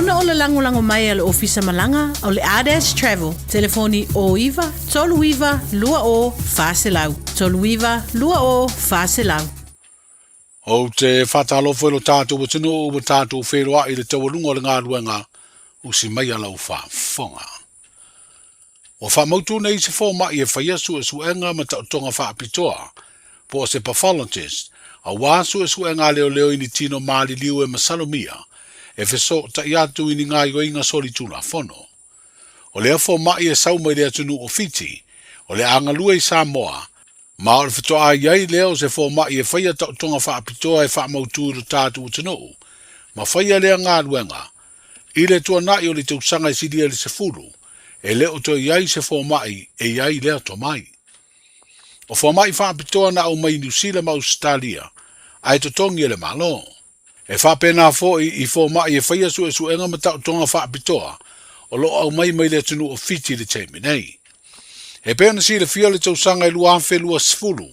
Ona o le lagolago mai a le Ofisa Malaga o le Ardash Travel, telefoni 09 39 20 400, 39 20 400. Ou te faatalofa i lo tatou atunuu ua tatou feiloai i le taualuga o le galuega usi mai a lau faafofoga. Ua faamautu nei se fomai e faia suesuega ma taotoga faapitoa, po o se pathologist, aua suesuega a leoleo i ni tino maliliu e masalomia e fesootai atu i ni gaoioiga solitulafono. O lea fomai e sau mai le atunuu o Fiti, o le a galue i Samoa, ma o le fetoa i ai lea o se fomai e faia taotoga faapitoa e faamautu i lo tatou atunuu, ma faia lea galuega i le tuanai o le tausaga e silia i le 10, e le o toe i ai se fomai e i ai lea tomai. O fomai faapitoa na aumai i Niu Sila ma Ausetalia, ae totogi e le Malo. E faapena foi i fomai e faia suesuega ma taotoga faapitoa o lo o aumai mai le atunuu o Fiti i le taimi nei. E pei ona silafia o le tausaga e 2020,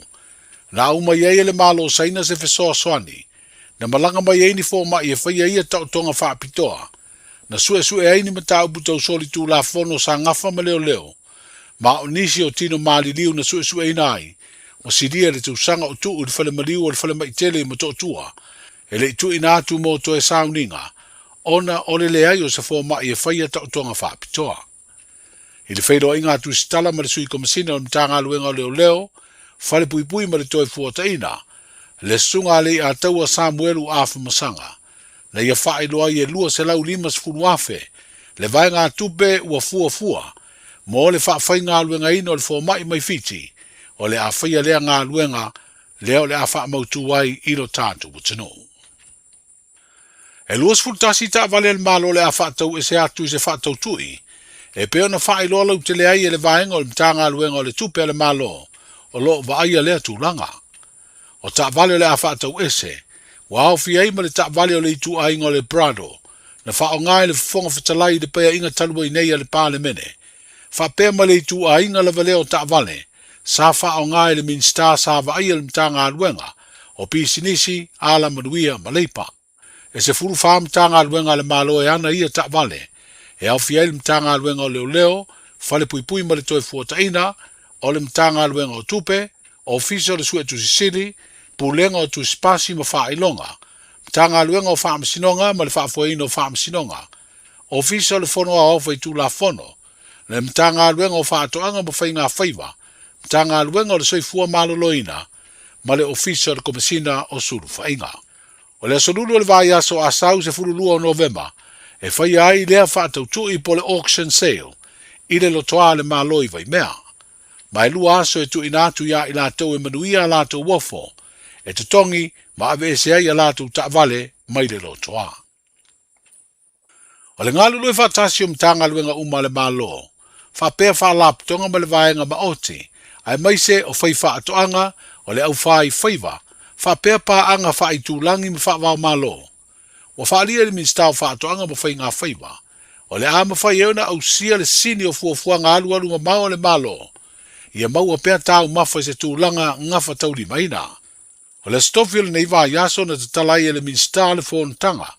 na aumai ai e le Malo o Saina se fesoasoani na malaga mai ai ni fomai e faia ia taotoga faapitoa, na suesue ai ni mataupu tau solitulafono sa gafa ma leoleo, ma o nisi o tino maliliu na suesueina ai, ua silia le tausaga o tuu i le fale maliu o le falemai tele i Motootua, e le i tuuina atu mo toe sauniga, ona o le leai o se fomai e faia taotoga faapitoa. I le feiloaiga a Tusitala ma le Sui Komesina o le Matagaluega o Leoleo, Falepuipui ma le Toefuataina, le Susuga a Leiataua Samuelu Afamasaga, na ia faailoa ai e $250,000 le vaegatupe ua fuafua mo le faafaigaluegaina o le fomai mai Fiti, o le a faia lea galuega lea o le a faamautu ai i lo tatou atunuu. E 21 taavale a le Malo o le a faatau ese atu i se faatautui, e pei ona faailoa lautele ai e le vaega o le Matagaluega o le Tupe a le Malo o lo o vaaia lea tulaga. O taavale o le a faatau ese, ua aofia ai ma le taavale o le ituaiga o le Prado, na faaaoga e le Fofoga Fetalai i le Paeaiga talu ai nei a le Palemene, faapea ma le ituaiga lava lea o taavale sa faaaoga e le Minisita sa vaaia le Matagaluega o Pisinisi, Alamanuia ma Leipa. E 14 Matagaluega a le Malo e ana ia taavale, e aofia ai le Matagaluega o Leoleo, Falepuipui ma le Toefuataina, o le Matagaluega o Tupe, Ofisa o le Suetusi Sili, Pulega o Tusipasi ma Faailoga, Matagaluega o Faamasinoga ma le Faafoeina o Faamasinoga, Ofisa o le Fono Aoao Faitulafono, le Matagaluega o Faatoaga ma Faiga Faiva, Matagaluega o le Soifua Maloloina ma le Ofisa o le Komesina o Sulufaiga. O le aso Lulu o le vaiaso Asau 12 o Novema e faia ai lea faatautui po o le auction sale i le lotoa a le Malo i Vaimea. Ma e 2 aso e tuuina atu iā i latou e manuia a latou ofo, e totogi ma aveese ai a latou taavale mai le lotoa. O le galulue faatasi o Matagaluega uma a le Malo, faapea Faalapotopotoga ma le Vaega Maoti, aemaise o faifaatoaga o le aufaifaiva, faapea paaga faaitulagi ma faavaomalo. Ua faaalia e le Minisita o Faatoaga ma Faigafaiva, o le a mafai ai ona ausia le sini o fuafuaga alualu mamao a le Malo, ia maua pea taumafa i se tulaga gafataulimaina. O le Aso Tofi o lenei vaiaso na tatala ai e le Minisita le fonotaga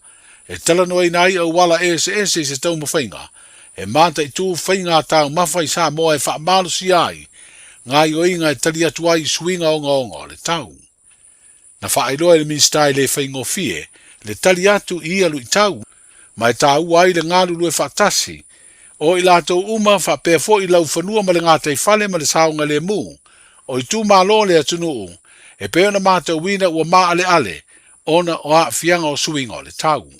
e talanoaina ai auala eseese i se taumafaiga e mataitu faiga taumafa i Samoa e faamalosia ai gaoioiga e tali atu ai i suiga ogaoga o le tau. Na faailoa e le Minisita e le faigofie le tali atu i ia luitau ma e taua ai le galulue faatasi o i latou uma faapea foi laufanua ma le gataifale ma le saogalemu o itumalo o le atunuu e pei ona matauina ua maaleale ona o aafiaga o suiga o le tau.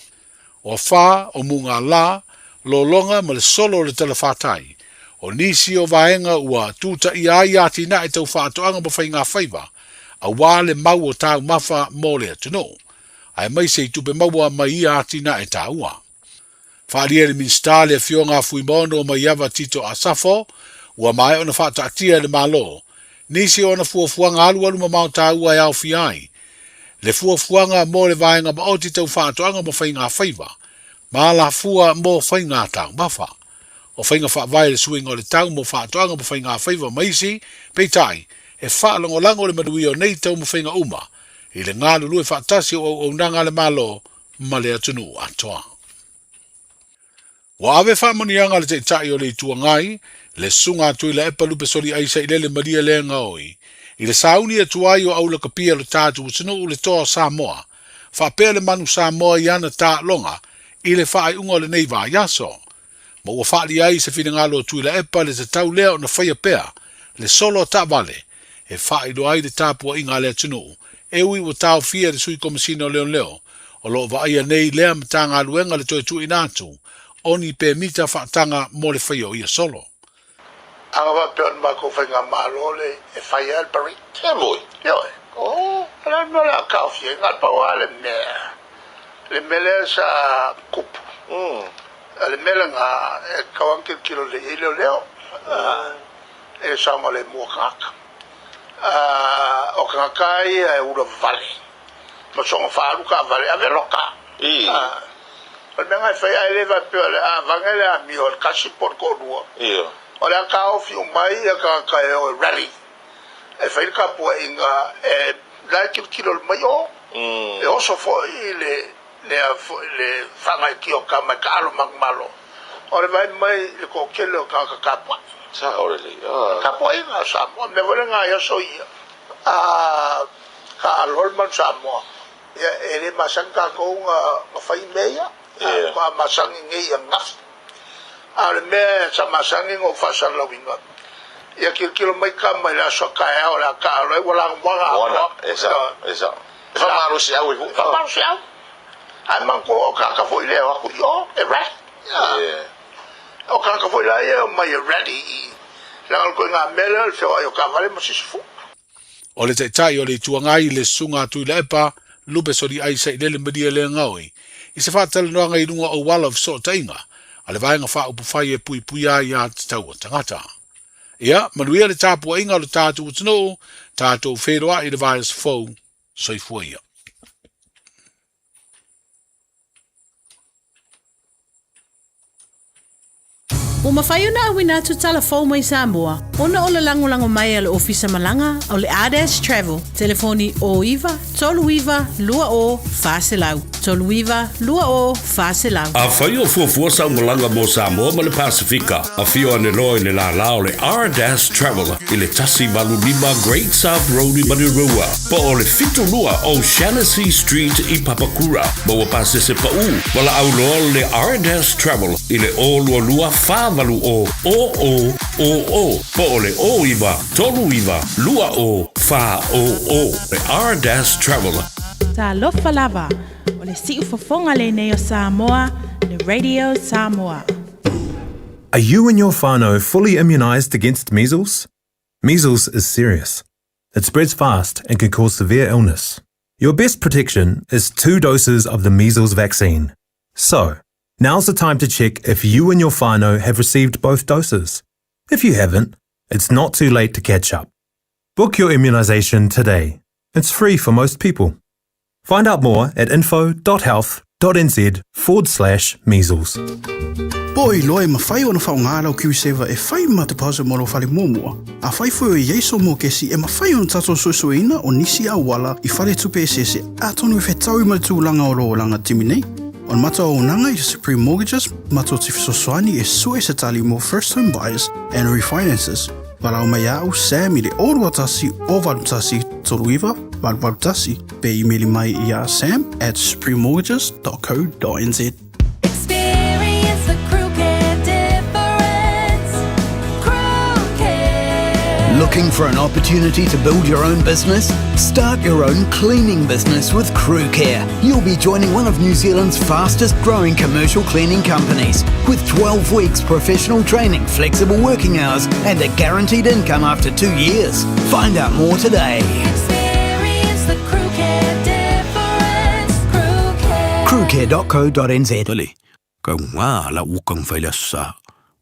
O afa, o mugala, lologa ma le solo o le talafatai, o nisi o vaega ua tutaia ai atinae tau faatoaga ma faigafaiva aua le mau o taumafa mo le atunuu, aemaise i tupe maua mai ia atinae taua. Faaalia e le Minisita le Afioga a Fuimaono Maiava Tito Asafo, ua maea ona faataatia e le Malo nisi o ana fuafuaga alualu mamao taua e aofia ai le fuafuaga mo le vaega maoti tau faatoaga ma faigafaiva ma alafua mo faiga taumafa. O faiga faavae le suiga o le tau mo faatoaga ma faigafaiva ma isi, peitai, e faalagolago le manuia o nei taumafaiga uma i le galulue faatasi o auaunaga a le Malo ma le atunuu atoa. Ua ave faamanuiaga a le Taitai o le Itu Agai, le Susuga a Tuilaepa Lupe Soliai Sailele Malielegaoi, i le sauni atu ai o aulakapia o le tatou atunuu le Toa o Samoa, faapea le Manu Samoa i ana taaloga i le faaiuga o lenei vaiaso. Ma ua faaalia ai se finagalo o Tuilaepa le tatau lea ona faia pea le solo a taavale e faailoa ai le tapuaiga a le atunuu e ui ua taofia e le Sui Komesina o Leoleo o lo o vaaia nei lea Matagaluega le toe tuuina atu o ni pemita faataga mo le faia o ia solo. A na faapea o le matou faigamalo le e fai ai le parade. E moi. Ioe. Oh. O le a le mea o le a taofia ai? Na o le pau lava le mea, le mea lea sa tupu. O le mea lena e tatau lava ona tilotilo lelei i ai leoleo i le saogalemu o tagata. O tagata lava ia e ula vale ma soona faaalu taavale, ave loka. O le mea lena e fai ae le faapea o le a avane le amio a le tasi po o le toalua. O le a taofi uma ai tagata e o e rally e fai le tapuaiga e la e tilotilo mai o, e oso foi le lea foi le faagaeetia o tama e taalo manumalo, o le vaai mai i le toatele o tagata tapuai. Sao lelei. Ah. Tapuaiga a Samoa, mea foi lena i aso ia, a taalo le manu Samoa, ia e le masani tatou na fai mea ia, yeah. A masani nei ananafi. A o le mea sa masani na ou faasalalauina, ia tilotilo mai tama i le aso a taeao o le a taalo ai, ua lanumoana atoa. E sao, e sao. E faamalosiau ai foi. Faamalosiau. Ae manatua o tagata foi lea e o atu i o e rally. O tagata foi la ia e omai e rally i leaga o le ituaiga mea lea o le feoai o taavale ma sisifuga. O le Taitai o le Itu Agai, le Susuga a Tuilaepa, Lupe Soliai Sailele Malielegaoi, i se faatalanoaga i luga o auala o fesootaiga a le Vaega Faaupufai e puipuia ai a tatau a tagata. Ia, manuia le tapuaiga o le tatou atunuu, tatou feiloai i le vaiaso fou. Soifua ia. Ua mafai ona auina atu tala fou mai Samoa ona o le lagolago mai a le Ofisa Malaga o le Ardash Travel, telefoni 09 39 20 400, 39 20 400. Afai o fuafua sau malaga mo Samoa ma le Pasefika, afio ane loa i le lālā o le Ardash Travel i le 185 Great South Road i Manurewa, po o le 72 O'Shannessy Street i Papakura. Maua pasese paʻū, valaau loa le Ardash Travel i le 022 480 0000 po o le 09 39 20 400. Le Ardash Travel. Talofa lava, o le siufofoga lenei o Samoa, le Radio Samoa. Are you and your whānau fully immunised against measles? Measles is serious. It spreads fast and can cause severe illness. Your best protection is two doses of the measles vaccine. So, now's the time to check if you and your whānau have received both doses. If you haven't, it's not too late to catch up. Book your immunisation today. It's free for most people. Find out more at info.health.nz forward slash measles. Po o iloa e mafai ona faaaoga lau KiwiSaver e fai ma deposit mo lou fale muamua. Afai foi o i ai sou mokesi, e mafai ona tatou suesueina o nisi auala i faletupe eseese atonu e fetaui ma le tulaga o lou olaga timi nei. O le matou auaunaga i Supreme Mortgages, matou te fesoasoani e sue se tali mo first home buyers and refinances. Valaau mai ia au Sam i le 021 081 39 881 pe imeli mai iā sam at suprememortgages.co.nz. Experience the Crew Care difference. Crew Care. Looking for an opportunity to build your own business? Start your own cleaning business with Crew Care. You'll be joining one of New Zealand's fastest growing commercial cleaning companies with 12 weeks professional training, flexible working hours, and a guaranteed income after 2 years. Find out more today. Experience the Crew Care difference. Crew Care. Crewcare.co.nz. Tole, kau ngā la uka ngwhai le sa.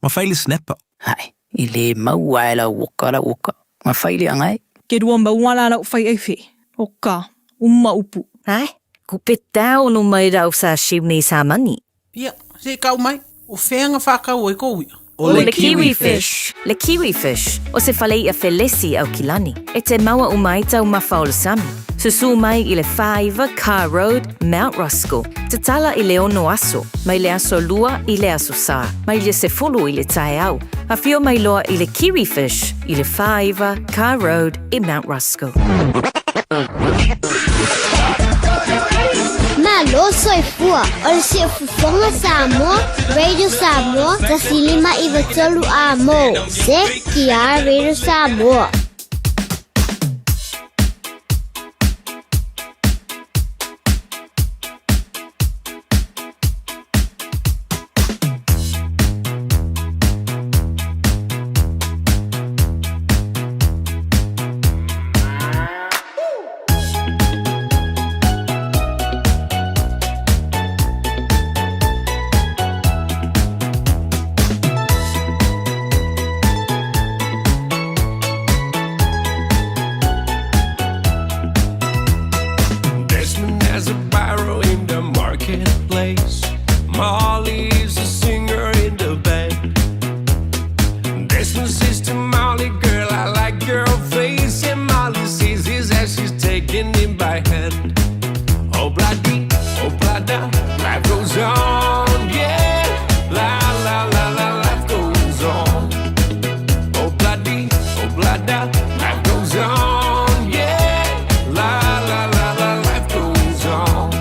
Ma whai le snapper. Hai, i le maua e lau oka lau oka, nga whai le angai. Ke rua maua la lau whai ai whe, o ka, uma upu. Hai, ku pe tau no mai rau sa shiu nei sa mani. Ia, se i kau mai, o fea nga whakau ai kou ia? O le kiwi fish. Le kiwi fish, o se fale i'a felesi Aukilani, e te maua uma ai taumafa o le sami. Susū mai i le 49 Carr Road, Mount Roskill. Tatala i le 6 aso, mai le aso Lua i le aso Sā, mai le 10 i le taeao. Afio mai loa i le Kiri Fish i le 49 Carr Road i Mount Roskill. Malo soifua, o le Siufofoga Samoa, Radio Samoa, 1593 A mo, CKR Radio Samoa. Desmond has a barrow in the marketplace. Molly is a singer in the band. Desmond says to Molly, girl, I like your face. And Molly sees his as she's taking him by hand. Oh, bloody, oh, blada, life goes on, yeah. La, la, la, la, life goes on. Oh, bloody, oh, blada, life goes on, yeah. La, la, la, la, life goes on.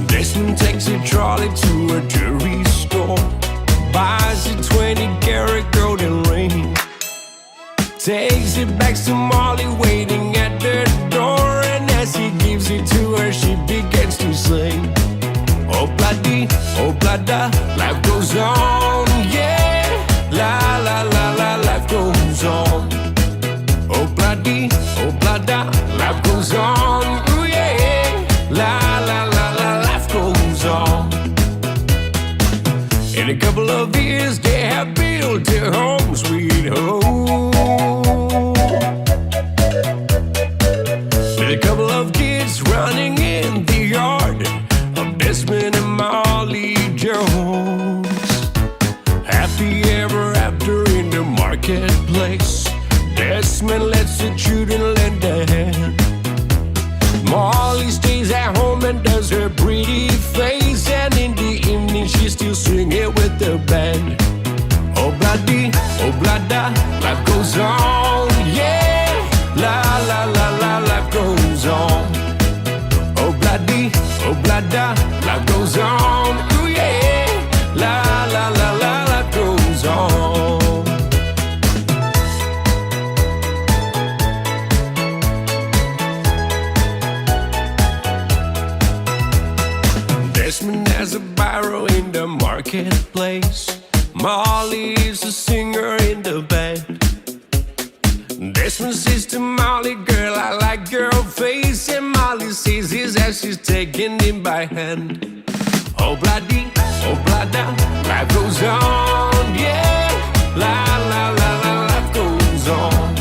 Desmond takes a trolley to a jewelry store, buys a 20 karat golden ring, takes it back to Molly waiting at the door, and as he gives it to her, she begins to sing. Oh bloody, oh blada, life goes on, yeah. La la la la, life goes on. Oh bloody, oh blada, life goes on, ooh yeah. La la la la, life goes on. In a couple of years, they have built their home, sweet home. With a couple of kids running in the yard of Desmond and Molly Jones. Happy ever after in the marketplace. Desmond lets the children lend a hand. Molly stays at home and does her pretty face, and in the evening she's still singing with the band. Oh bloody, oh blada, life goes on, yeah. La la la la, life goes on. Oh bloody, oh blada, life goes on, ooh yeah. La la la la, life goes on. Desmond has a barrow in the marketplace. Molly is a singer in the band. Desmond says to Molly, girl, I like your face. And Molly sees his as she's taking him by hand. Oh bloody, oh blada, life goes on, yeah. La la la la, life goes on.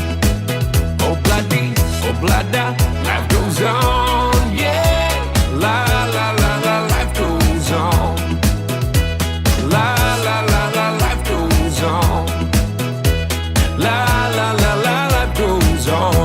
Oh bloody, oh blada, life goes on, yeah. La la la la, life goes on. La la la la, life goes on. La la la la, life goes on.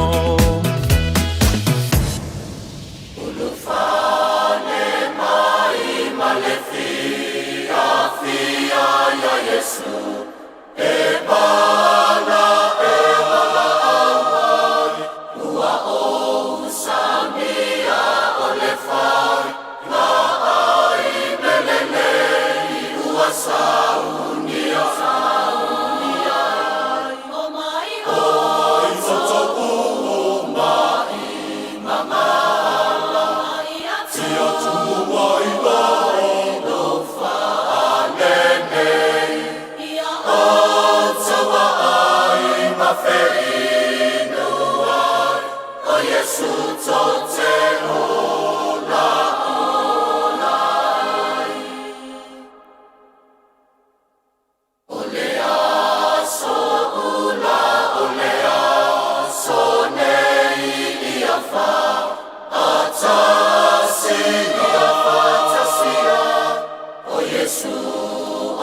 O Iesu.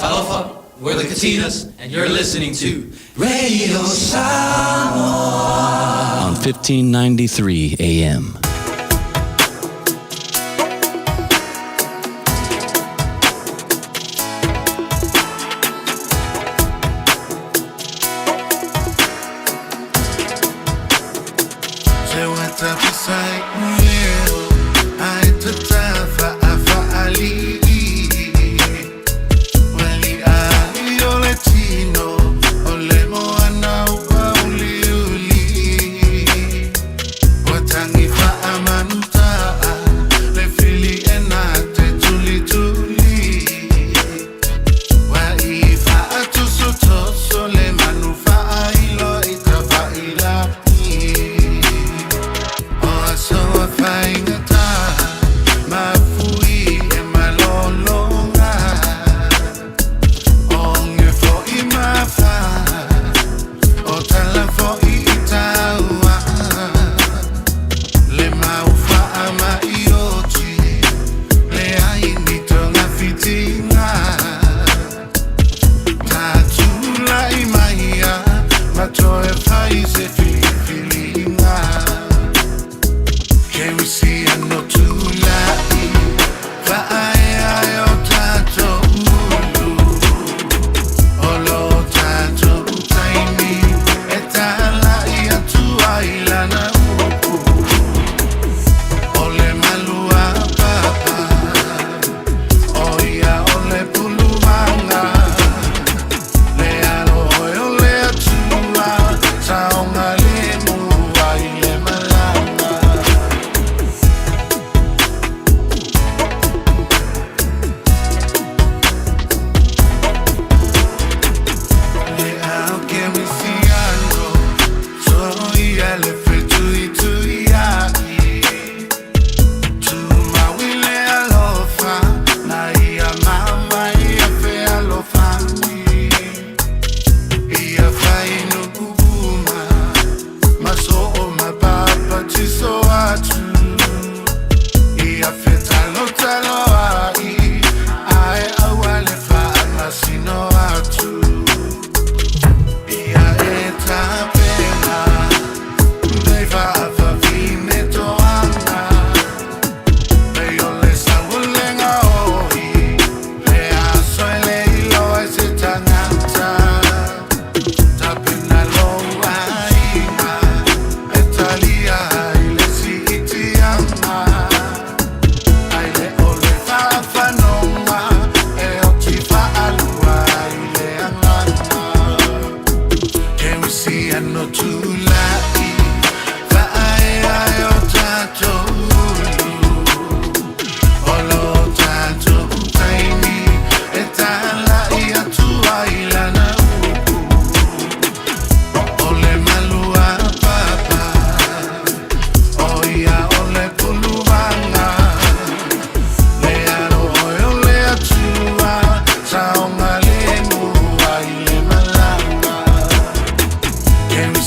Talofa, we're the Katinas, and you're listening to Radio Samoa on 1593 AM.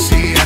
See.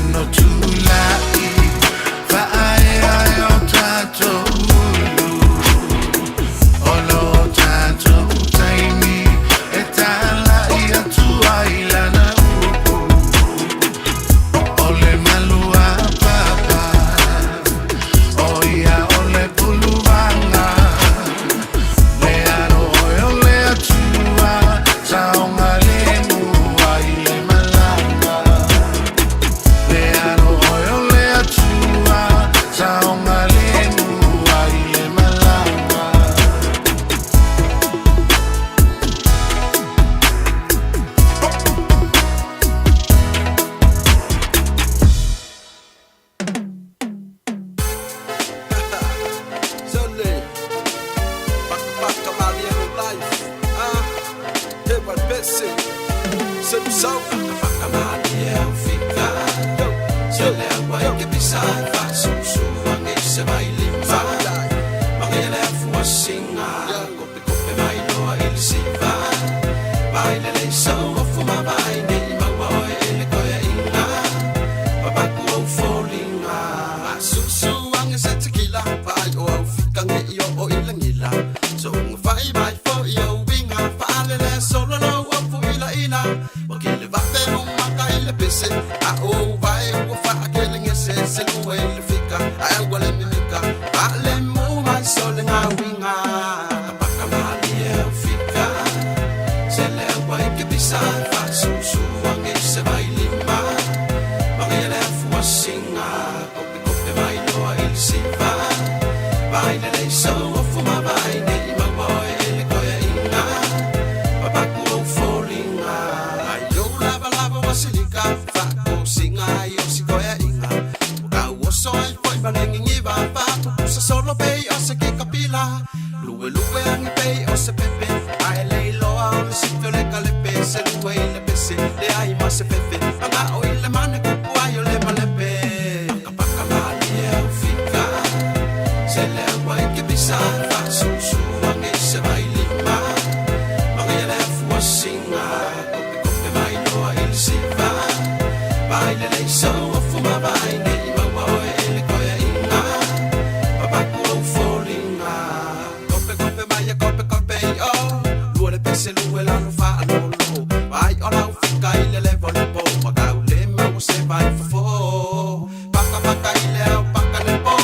velu maka i le pese A o vai ua faakelegese se lua i le fika Ae ua le mimika Faalemu mai so le gauiga Pakapaka malie au fika Se le aua i ke pisa Faasusuage i se vailima Magaia le afuasiga Kopekope mai loa i le siva Vai lelei sou ofu ma vai nei maua oe e le koeaiga Papaku ou foliga Ai lou lavalava ua silika Faakosiga ai o si koeaiga Ua kauoso ai foi ma le gigiva Faapupusa solo pei o se kekapila Luelue agi pei o se pepe Ae le iloa o le sifi o le kalepe Se lue i le pese leai ma se fefe Magao i le mane kupu ai o le malepe Pakapaka malie au fika Se le aua i ke pisa Faasusuage i se vailima Magaia le afuasiga Kopekope mai loa i le siva Vai lelei sou ofu ma vai nei maua oe e le koeaiga Papaku ou foliga Kopekope mai e kopekope i o Lua le pese lue lalo faalolo Vai o lau fika i le levo le po Makau le maua se vai fofo Paka paka i le au paka le po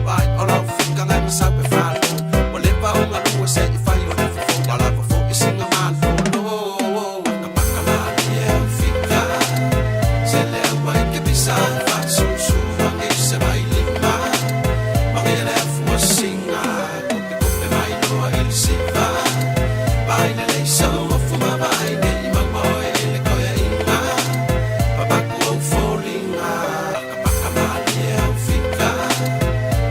Vai o lau fika ngai masau pe falo O le pa o ngalua se i fai o le fofo Wala fofo i singa malolo Paka paka malie au fika Se le aua i ke pisa Faasusuage i se vailima Magaia le afuasiga Kopekope mai loa i le siva Vai lelei sou ofu ma vai nei maua oe e le koeaiga Papaku ou foliga Pakapaka malie au fika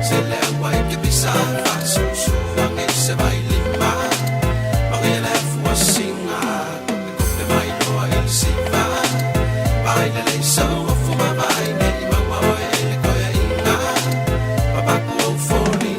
Se le aua i ke pisa Faasusuage i se vailima Magaia le afuasiga Kopekope mai loa i le siva Vai lelei sou ofu ma vai nei maua oe e le koeaiga Papaku ou foliga.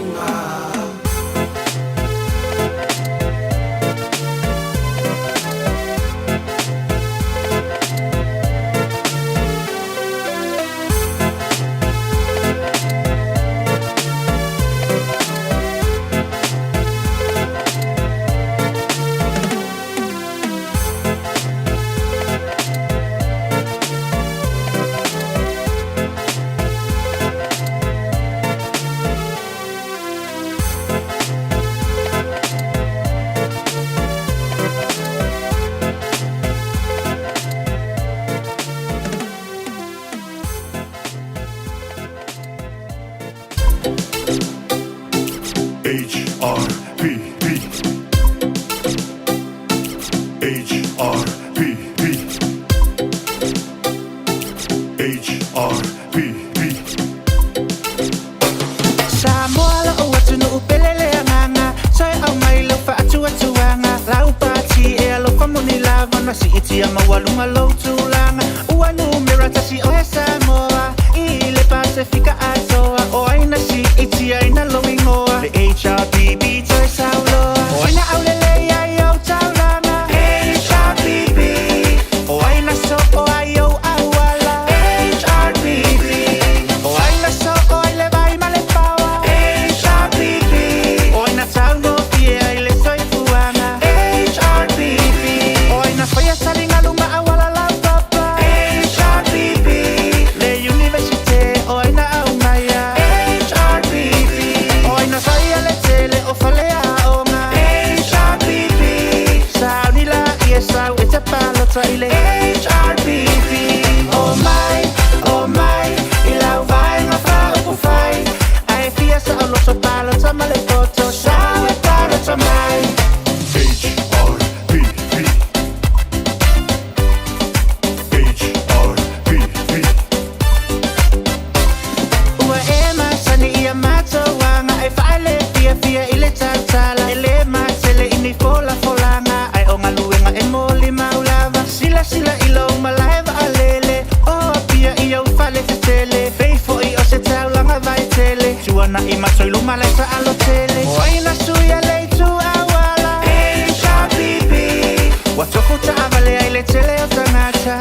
H R P P H R P P H R P P Samoa lou atunuu pele le agaga Sa e aumai lau faatuatuaga Lau pati e alofa moni lava Na siitia maualuga lou tulaga Ua numera tasi oe Samoa I le Pasefika atoa O ai na siitiaina lou igoa Le HRPB toe sauloa O ai na aulelei ai ou taulaga HRPB O ai na soo ai ou auala HRPB O ai na soo ai le vai ma le paoa HRPB O ai na taugofie ai le soifuaga HRPB O ai na faia taligalu ma auala laupapa HRPB Le Universite o ai na aumaia HRPB O ai na faia le tele o faleaoga HRPB Sauni laia sau e te palota i le HRPB O mai, o mai, i lau vaega faaupufai Ae fia saoloto palota ma le poto Sau e palota mai. H R P P H R P P Ua e masani i a matou aga E faale fiafia i le tautala E lē matele i ni folafolaga Ae o galuega e molimau lava Silasila i lou malae vaalele O Apia i ou fale tetele Pei foi o se taulaga vaitele Tuanai ma Toiluma lae taalo tele O ai na suia le itu auala HRPP Ua tofu taavale ai le tele o tagata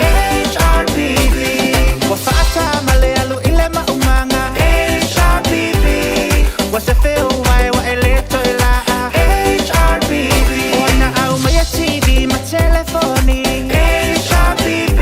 HRPP Ua faatama le alu i le maumaga HRPP Ua sefe ou vae ua e lē toe laa HRPP O ai na aumaia TV ma telefoni HRPP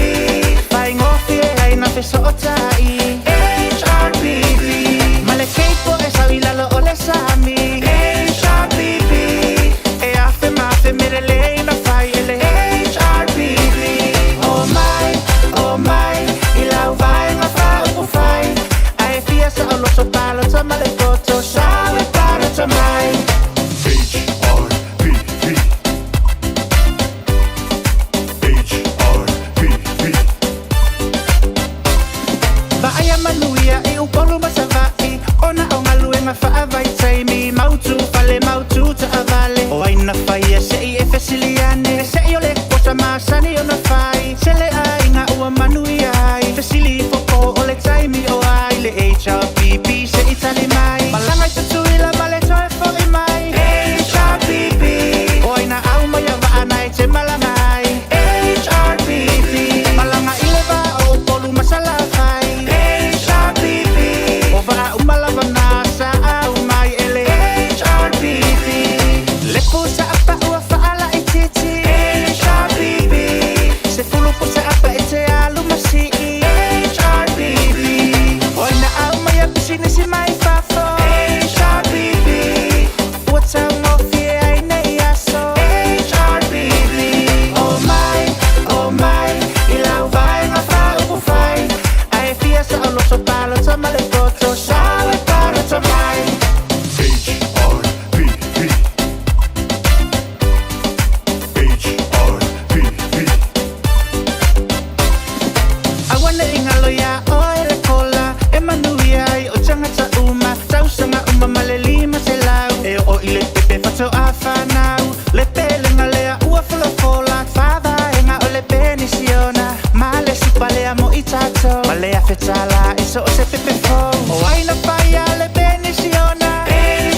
fetala E so o se pepe fou O ai na whai a le penisiona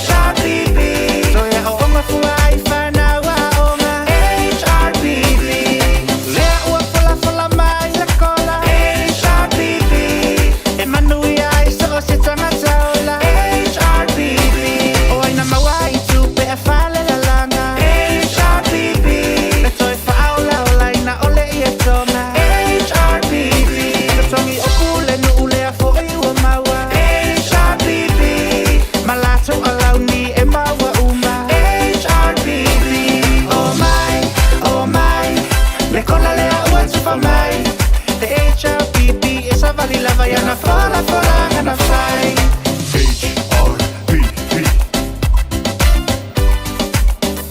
HRPP Toe o onga fua i whanau a onga HRPP Lea ua fola fola mai la kola HRPP E manuia i so o se tangata ola HRPP O ai na maua i tupe a whale lalanga HRPP Le toe whaola ola ina ole i e tonga HRPP Totongi o kule nu lea fo i ua maua HRPP Malato alauni e maua uma HRPP Oh my, oh my Le kola lea ua tufa mai Le HRPP e sa vali lava ia na fola fola ngana fai H R P P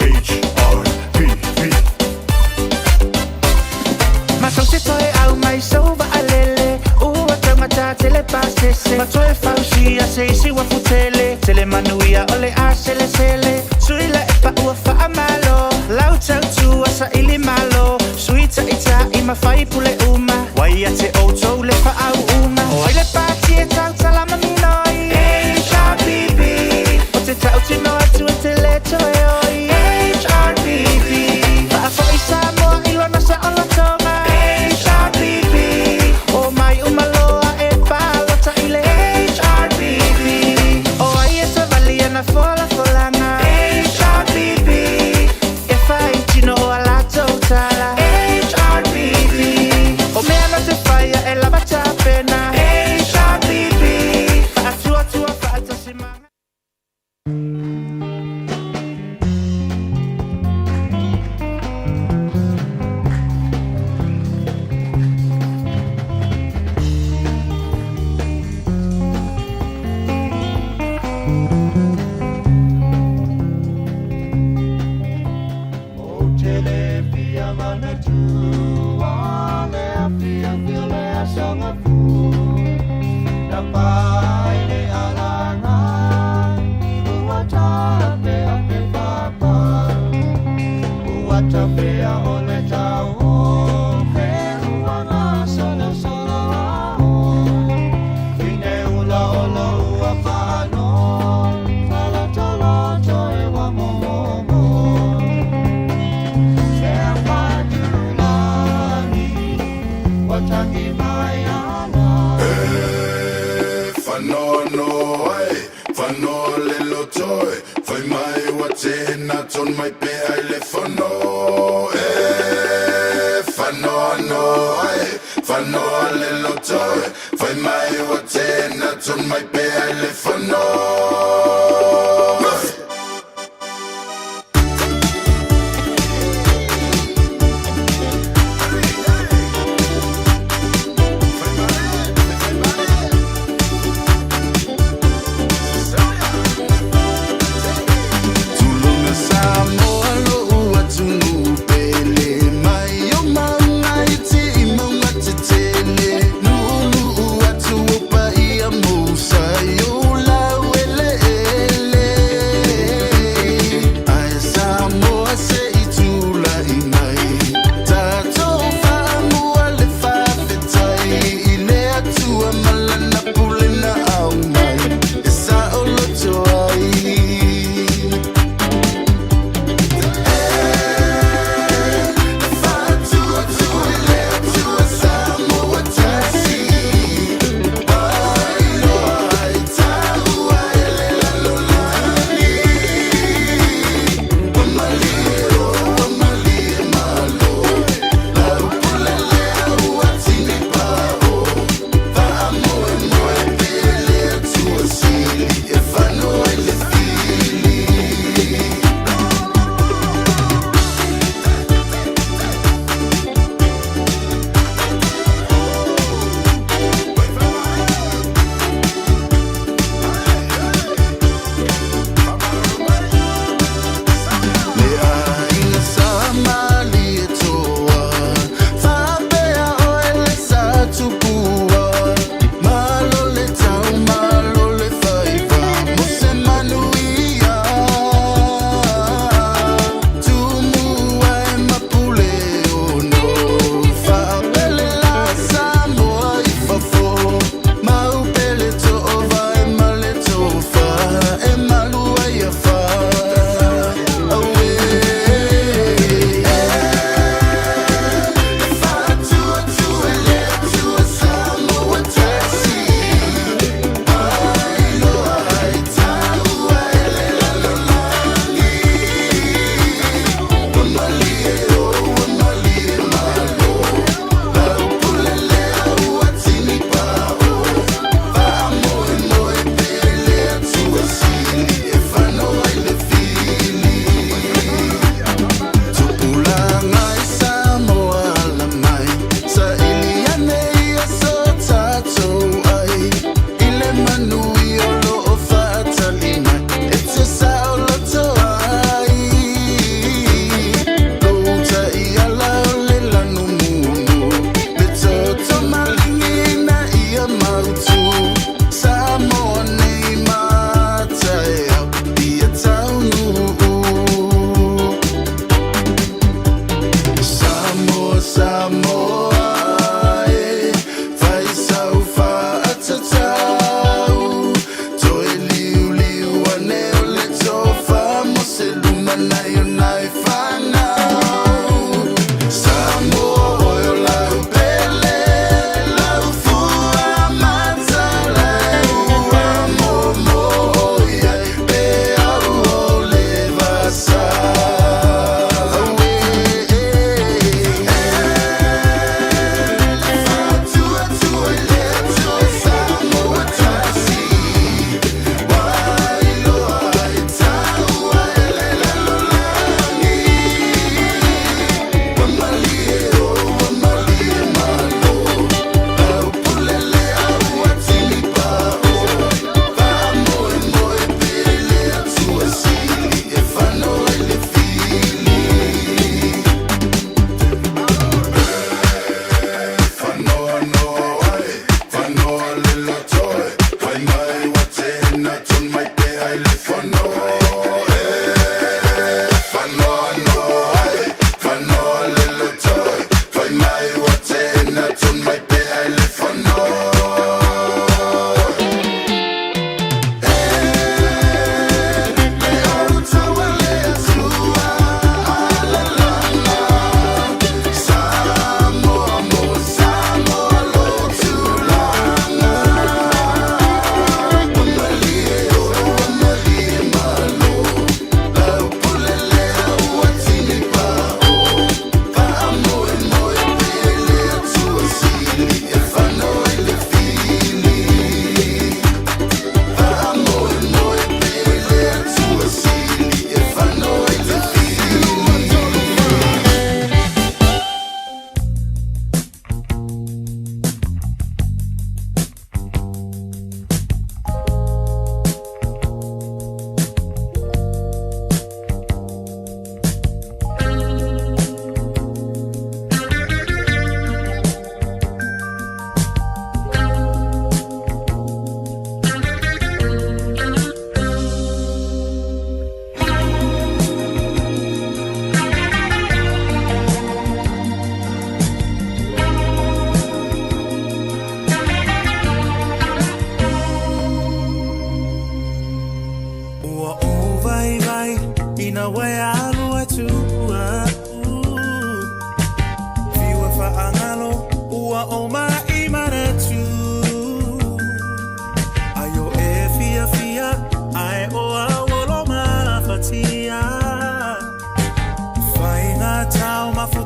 H R P P Matau se toe au mai sau vaalele Ua taumata tele pasese Ma toe fausia se isi ua futele Tele manuia o le a sele sele Sui le epa ua faamalo Lau tautua sa ili malo Sui ta ita i mawhai pule uma Wai a te outou le whaau uma O ai le pāti e tau talama minoi HRPP O te tau tino atu e te le toe oi HRPP Faafoi Samoa i lona sa olotoga HRPP O mai umaloa e palota i le HRPP O ai e savali ana fola folanga HRPP E whai tino o a latou tala HRPP O mea no te whaia e lava tapena HRPP Faatuatua faatasi manga Whanono ai, whano le lotoi, whai mai wa tēnā ton mai pe ai le whano, e, whanono ai, whano le lotoi, whai mai wa tēnā ton mai pe ai le whano. Tulunga Samoa lo'u atunuu pele mai o mauga i ti'i mauga tetele nu'unu'u atu o paia mousai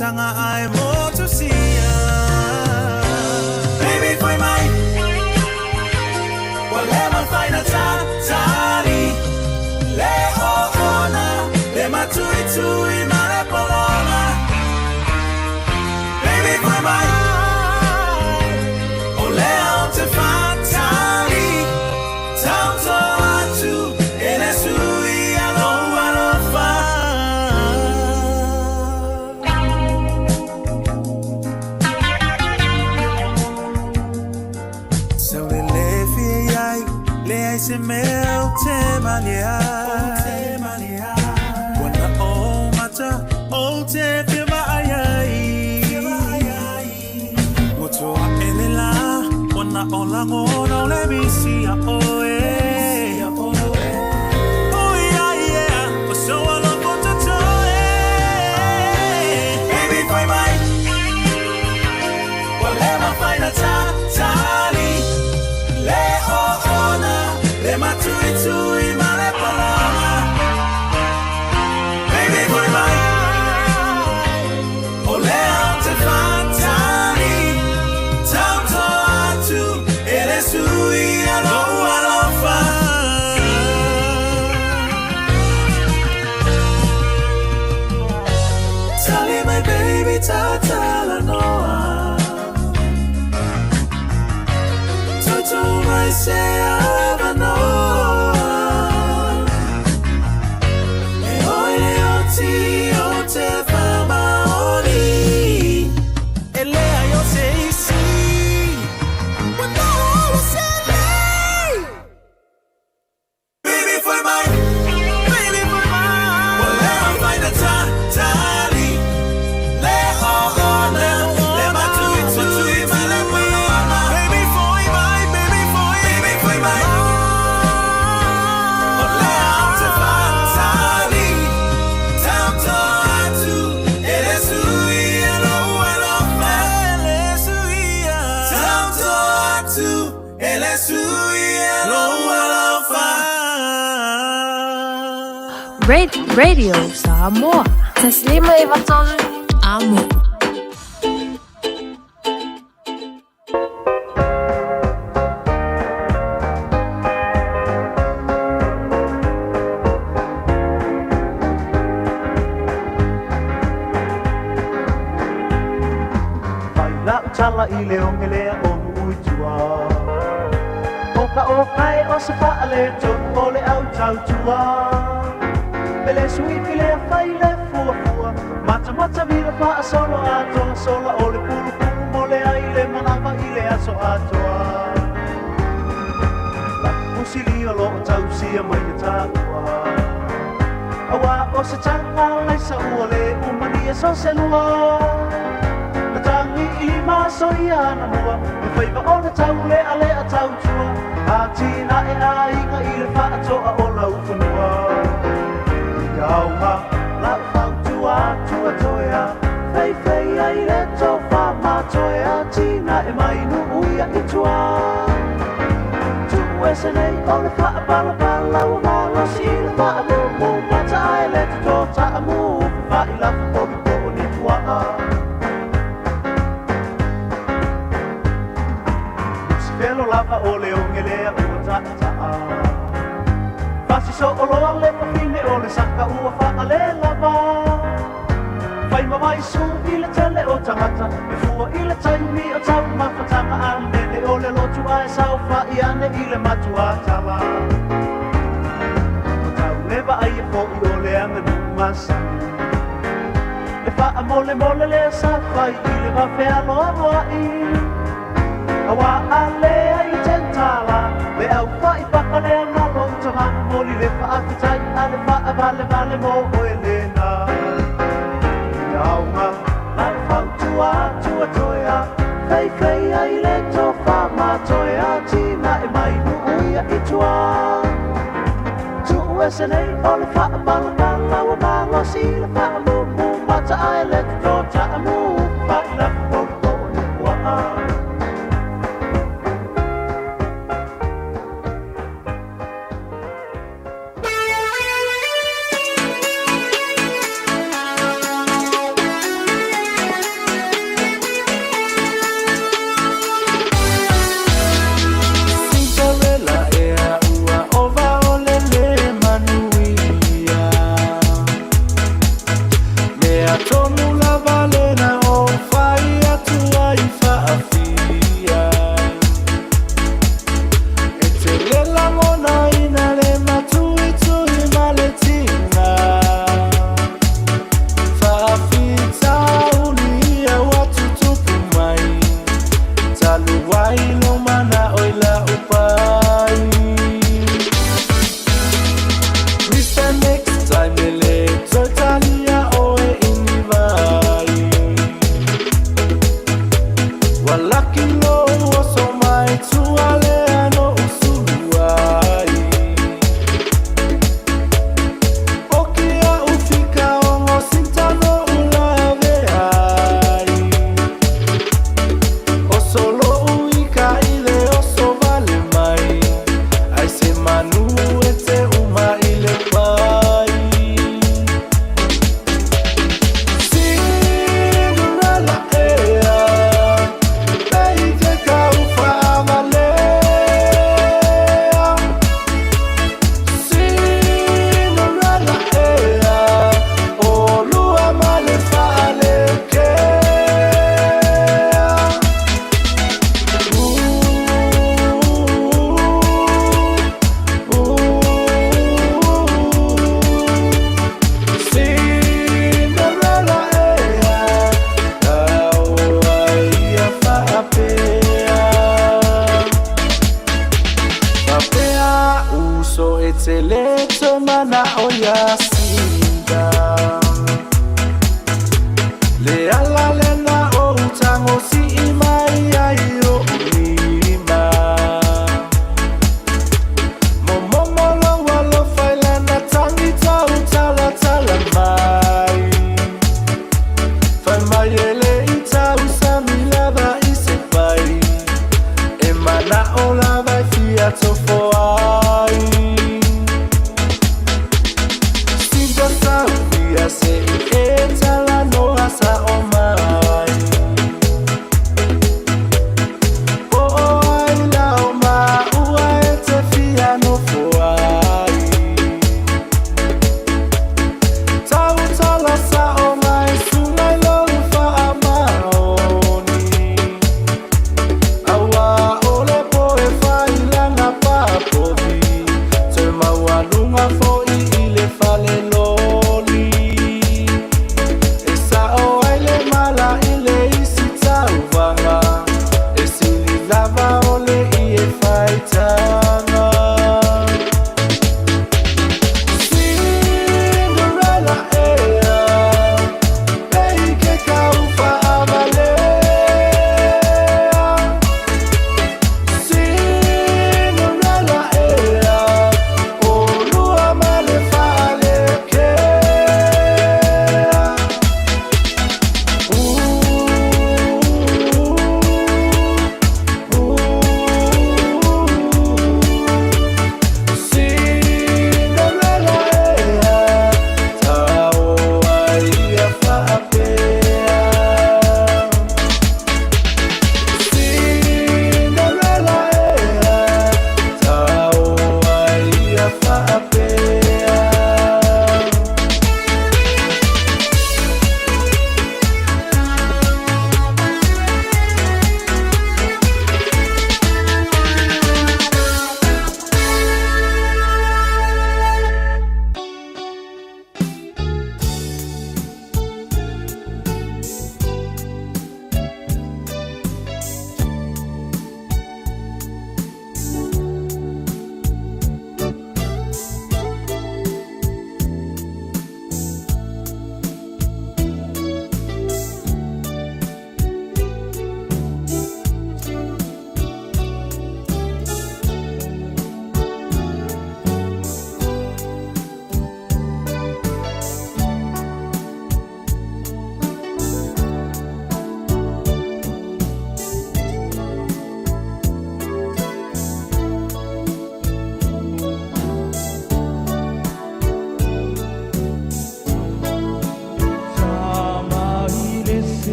tanga ai motu sia. Baby foi mai, ua le mafai na tatali le oona, le matuitui ma le pologa. Baby foi mai, o lea ou te faatali, taoto atu e le suia lou alofa. Sau le le fia iai, leai se mea ou te malie ai. Ua na o mata, ou te fia vaai ai. Ua toa e le la, ua na o lagona o le misi ia oe. Oh yeah, yeah, o sou alofa totoe. Baby, fai mai, ua le mafai na tatali le oona, le matuitui ma le pologa. Baby, fai mai, o lea ou te faatali, taoto atu e le suia lou alofa. Tali mai baby, tatalanoa, Tutu mai se avanoa. E oi le oti o te whamaoni, E lea i o se isi. Ua noho o se lei. Baby foi mai, baby foi mai, Ua le mafai na tatali le oona, le matuitui ma le pologa. Baby foi mai, baby foi, baby foi mai, O lea ou te faatali, taoto atu e le suia lou alofa. E le suia, taoto atu e le suia lou alofa. Radio Samoa. Taslima e vatolu. Amo. Fai lau tala i le oge lea o nuu i tua. O ka o kae o se faale tonu o le au tautua. Pele sui pile fai le fuafua, matamata vila faasolo atoa sola o le pulupulu mo le ai le manava i le aso atoa. Lapu o loo tausia mai le taua. Auā o se taga laisa ua le umania so se lua. Na tagi i lima so ia na mua, e faiva o le tau le a le a tautua. A tina e aiga i le faatoa o lau fanua. I auga lau fautua atu a toea, feifei ai le tofa matoea, tina e mai nuu ia i tua. Tuu ese nei o le faabalabala ua malosi i le faamumu, mata ai le toto taamu, fafai lafu oli po o ni puaa. Felo lava o le oge lea ua taataa. Fasiso o loa le fafine o le saka ua faale lava. Fai ma mai su i le tele o tagata, e fua i le taimi o tau mafataga a mele o le lotu ae saofai ane i le matua tala. O tau le vaai e fo'i o le aganuu masani. Le faamolemole lea sa fai i le vafealoaloa'i. Auā a lea i le tentala, le au fa'i paka lea malo uta mamomoli le faafetai a le faavalevale mo oe lena. I auga lau fautua atu a toea, feifei ai le tofa matoea, tina e mai nuu ia i tua. Tuu ese nei o le faabalabala ua malosi i le faamumu, mata ai le toto taamu, fa'i lafu oli po o ni puaa. Aua o le poe whailanga papovi.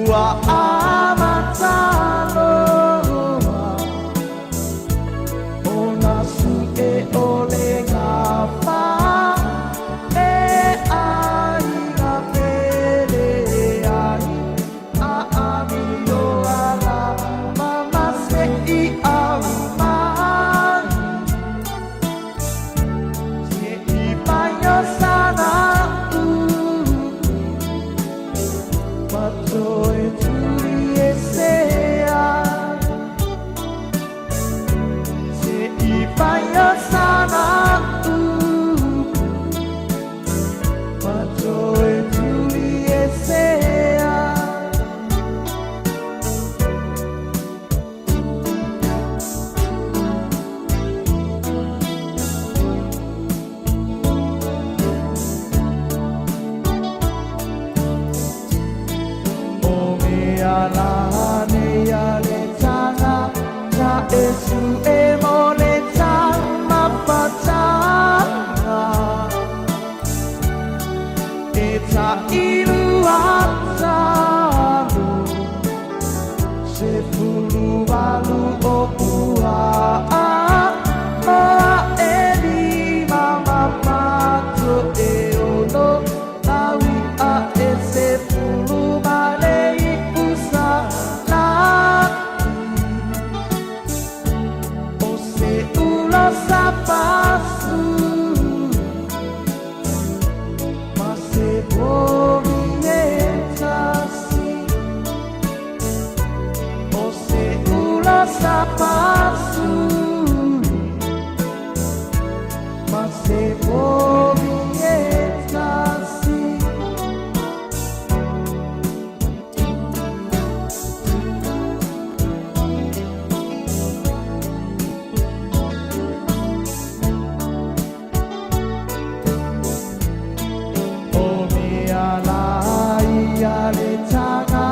Ua amata loa ona suʻe o le gafa e aiga pele ai a amio ala mama se i au mai se i mai o sana ma toe tuli e se ai se i fai o sana upu ma toe tuli e se ai. O mea la nei a le taga ta e su e mo le tamapataga e ta ilu atalo se pulu walu o ua a moa e lima mamato e ono lawi a e se pulu male i usa laki o se ula sa pasu ma se povi e tasi o se ula sa pasu ma se povi e tasi. O mea la ia le taga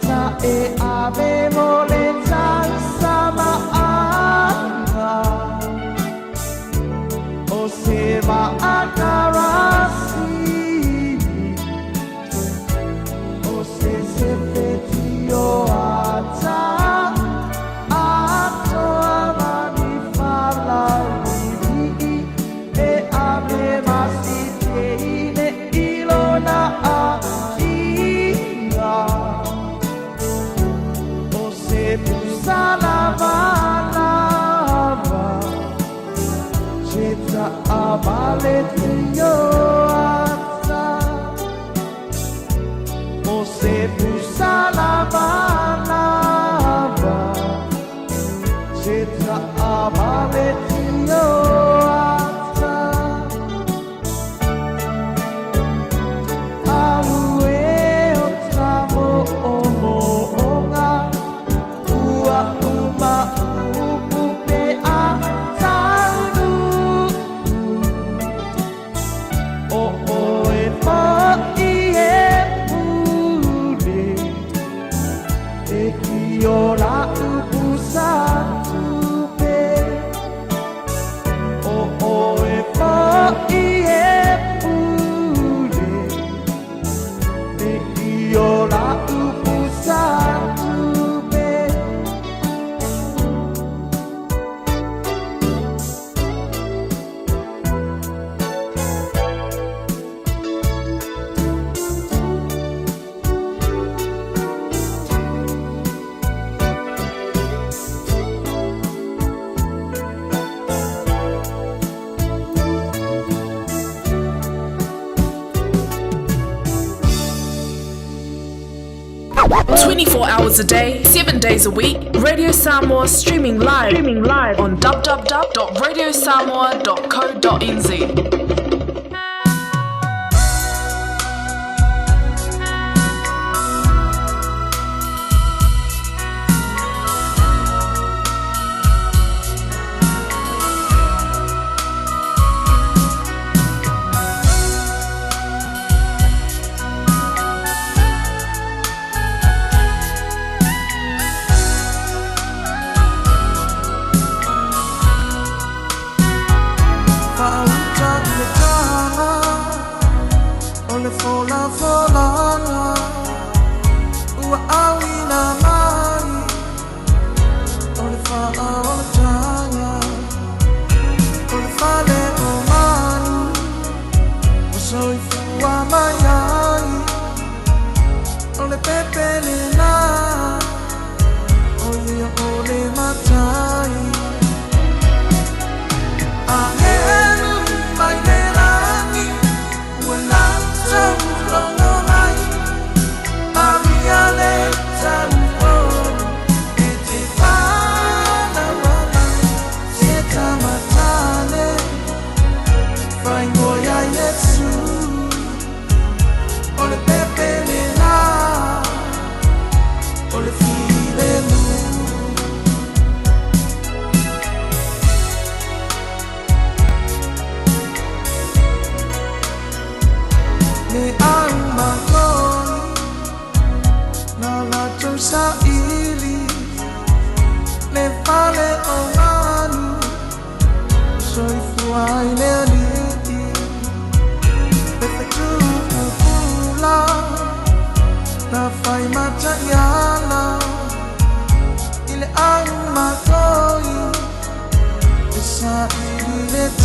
ta e ave mo le tausama anga o se maakarasini o se sefetio ata atoa mani falaulili'i e ave masiteine ilona aiga o se pusa lavalava se taavale tio ata o se pusa lavalava se taavale tio ata alu e o tamo o mo'oga ua uma upu pe a taunu o oe fo'i e pule e ki o la upu sa tupe o oe fo'i e pule e ki o la upu sa tupe. 24 hours a day, 7 days a week, Radio Samoa streaming live, on www.radiosamoa.co.nz. Fa'auta le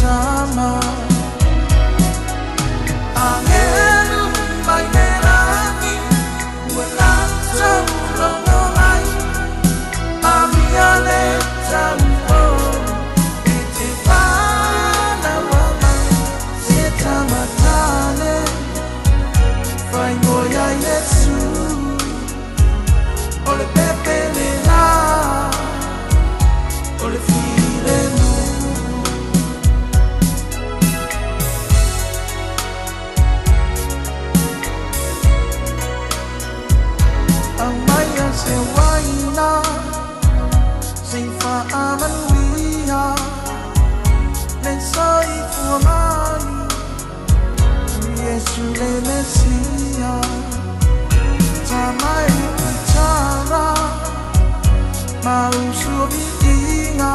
tama. Angelu mai le lagi, ua latou logo mai, Maria le tauo, e te whānaua mai, se tamatane, whaingoia Iesu, o le pepe le la, o le filemu. Aumaia se uaina, se i faamanuia le soifua mai, Iesu le Mesia. Tama e Petara, ma usu o viiga,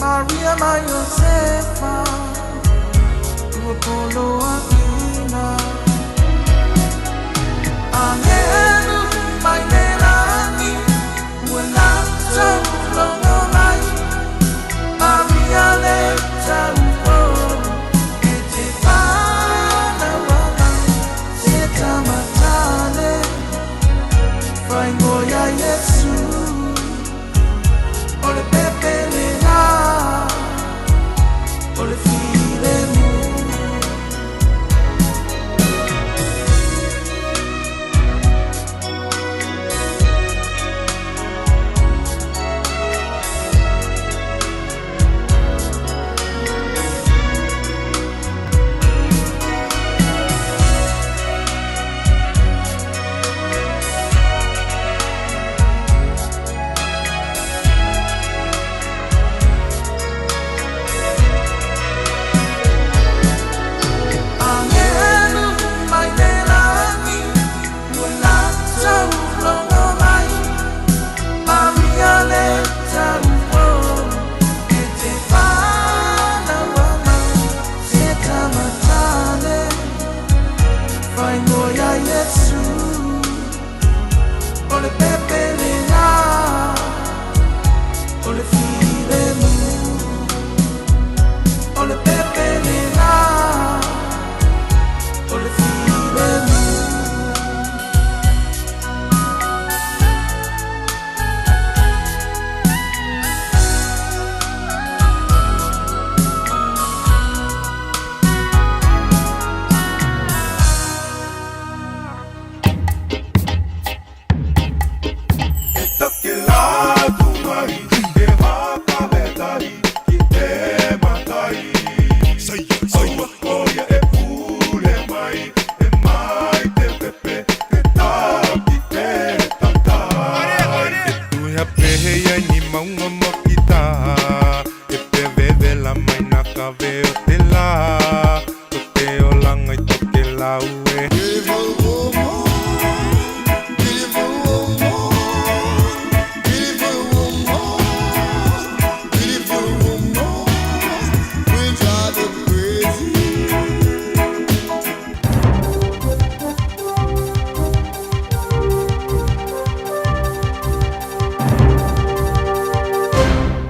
Maria ma Iosefa, ua poloaiina. Angelu mai le lagi, ua latou logo mai, Maria le tauo, e te whānaua mai, se tamatane, whaingoia Iesu, o le pepe le la, o le filemu. Angelu mai le lagi, ua latou logo mai, Maria le tauo, e te whānaua mai, se tamatane, whaingoia Iesu, o le pepe le la, o le filemu, o le pepe le la, o le filemu.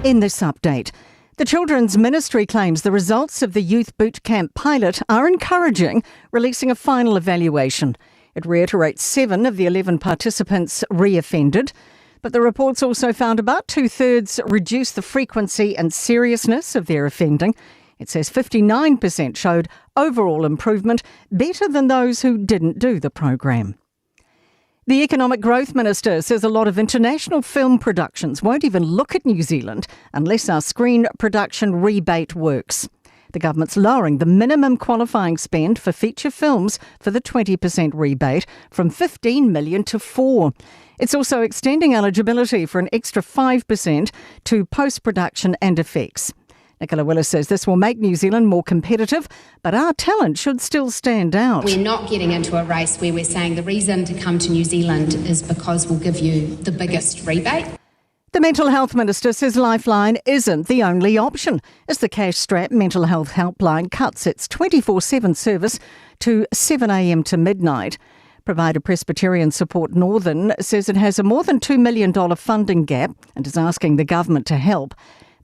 In this update, the Children's Ministry claims the results of the Youth Boot Camp pilot are encouraging, releasing a final evaluation. It reiterates 7 of the 11 participants reoffended, but the reports also found about two-thirds reduced the frequency and seriousness of their offending. It says 59% showed overall improvement, better than those who didn't do the program. The Economic Growth Minister says a lot of international film productions won't even look at New Zealand unless our screen production rebate works. The government's lowering the minimum qualifying spend for feature films for the 20% rebate from 15 million to 4. It's also extending eligibility for an extra 5% to post-production and effects. Nicola Willis says this will make New Zealand more competitive, but our talent should still stand out. We're not getting into a race where we're saying the reason to come to New Zealand is because we'll give you the biggest rebate. The Mental Health Minister says Lifeline isn't the only option, as the cash-strapped Mental Health Helpline cuts its 24/7 service to 7 a.m. to midnight. Provider Presbyterian Support Northern says it has a more than $2 million funding gap and is asking the government to help.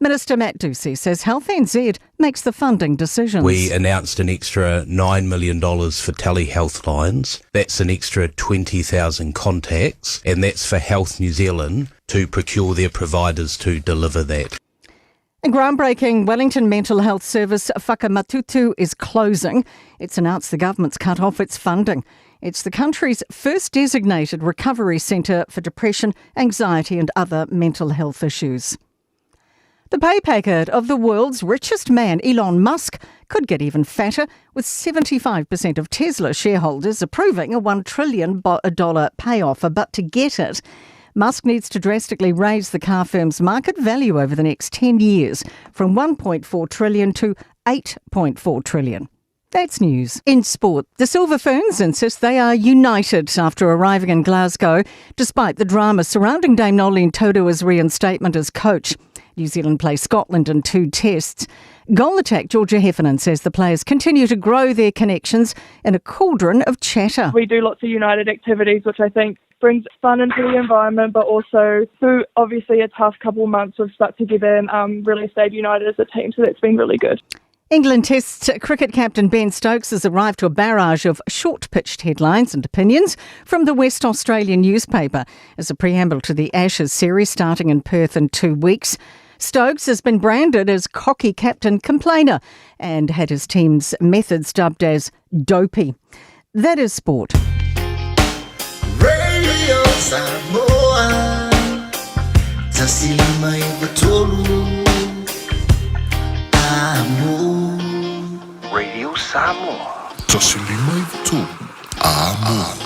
Minister Matt Doocey says Health NZ makes the funding decisions. We announced an extra $9 million for telehealth lines. That's an extra 20,000 contacts, and that's for Health New Zealand to procure their providers to deliver that. And groundbreaking Wellington Mental Health Service Whakamatutu is closing. It's announced the government's cut off its funding. It's the country's first designated recovery centre for depression, anxiety, and other mental health issues. The pay packet of the world's richest man, Elon Musk, could get even fatter, with 75% of Tesla shareholders approving a $1 trillion pay offer. But to get it, Musk needs to drastically raise the car firm's market value over the next 10 years from 1.4 trillion to 8.4 trillion. That's news. In sport, the Silver Ferns insist they are united after arriving in Glasgow, despite the drama surrounding Dame Noeline Taurua's reinstatement as coach. New Zealand play Scotland in 2 tests. Goal attack Georgia Heffernan says the players continue to grow their connections in a cauldron of chatter. We do lots of united activities, which I think brings fun into the environment, but also through obviously a tough couple of months, we've stuck together and really stayed united as a team, so that's been really good. England Test cricket captain Ben Stokes has arrived to a barrage of short-pitched headlines and opinions from the West Australian newspaper as a preamble to the Ashes series starting in Perth in 2 weeks. Stokes has been branded as cocky captain complainer and had his team's methods dubbed as dopey. That is sport. Radio Samoa 153 Amo. Radio Samoa. 153 Amo.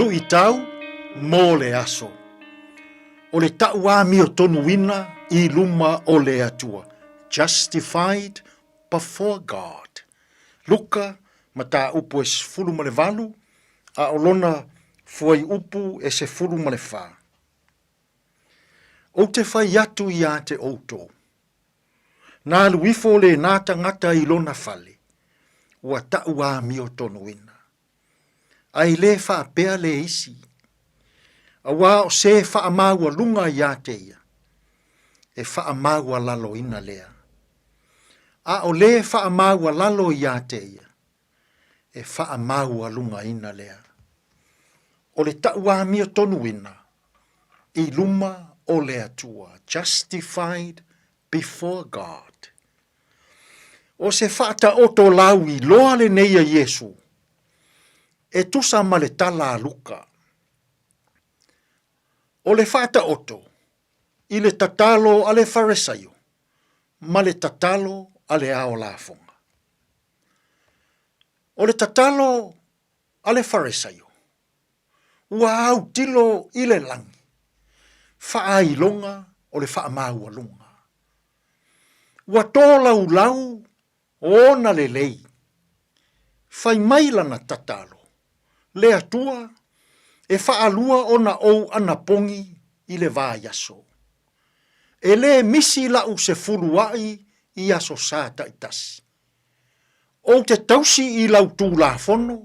Luʻitau mo le aso. O le taʻu amiotonuina i luma o le Atua, justified before God. Luka, mataupu e 18, a o lona fuaiupu e 14. Ou te fai atu iā te ʻoutou, na alu ifo lēnā tagata i lona fale, ua taʻu amiotonuina. A e lē faapea le isi, auā o se faamaualuga iā te ia, e faamaualaloina lea. A o lē faamaualalo iā te ia, e faamaualugaina lea. O le taʻu amiotonuina i luma o le Atua, justified before God. O se faataoto lauiloa lenei a Iesu, e tusa ma le tala a Luka. O le faataoto i le tatalo a le Faresaio ma le tatalo a le ao lafoga. O le tatalo a le Faresaio, ua autilo i le lagi, faailoga o le faamaualuga. Ua tolaulau ona lelei, fai mai lana tatalo, Le Atua, e faalua ona ou anapogi i le vaiaso. E lē misi laʻu sefuluaʻi i aso Sa taitasi. Ou te tausi i lau Tulafono,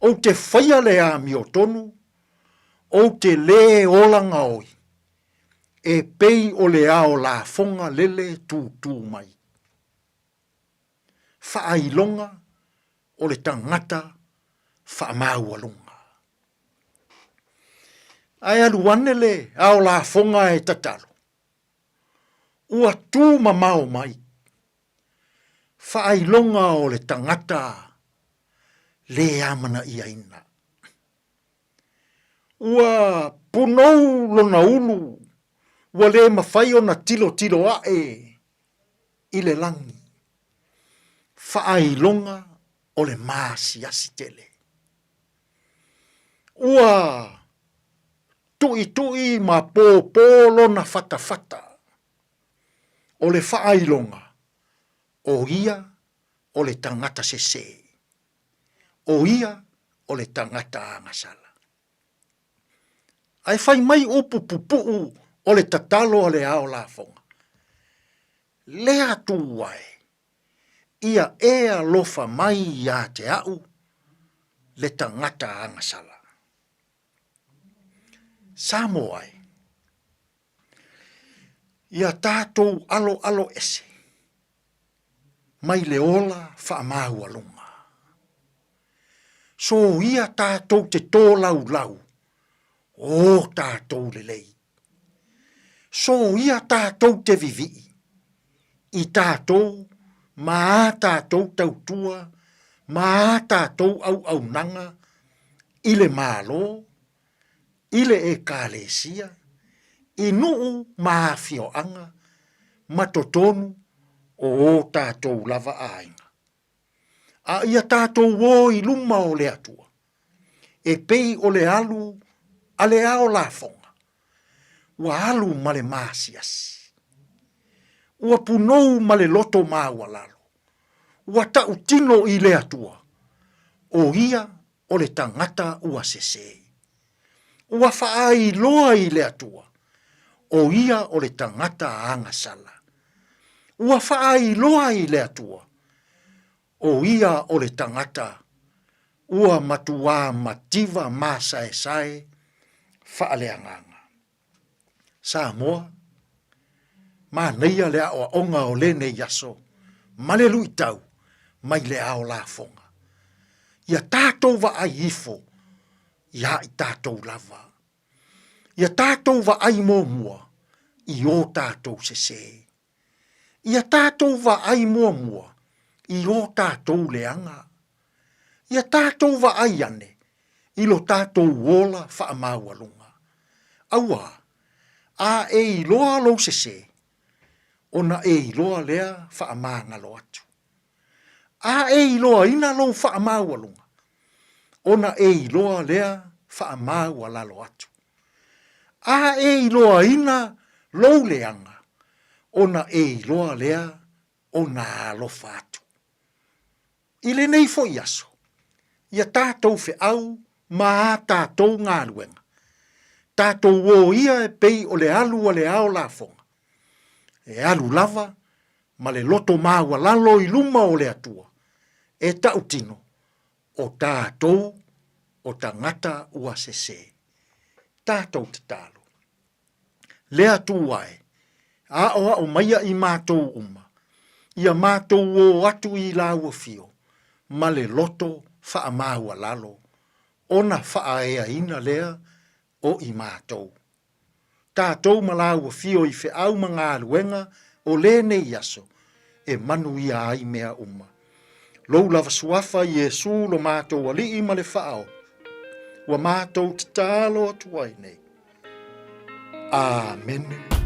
ou te faia le amiotonu, ou te lē ola gaoi, e pei o le ao lafoga lele tūtū mai. Faailoga o le tagata faamaualuga. Ae alu ane le ao lafoga e tatalo, ua tū mamao mai, faailoga o le tagata lē amanaiaina. Ua punou lona ulu, ua lē mafai ona tilotilo aʻe i le lagi, faailoga o le maasiasi tele. Ua tuʻituʻi ma pōpō lona fatafata, o le faailoga, ʻo ia o le tagata sesē, ʻo ia o le tagata agasala. Ae fai mai upu pupuʻu o le tatalo a le ao lafoga, Le Atua e, ia e alofa mai iā te aʻu le tagata agasala. Samoa e, ia tatou aloalo ese mai le ola faamaualuga. Soia tatou te tolaulau o tatou lelei. Soia tatou te vivii i tatou ma a tatou tautua ma a tatou auaunaga i le Malo, i le Ekalesia, i nuu ma afioaga ma totonu o o tatou lava aiga. A ia tatou o i luma o le Atua, e pei o le alu a le ao lafoga, ua alu ma le maasiasi, ua punou ma le loto maualalo, ua tautino i le Atua, ʻo ia o le tagata ua sesē. Ua faailoa i le Atua, ʻo ia o le tagata agasala. Ua faailoa i le Atua, ʻo ia o le tagata ua matuā mativa masaesae faaleagaga. Samoa, manaia le aoaoga o lenei aso ma le luitau mai le ao lafoga. Ia tatou vaai ifo iā i tatou lava. Ia tatou vaai muamua i o tatou sesē. Ia tatou vaai muamua i o tatou leaga. Ia tatou vaai ane i lo tatou ola faamaualuga. Auā, a e iloa lou sesē, ona e iloa lea faamagalo atu. A e iloaina lou faamaualuga, ona e iloa lea. faamaualalo atu. A e iloaina lou leaga, ona e iloa lea ona alofa atu. I lenei foi aso, ia tatou feau ma a tatou galuega, tatou o ia e pei o le alu a le ao lafoga, e alu lava ma le loto maualalo i luma o le Atua, e tautino o tatou o tagata ua sese. Tatou tatalo. Le Atua e, aoao maia i matou uma, ia matou o atu i lau afio ma le loto faamaualalo, ona faaeaina lea o i matou. Tatou ma lau afio i feau ma galuega o lenei aso, e manuia ai mea uma. Lou lava suafa Iesu lo matou Alii ma le Faaola, ua matou tatalo atu ai nei. Amene.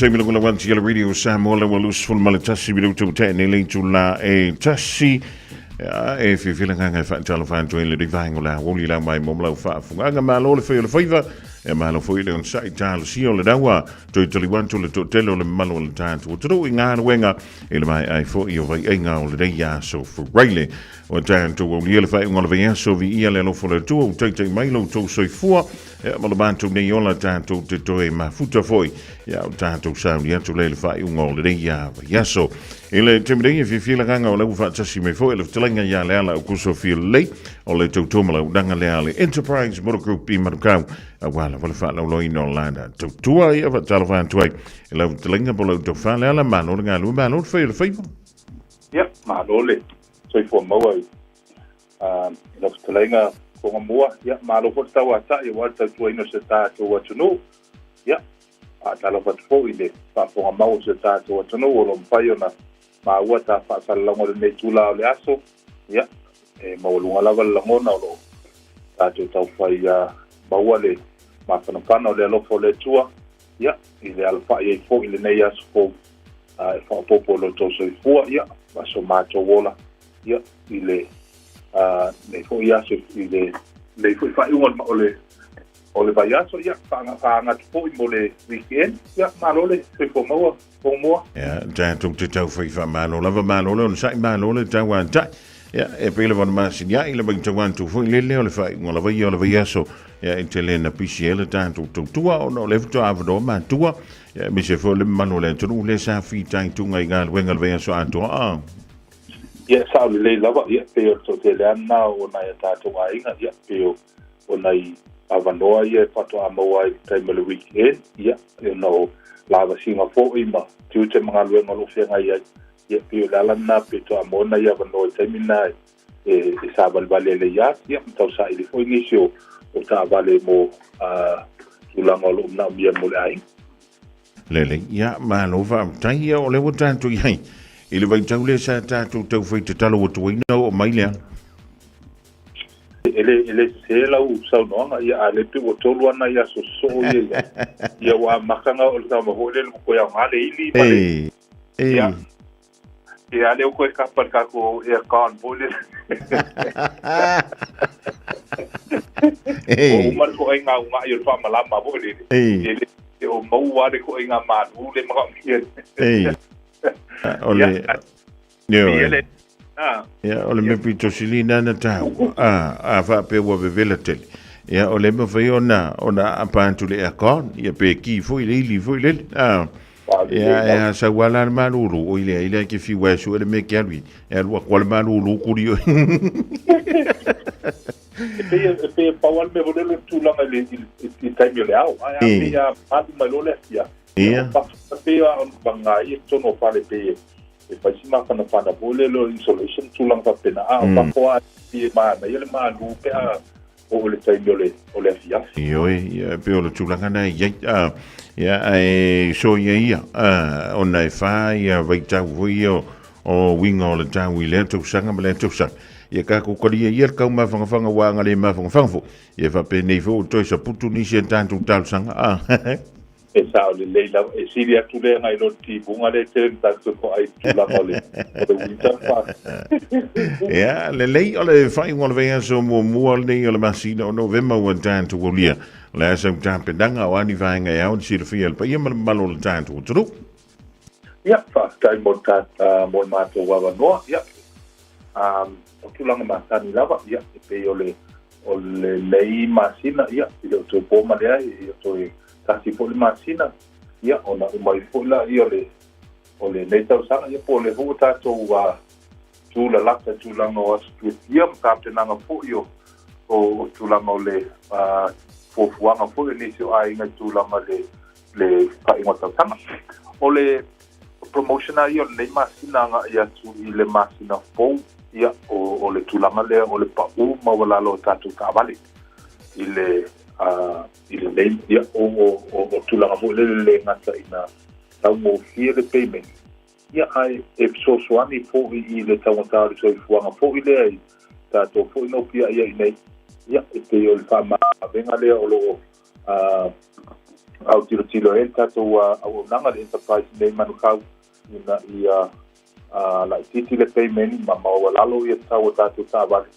taimi le kula wanti le Radio Samoa le walu sefulu ma le tasi minutu ua tea nei le itulā e tasi. Ia, e fiafia le agaga e faatalofa atu ai i lenei vaega o le aoauli lau mai mo lau faafofogaaga. Malo le fai o le faiva, ia malo foi le onosai talosia o le raua. Toe taliu atu le toatele o le mamalu o le tatou atunuu i galuega i le maea ai foi o vaiaiga o lenei aso Faraile. Ua tatou aulia le faaiuga o le vaiaso, viia le alofa o le Atua ua taitai mai lo outou soifua. Ia, ma lo matou nei ola tatou te toe mafuta foi. Ia, o tatou sauni atu lea i le faaiuga o lenei vaiaso. I le taimi nei e fiafia le agaga o lea ua faatasi mai foi le fetalaiga ia Leala Aukuso Fialelei o le tautua ma launaga lea a le Enterprise Motor Group i Manukau aua lava le faalauiloaina o lana tautua. Ia, faatalofa atu ai i lau fetalaiga po o lau tofa Leala, malo le galue, malo le fai o le faiva. Ia, malo le soifua maua i i lau fetalaiga Togamua, ia, malo foi le tauatai aua le tautuaina o si o tatou atunuu. Ia, faatalofa atu foi i le faafofoga mau o si o tatou atunuu o lo o mafai ona maua ta faasalalauga o lenei itula o le aso. Ia, e maualuga lava le lagona o lo o tatou taufai maua le mafanafana o le alofa o le Atua, ia, i le alafai ai foi i lenei aso fou e faaopoopo i lo outou soifua, ia, ma so matou ola. Ia, i le nei foi aso, i le nei foi faaiuga o le o le vaiaso, ia, faaga atu foi mo le weekend. Ia, malo le soifua maua, Togamua. Ia, tatou te taufai faamalo lava, malo le onosai, malo le tauatai. Ia, e pei lava ona masiniai le matau atu foi lele o le faaiuga lava ia o le vaiaso. Ia, e tele na pisi ai le tatou tautua ona o lea faatoa avanoa matua. Ia, aemaise foi o le mamalu o le atunuu lea sa fitaituga i galuega le vaiaso atoa. Ah. Ia, sao lelei lava, ia, pei o le toatele lava lena o nai a tatou aiga, ia, pei o, o nai avanoa ia e faatoa maua ai i le taimi o le weekend, ia, ona o lavasiga foi ma tiute ma galuega o lo o feagai ai, ia, pei o le ala lena pe toa maua nai avanoa i taimi na e, e, e savalivali ai le yacht, ia, ma tausaili foi nisi o, o taavale mo uh, tulaga o lo o manaomia mo le aiga. Lelei, ia, malo faafetai, ia, o lea ua tatou i ai i le vaitau lea sa tatou taufai tatalo atu ai na oo mai lea. E le, e le sese lau saunoaga, ia, a le pe ua tolu ana i aso sosoo ia ia, ia ua amataga o le tama foi lele ua toe aoga le ili ma le, Ei, ia, ia, lea ua toe kapa i le tatou aircon foi lele. Ei. Ua uma le toaiga una'i o le faamalama foi lele. Ei. E le o maua le toaiga malu le manaomia. Ei. O le, Ia, ioe. le, ah. Ia, o le mea pito sili na na taua. A, a faapea ua vevela tele. Ia, o le mawhai ona, ona aapa atu le aircon. Ia, pe ki foi le ili foi lele. A, ia, e a sau ala le malulu. O ile, ile ke fiwa e sue le mea ke alu i. E alu aku ale malulu kuri oi. E pei e pei e pau lava le mea foi lele o le tulaga i le i le i le taimi o le ao. Ae a pei a malu mai loa le afiafi, Ia. o e pei a ona vagā ia i totonu o fale pei e e fai si mafanafana foi lele o insulation tulaga faapena. A o fafo lava e pei e manaia le malu pe a oo i le taimi o le o le afiafi. Ioe, ia, e pei o le tulaga na e i ai. A, ia, ae soia ia, a, ona e whā ia vaitau foi ia o, o uiga o le tau i lea tausaga ma lea tausaga. Ia tatou talia ia le taumafangafanga ua aga le mafangafanga foi. Ia faapenei foi ua toe saputu nisi a tatou talosaga. A. E sao lelei lava, e sili atu lea nai lo le timuga lea e tele na tatou toai i le tulaga o le o le winter fa. Ia, lelei o le faaiuga o le vaiaso muamua lenei o le masina o Novema ua tatou aulia. O le a sau tapenaga o a ni vaega e ao ona silafia e le paia ma le mamalu o le tatou atunuu. Ia, faafetai mo le ta, mo le matou avanoa. Ia, o tulaga masani lava, ia, e pei o le, o lenei masina, ia, e le o toe po ma leai, e toe tasi foi le masina, ia, ona uma ifo foi laia o le, o lenei tausaga, ia, po o lea foi ua tatou tūlalata i tulaga o aso fiafia ma tapenaga foi o, o, o tulaga o le fuafuaga foi o nisi o aiga i tulaga o le, le faaiuga o tausaga. O le promotion lava ia o lenei masina agai atu i le masina fou, ia, o, o le tulaga lea o le pau maualalo o tatou taavale i le, uh, i lenei, ia, o, o, o, o tulaga foi lele le gata ina taugofie le payment, ia, ae e fesoasoani foi i le taugata o le soifuaga foi lea i tatou foi nopiai ai nei, ia, e pei o le faamavega lea o lo o Autilotilo ai le tatou auaunaga le enterprise i nei Manukau ina ia laitiiti le payment ma maualalo ia tau o tatou taavale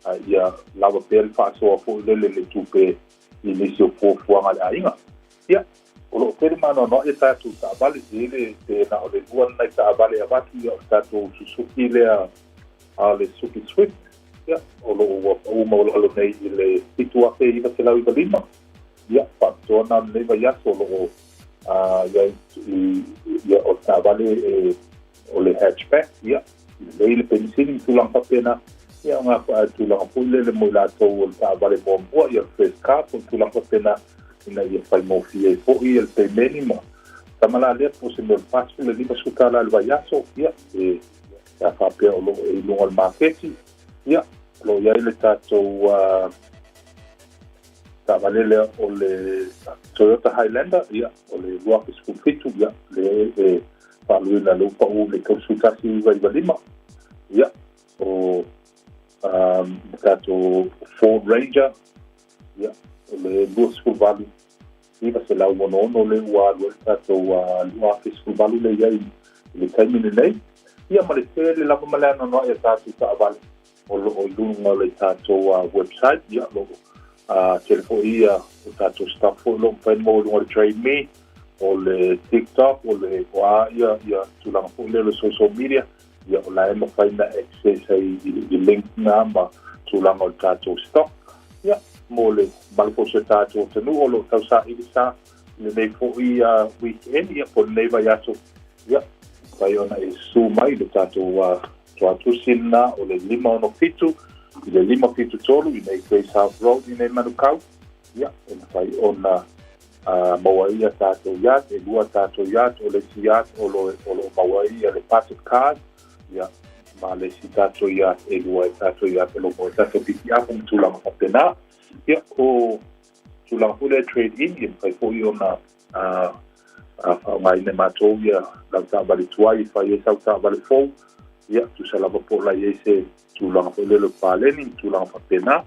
a ia lava pea le faasoa foi lele le tupe i nisi o fuafuaga a le aiga. Ia, o lo o tele maanoanoa ia tatou taavale, e le pe na o le lua nai taavale e avatu ia o le tatou Suzuki lea a le Suzuki Swift, ia, o lo o ua pau maualalo nei i le $7,995, ia, faapitoa na o lenei vaiaso o lo o i ai ia o le taavale e o le hatchback, ia, lelei le penisini ma tulaga faapena, ia, o ngā tulaga foi lele mo i latou o le taavale muamua, ia, first car, po o tulaga faapena, ina ia faigofie ai foi ia le pemeni ma tama la lea po o se mea o le $40 i le $50 i le vaiaso, ia, e a faapea o lo o e i luga o le maketi, ia, o lo o i ai le tatou taavale lea o le Toyota Highlander, ia, o le 2017, ia, le e faaluina le upau le 31,995, ia, o le tatou Ford Ranger, ia, o le 28 966 le ua alu ai le tatou 2018 le i ai i le taimi lenei. Ia ma le tele lava ma le anoanoai a tatou taavale o lo o i luga o le tatou website, ia, o lo o tele foi ia o tatou stock foi o lo o mafai ona maua i luga o le Trade Me, o le TikTok, o le o a ia ia tulaga foi lea o le social media, ia o la e mafai ona access ai i link na ma tulaga o le tatou stock. Ia, mo le mamalu foi o si o tatou atunuu o lo o tausaili sa i lenei foi weekend, ia po o lenei vaiaso, ia, mafai ona e susu mai i le tatou tuatusi lena o le 567 i le 573 i nei Grace House Road i nei Manukau, ia, e mafai ona maua ai a tatou yacht, e lua tatou yacht, o le isi yacht o lo o maua ai le budget card, ia, ma le isi tatou yacht, e lua ai tatou yacht o lo o maua ai tatou pikiapu ma tulaga faapena. Ia, o tulaga foi lea trade in, ia mafai foi ona faaaogaina e matou ia lau taavale tuai e fai ai sau taavale fou, ia, tusa lava po o la i ai se tulaga foi lele o paleni ma tulaga faapena.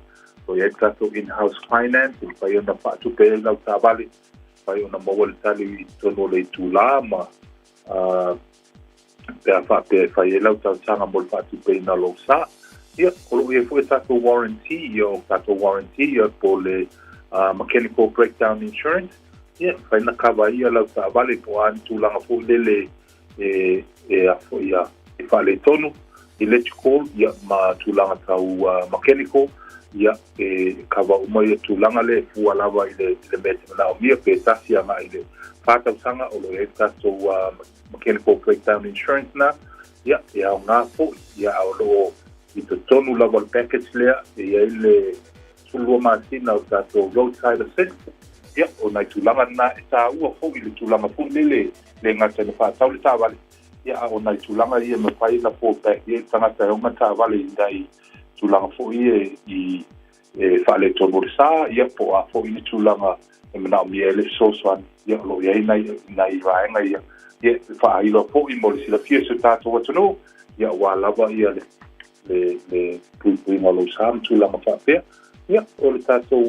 O i ai le tatou in-house finance e mafai ona faatupe ai lau taavale, mafai ona maua le tali i totonu o le itulā ma pe a faapea e fai ai lau talosaga mo le faatupeina o lou sa. Ia, o lo o i ai foi tatou warranty, ia o tatou warranty ia po o le mechanical breakdown insurance, ia, mafai ona kava ai ia lau taavale po o a ni tulaga foi lele e, e, a foi a, e faaletonu, electrical, ia, ma tulaga tau mechanical, ia, e kava uma ia tulaga lea e fua lava i le, i le mea e te manaomia, pe tasi agai i le 4 tausaga, o lo o i ai le tatou mechanical breakdown insurance na, ia, e aoga foi, ia, a o lo o i totonu lava o le package lea, e i ai le 12 masina o tatou roadside assist, ia, o nai tulaga na e tāua foi i le tulaga foi lele, le gata ina faatau le taavale, ia, a o nai tulaga ia e mafai ona fall back i ai le tagata e ona taavale i nai tulaga foi ia i e faaletonu o le sa, ia, po o a foi ni tulaga e manaomia ai le fesoasoani, ia, o lo o i ai nai, nai vaega ia, ia, e faailoa foi mo le silafia o si o tatou atunuu, ia, aua lava ia le, le, le puipuiga o lou sa ma tulaga faapea. Ia, o le tatou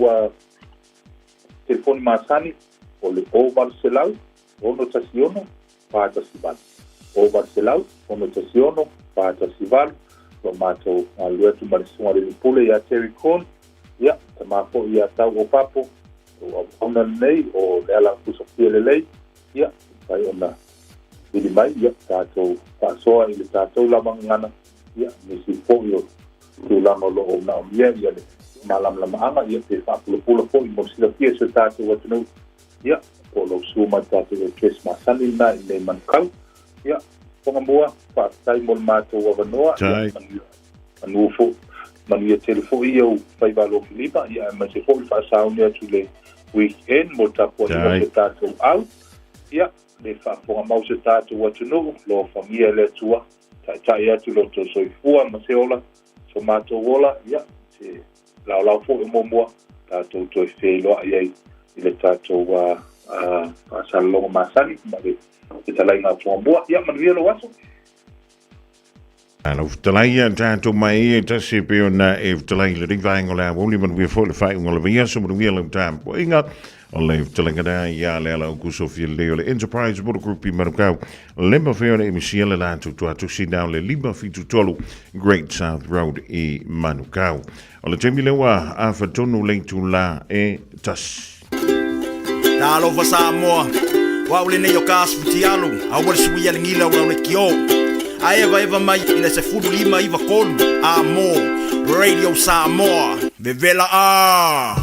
telefoni masani, o le 0800 616 418. 0800 616 418. Lo matou galulue atu ma le susuga i le alii pule ia Terry Corn, ia, tama foi ia Tau o Papo, o auauna lenei o Leala Kusafia Lelei, ia, mafai ona vili mai, ia, tatou faasoa i le tatou lava gagana, ia, nisi foi o tulaga o lo o manaomia ia le malamalamaaga, ia, pe faapulapula foi mo le silafia e si o tatou atunuu, ia, po o lou susu mai tatou address masani lena i nei Manukau. Ia, Tongamua, faafetai mo le matou avanoa. Ia, manuia, manu foi, manuia tele foi ia u faiva alofilima, ia, aemaise foi le faasauni atu i le weekend mo le tapuaiga o si o tatou au. Ia, le faafofoga mau o si o tatou atunuu, alofagia e le Atua, taitai atu lo outou soifua ma se ola, so matou ola, ia, se laolao foi o muamua, tatou toe feiloai ai i le tatou faasalaloga masani ma le fetalaiga a Toamua. Ia, manuia lou aso. Lau fetalai ia tatou mai e tasi e pei ona e fetalai i lenei vaega o le aoauli, manuia foi le faaiuga o le vaiaso, manuia lau tapuaiga. O le fetalaiga lea ia Leala Aukuso Fialelei o le Enterprise Motor Group i Manukau. Le mafai ona emisia le latou tuatusi na o le 573 Great South Road i Manukau. O le taimi lea ua afa tonu le itulā e tasi. Talofa Samoa, o au lenei o ka Futialu, aua le suia le gila o lau lekiō. A evaeva mai i le 15 9 3 a mō Radio Samoa, vevela ā!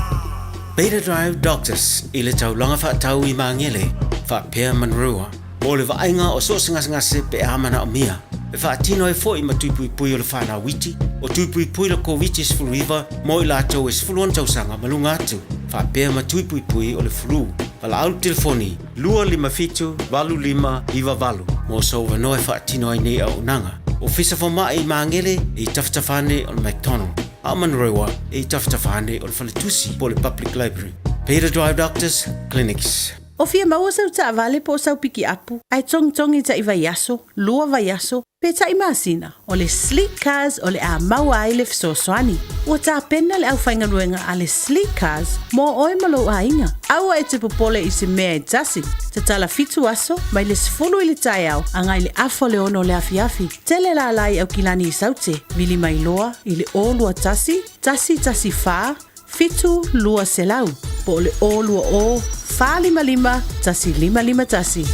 Beta Drive Doctors i le taulaga faatau i Magele, faapea Manurewa, mo le vaaiga o so o se gasegase pe a manaomia. E faatino ai foi ma tui puipui o le whanau iti, o tui puipui le Koviti-19 mo i latou e 16 tausaga ma luga atu, faapea ma tui puipui o le flu. Valaau le telefoni 257 8598 mo sou avanoa e faatino ai nei auaunaga. Ofisa Fomai i Magele e i tafatafa ane o le McDonald, a o Manurewa e i tafatafa ane o le Faletusi po o le Public Library. Peter Drive Doctors Clinics. O fia maua sau taavale po o sau pikiapu, ae togitogi taʻi vaiaso, lua vaiaso, pe taʻi masina, o le Sleek Cars o le a maua ai le fesoasoani. Ua tapena le aufaigaluega a le Sleek Cars mo oe ma lou aiga. Aua e te popole i se mea e tasi. Tatala fitu aso, mai le 10 i le taeao agai le afa o le ono o le afiafi. Tele lala i Aukilani i Saute, vili mai loa i le 0 21 114 7 200 po o le 0 20 455 1551.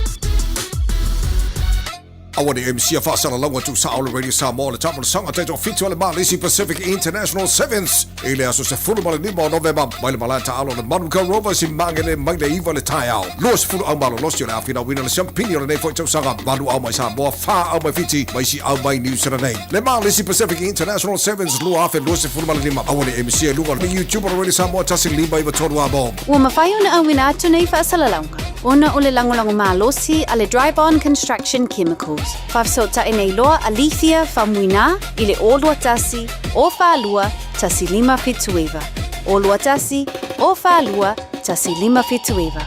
Aua ne emisia faasalalauga tuusao le Radio Samoa le taamolosaga taitoafitu a le Malisi Pacific International Sevens i le aso 15 o Novema mai le malae taaalo o le Manukau Rovers i Magele mai le 9 le taeao. 20 au malolosi o le a finauina le siampini o lenei foi tausaga, valu au mai Samoa, fa au mai Fiti ma isi au mai Niu Sila nei. Le Malisi Pacific International Sevens 2025. Aua ne emisia i luga o le YouTube o le Radio Samoa 1593 amo. Ua mafai ona auina atu nei faasalalauga ona o le lagolago malosi a le Dryborn Construction Chemicals. Faafesootai nei loa a Lethia Faumuina i le 0 21 0 42 1579. 0 21 0 42 1579.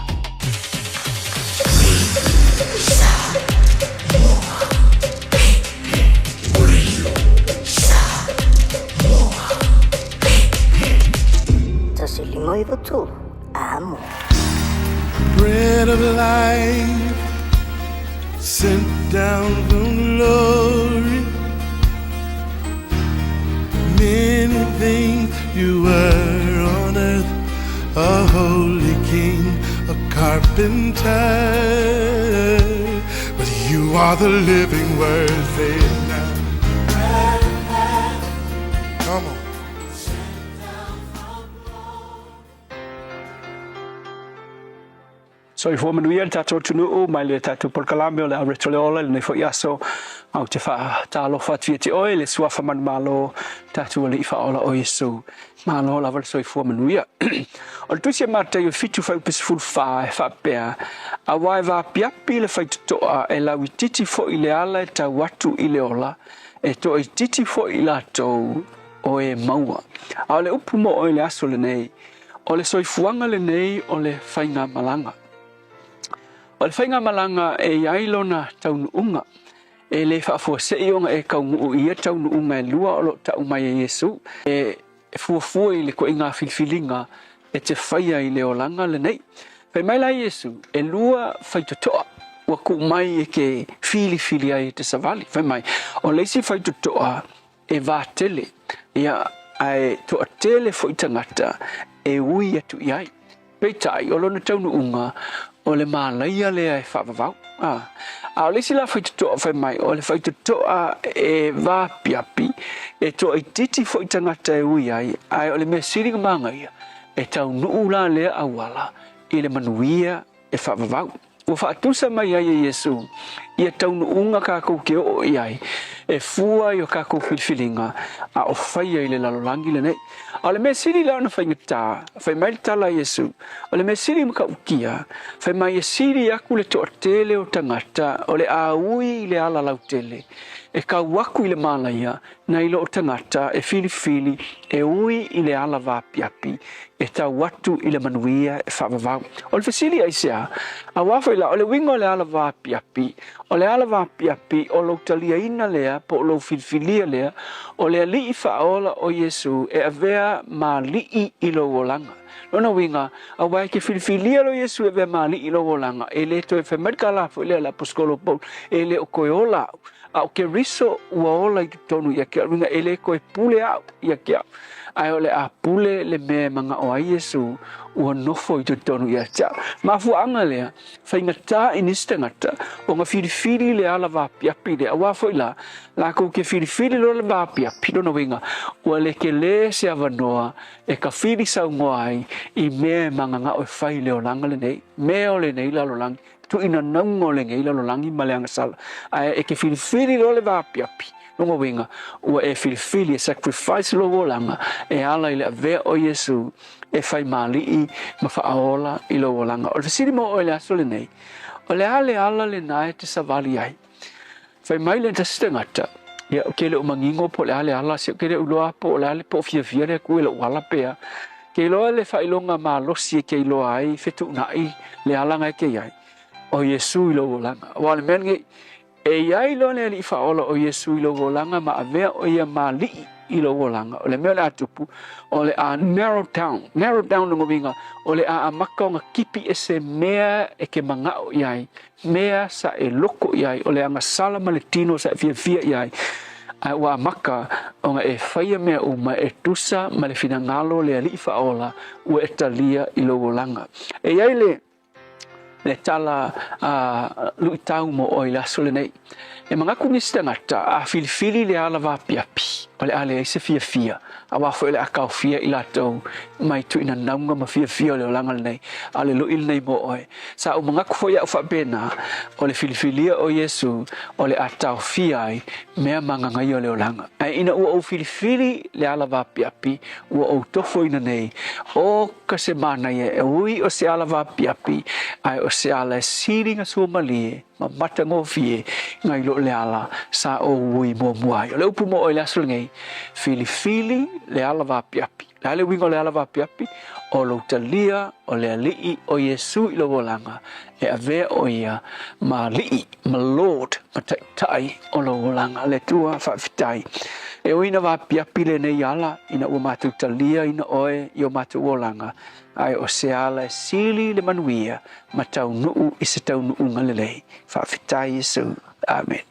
1593, amo. Bread of life sent down from glory. Many things you were on earth, a holy king, a carpenter. But you are the living word, say it now. Come on. Soifua manuia le tatou atunuu mai le tatou polokalame o le Aureto le Ola i lenei foi aso. Ou te faatalofa atu ia te oe i le suafa manumalo, tatou Alii Faaola o Iesu. Malo lava le soifua manuia. O le tusi a Mataio 7 fuaiupu 14 e faapea, Aua e vaapiapi le faitotoa e lauitiiti foi le ala e tau atu i le ola, e toaitiiti foi i latou o e maua. A o le upu mo oe i le aso lenei, o le soifuaga lenei o le faigamalaga. O le faigamalaga e i ai lona taunuuga, e le faafuasei ona e taunuu i ia taunuuga e lua o lo o tau mai e Iesu, e fuafua i le ituaiga filifiliga e te faia i le olaga lenei. Fai mai la Iesu, e lua faitotoa ua tuu mai e te filifili ai e te savali. Fai mai, o le isi faitotoa e vatele, ia, ae toatele foi tagata e ui atu i ai. Peitai, o lona taunuuga, o le malaia lea e faavavau. A, a o le isi la faitotoa fai mai, o le faitotoa e vaapiapi, e toaitiiti foi tagata e ui ai, ae o le mea sili ona manaia, e taunuu la lea auala i le manuia e faavavau. Ua faatusa mai ai e Iesu ia taunuuga kakou te oo i ai, e fua i o kakou filifiliga a o faia i le lalolagi lenei. A o le mea sili la ona faigata, fai mai le tala a Iesu, o le mea sili matautia, fai mai e sili aku le toatele o tagata o le a ui i le ala lautele, e kau aku i le malaia, nai lo o tagata e filifili e ui i le ala vaapiapi e tau atu i le manuia e faavavau. O le fesili aisea? Auā foi la, o le uiga o le ala vaapiapi, O le ala vaapiapi o lou taliaina lea po o lou filifilia lea o le Alii Faaola o Iesu e avea ma Alii i lou olaga. Lona uiga, aua e te filifilia loa Iesu e avea ma Alii i lou olaga, e le toe fai mai le tala foi lea a le Aposetolo o Paulo, E le o toe ola au, a o Keriso ua ola i totonu ia te au. Uiga, e le toe pule au ia te au, ae o le a pule le mea e manao ai Iesu ua nofo i totonu ia te au. Mafuaaga lea, Faigata i nisi tagata ona filifili le ala vaapiapi lea, aua foi la, latou te filifili loa le vaapiapi, lona uiga, ua le tele se avanoa e tafili saunoa ai i mea e mananao e fai i le olaga lenei, mea o lenei lalolagi, tuuinanauga o lenei lalolagi ma le agasala. Ae e te filifili loa le vaapiapi, lona uiga, ua e filifili e sacrifice lou olaga e ala i le avea o Iesu e fai māliʻi ma faaola i lou olaga. O le fesili mo oe i le aso lenei, o le a le ala lenā e te savali ai? Fai mai le tasi tagata, ia, ou te le o manino po o le a le ala, se ou te le o iloa po o le a le po o fiafia le Atua i lou ala pe a. Ke iloa le faailoga malosi e te iloa ai fetuunai le ala na e te i ai, o Iesu i lou olaga. Aua o le mea lenei, E i ai loa le Alii Faaola o Iesu i lou olaga ma avea o ia ma Alii i lou olaga, o le mea o le a tupu, o le a narrow down, narrow down lona uiga, o le a amata ona kipi ese mea e te manao i ai, mea sa e loko i ai, o le agasala ma le tino sa e fiafia i ai, ae ua amata ona e faia mea uma e tusa ma le finagalo o le Alii Faaola ua e talia i lou olaga. E i ai le. Le tala a luitau mo oe i le aso lenei. E manatu nisi tagata a filifili le ala vaapiapi, o le a leai se fiafia, aua foi o le a taofia i latou mai tuuinanauga ma fiafia o le olaga lenei, a o le lui lenei mo oe. Sa ou manatu foi au faapena, o le filifilia o Iesu o le a taofia ai mea magagaia o le olaga. Ae ina ua ou filifili le ala vaapiapi, ua ou tofoina nei, o ka se manaia e ui o se ala vaapiapi, ae o se ala e sili na suamalie ma matagofie nai lo le ala sa ou ui muamua ai. O le upu mo oe i le aso lenei, filifili le ala vaapiapi. O le a le uiga o le ala vaapiapi? O lou talia o le Alii o Iesu i lou olaga, e avea o ia ma Alii, ma Lord, ma Taitai o lou olaga. Le Atua faafetai. E ui ina vaapiapi lenei ala ina ua matou talia ina oe i o matou olaga, ae o se ala e sili le manuia ma taunuu i se taunuuga lelei. Faafetai Iesu. Amen.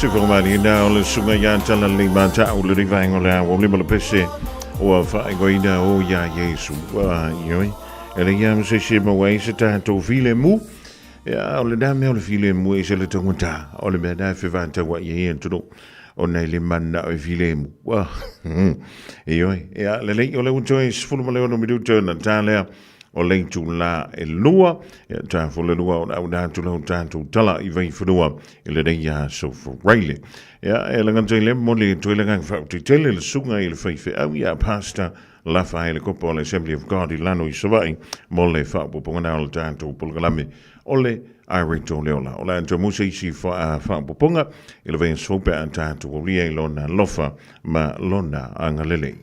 Sifongomani na o le suga ia tala le matau le rivaenga o le awa o lima le pese ua faaigoaina o ia Iesu. Ioe, e le ia ma se se maua ai se tatou filemu. Ia, o lena mea o le filemu e se le taugata, o le mea na e fevataua'i ai atunuu ona e le mananao e filemu. Ioe, ia, lelei, o le ua toe 16 minuta ona ta lea o le itulā e lua, ia ta fole lua ona auina atu lau tatou tala i Vaifanua i lenei aso Faraile. Ia, e lagata i le momoli atu ai le agaga faaotetele le susuga i le faifeau ia Pastor Lafa ai le kopa o le Assembly of God i lalo i Savaii mo le faaopoopoga o le tatou polokalame o le Areto le Ola. O le a toe se isi faaopoopoga i le vaiaso fou pe a tatou aulia i lona alofa ma lona agalelei.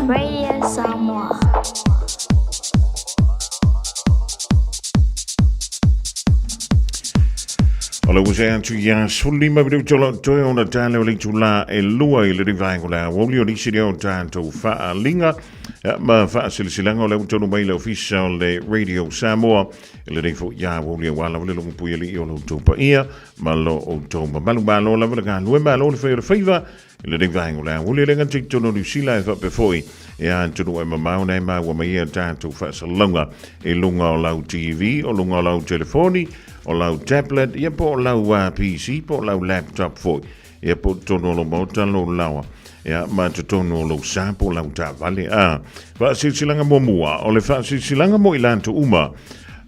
Radio Samoa. O le ua atu ia 15 minuta o lau toe ona tale o le itulā e lua i le rivaenga o le aoauli o nisi lea o tatou faaaliga ma faasilasilaga o le ua taunuu mai le ofisa o le Radio Samoa i lenei foi aoauli aua lava le logopui alii o lo outou paia ma lo outou mamalu. Malo lava le galue, malo le fai o le faiva i lenei vaega o le aoauli. E le gata i totonu o Niu Sila e faapea foi e atunuu e mamao na e maua mai ai a tatou faasalalauga i luga o lau TV, o luga o lau telefoni, o lau tablet, ia po o lau PC, po o lau laptop foi, ia po o totonu o lou maota, lou laoa, ia ma totonu o lou sa po o lau taavale. A faasilasilaga muamua, o le faasilasilaga mo i latou uma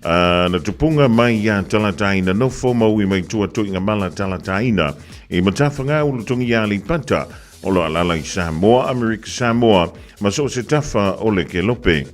na tupuga mai ia Talataina nofo ma ui mai tua tuiga mala Talataina i Matafaga Ulutogia Aleipata o lo alala i Samoa, Amerika Samoa ma so o se tafa o le Kelope.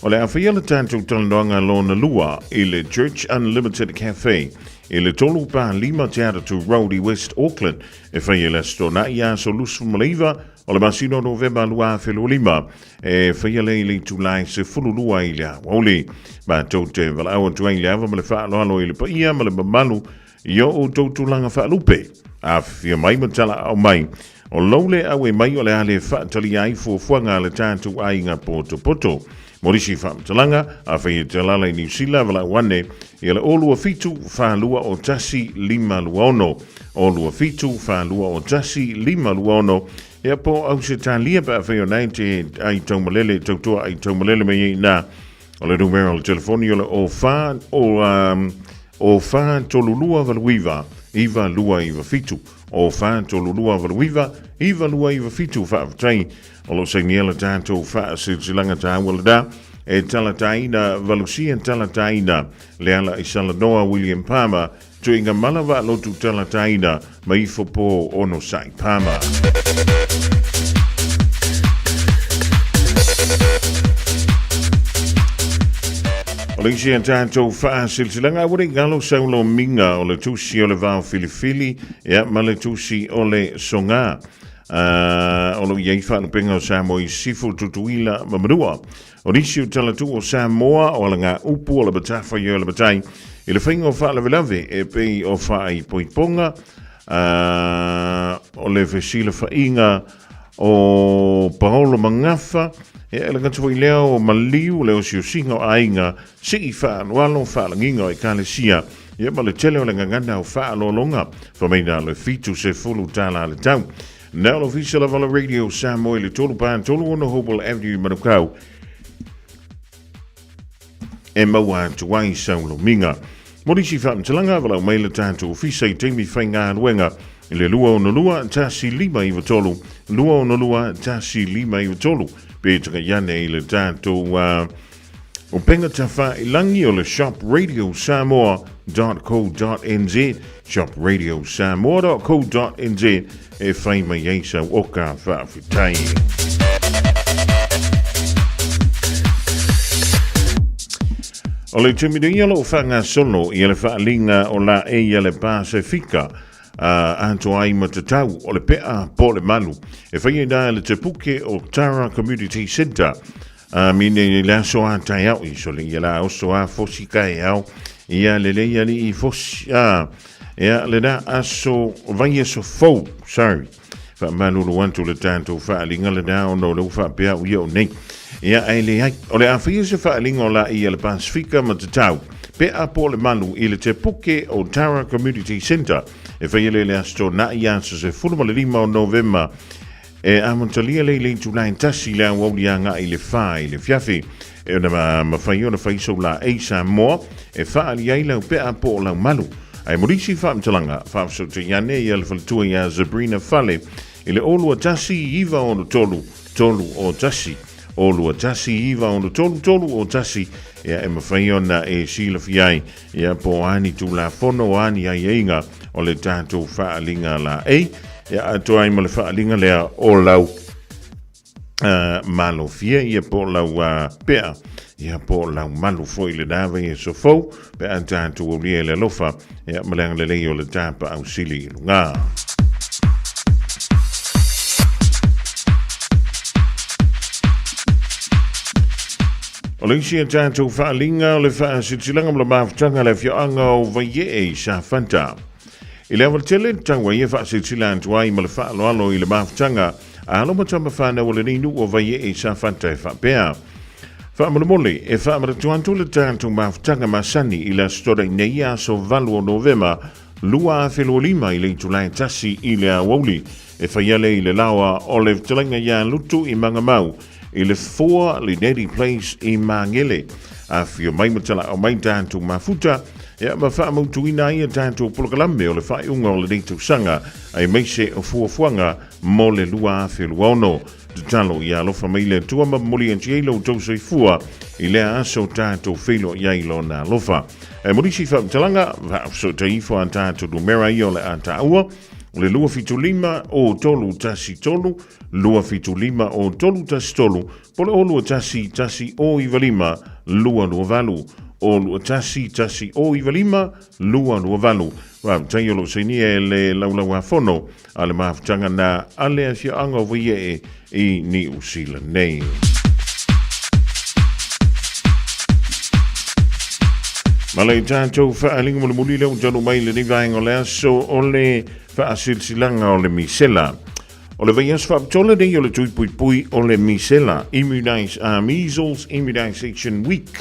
O le a faia le tatou talanoaga lona lua i le Church Unlimited Cafe i le 3 pa 5 Te Atatu Road i West Auckland e faia i le Aso Toonai aso 29 o le masina o Novema 2025 e faia lea i le itulā e 12 i le aoauli. Matou te valaau atu ai i le ava ma le faaaloalo i le paia ma le mamalu i o outou tulaga faalupe. Afifio mai ma talaau mai. O lou le auē mai o le a le faatalia ai fuafuaga a le tatou aiga potopoto. Mo nisi faamatalaga, afai e te alaala i Niu Sila, valaau ane ia le 027 421 526, 027 421 526, ia po o Ausetalia pe afai o na e te ai taumalele, tautua ai taumalele mai ai i ina. O le numera o le telefoni o le 04 o 04 32 89 9297 04 32 89 9297. Faafetai o lo o sainia le tatou faasilasilaga taua lena e talataina Valusia, talataina Leala i Salanoa, William Palmer, Tuiga Mala Vaalotu, talataina ma Ifo Po Onosai Palmer. O le isi a tatou faasilasilaga, ua le i galo saulo miga o le tusi o le vao filifili ia ma le tusi o le sogā. O lo o i ai faalupega o Samoa i Sisifo, Tutuila ma Manua. O nisi o talatuu o Samoa o alaga upu o le matawhai o le matai i le faiga o faalavelave e pei o faaipoipoga, o le fesilafaiga o Paolo Magafa, e le gata foi lea o maliu le osiosiga o aiga, sii faaaloalo faalagiga o ekalesia, ia ma le tele o le gagana o faaaloaloga, famaina le $70 le tau. Na o le ofisa lava o le Radio Samoa i le 3 pa 36 Hopewell Avenue i Manukau e maua atu ai sau lomiga. Mo nisi faamatalaga, valaau mai le tatou ofisa i taimi faigaluega i le 262 1593, 262 1593, pe tagai ane i le tatou upega tafailangi o le shopradiosamoa.co.nz, shopradiosamoa.co.nz e fai mai ai sau oka faafetai. O le taimi nei o loo faagasolo ia le faaaliga o laei a le Pasefika atoa ai ma tatau o le pea po o le malu e faia i ina i le Tepuke o Tara Community Centre mine i le aso a taeao i sole ia la oso a fosi ka e ao ia lelei alii fosi a. Ia, lena aso, vaiaso fou, sorry. Faamalulu atu le tatou faaaliga lena ona o lea ua faapea au ia o nei. Ia, ae leai, o le a faia se faaaliga o laʻi a le Pasefika ma tatau pe a po o le malu i le Tepuke o Tara Community Centre e faia lea i le Aso Toonai aso 15 o Novema e amatalia lea i le itula e 1 i le aoauli agai i le 4 i le afiafi. E ona mafai ona fai sou laei Samoa e faaali ai lau pea po o lau malu. Ae mo nisi faamatalaga, faafesootai ane ia le faletua iā Zabrina Fale i le 021 963 301, 021 963 301, ia e mafai ona e silafia ai ia po o a ni Tulafono o a ni aiaiga o le tatou faaaliga laei, ia atoa ai ma le faaaliga lea o lau malofia ia po o lau pea ia po o lau malu foi i lena vaiaso fou pe a tatou aulia i le alofa ia ma le agalelei o le Tapaau Sili i luga. O le isi a tatou faaaliga o le faasilasilaga ma le mafutaga a le afioaga o Vaiee i Safata. I le awalatele tau ai e faasilsila atu ai ma le faaaloalo i le mafutaga a alo ma tama fanau o lenei nuu o Vaiee i Safata e faapea, Faamolemole, e faamanatu atu le tatou mafutaga masani i le Aso Toonai nei aso 8 o Novema 2025 i le itula e 1 i le aoauli e faia lea i le laoa o le fetalaiga ia Lutu i Magamau i le 4 Lineti Place i Magele. Afio mai ma tala'o mai tatou mafuta ia ma faamautuina ai a tatou polokalame o le faaiuga o lenei tausaga aemaise o fuafuaga mo le 2026. Tatalo ia alofa mai le Atua ma momoli atu ai lo outou soifua i lea aso tatou feiloai ai Lona alofa. Ae mo nisi faamatalaga, faafesootai ifo a tatou numera ia o le a taua, o le 275 o 313 275 o 313 po o le 0 21 1 o 95 228 o 21 1 o 95 228. Faafetai o lo o sainia e le Laulauafono a le mafutaga na a le afioaga o Vaiee i Niu Sila nei. Ma le tatou faaaliga mulimuli lea ua taunuu mai i lenei vaega o le aso o le faasilasilaga o le misela. O le vaiaso faapitoa lenei o le tui puipui o le misela, Immunize, Measles Immunization Week.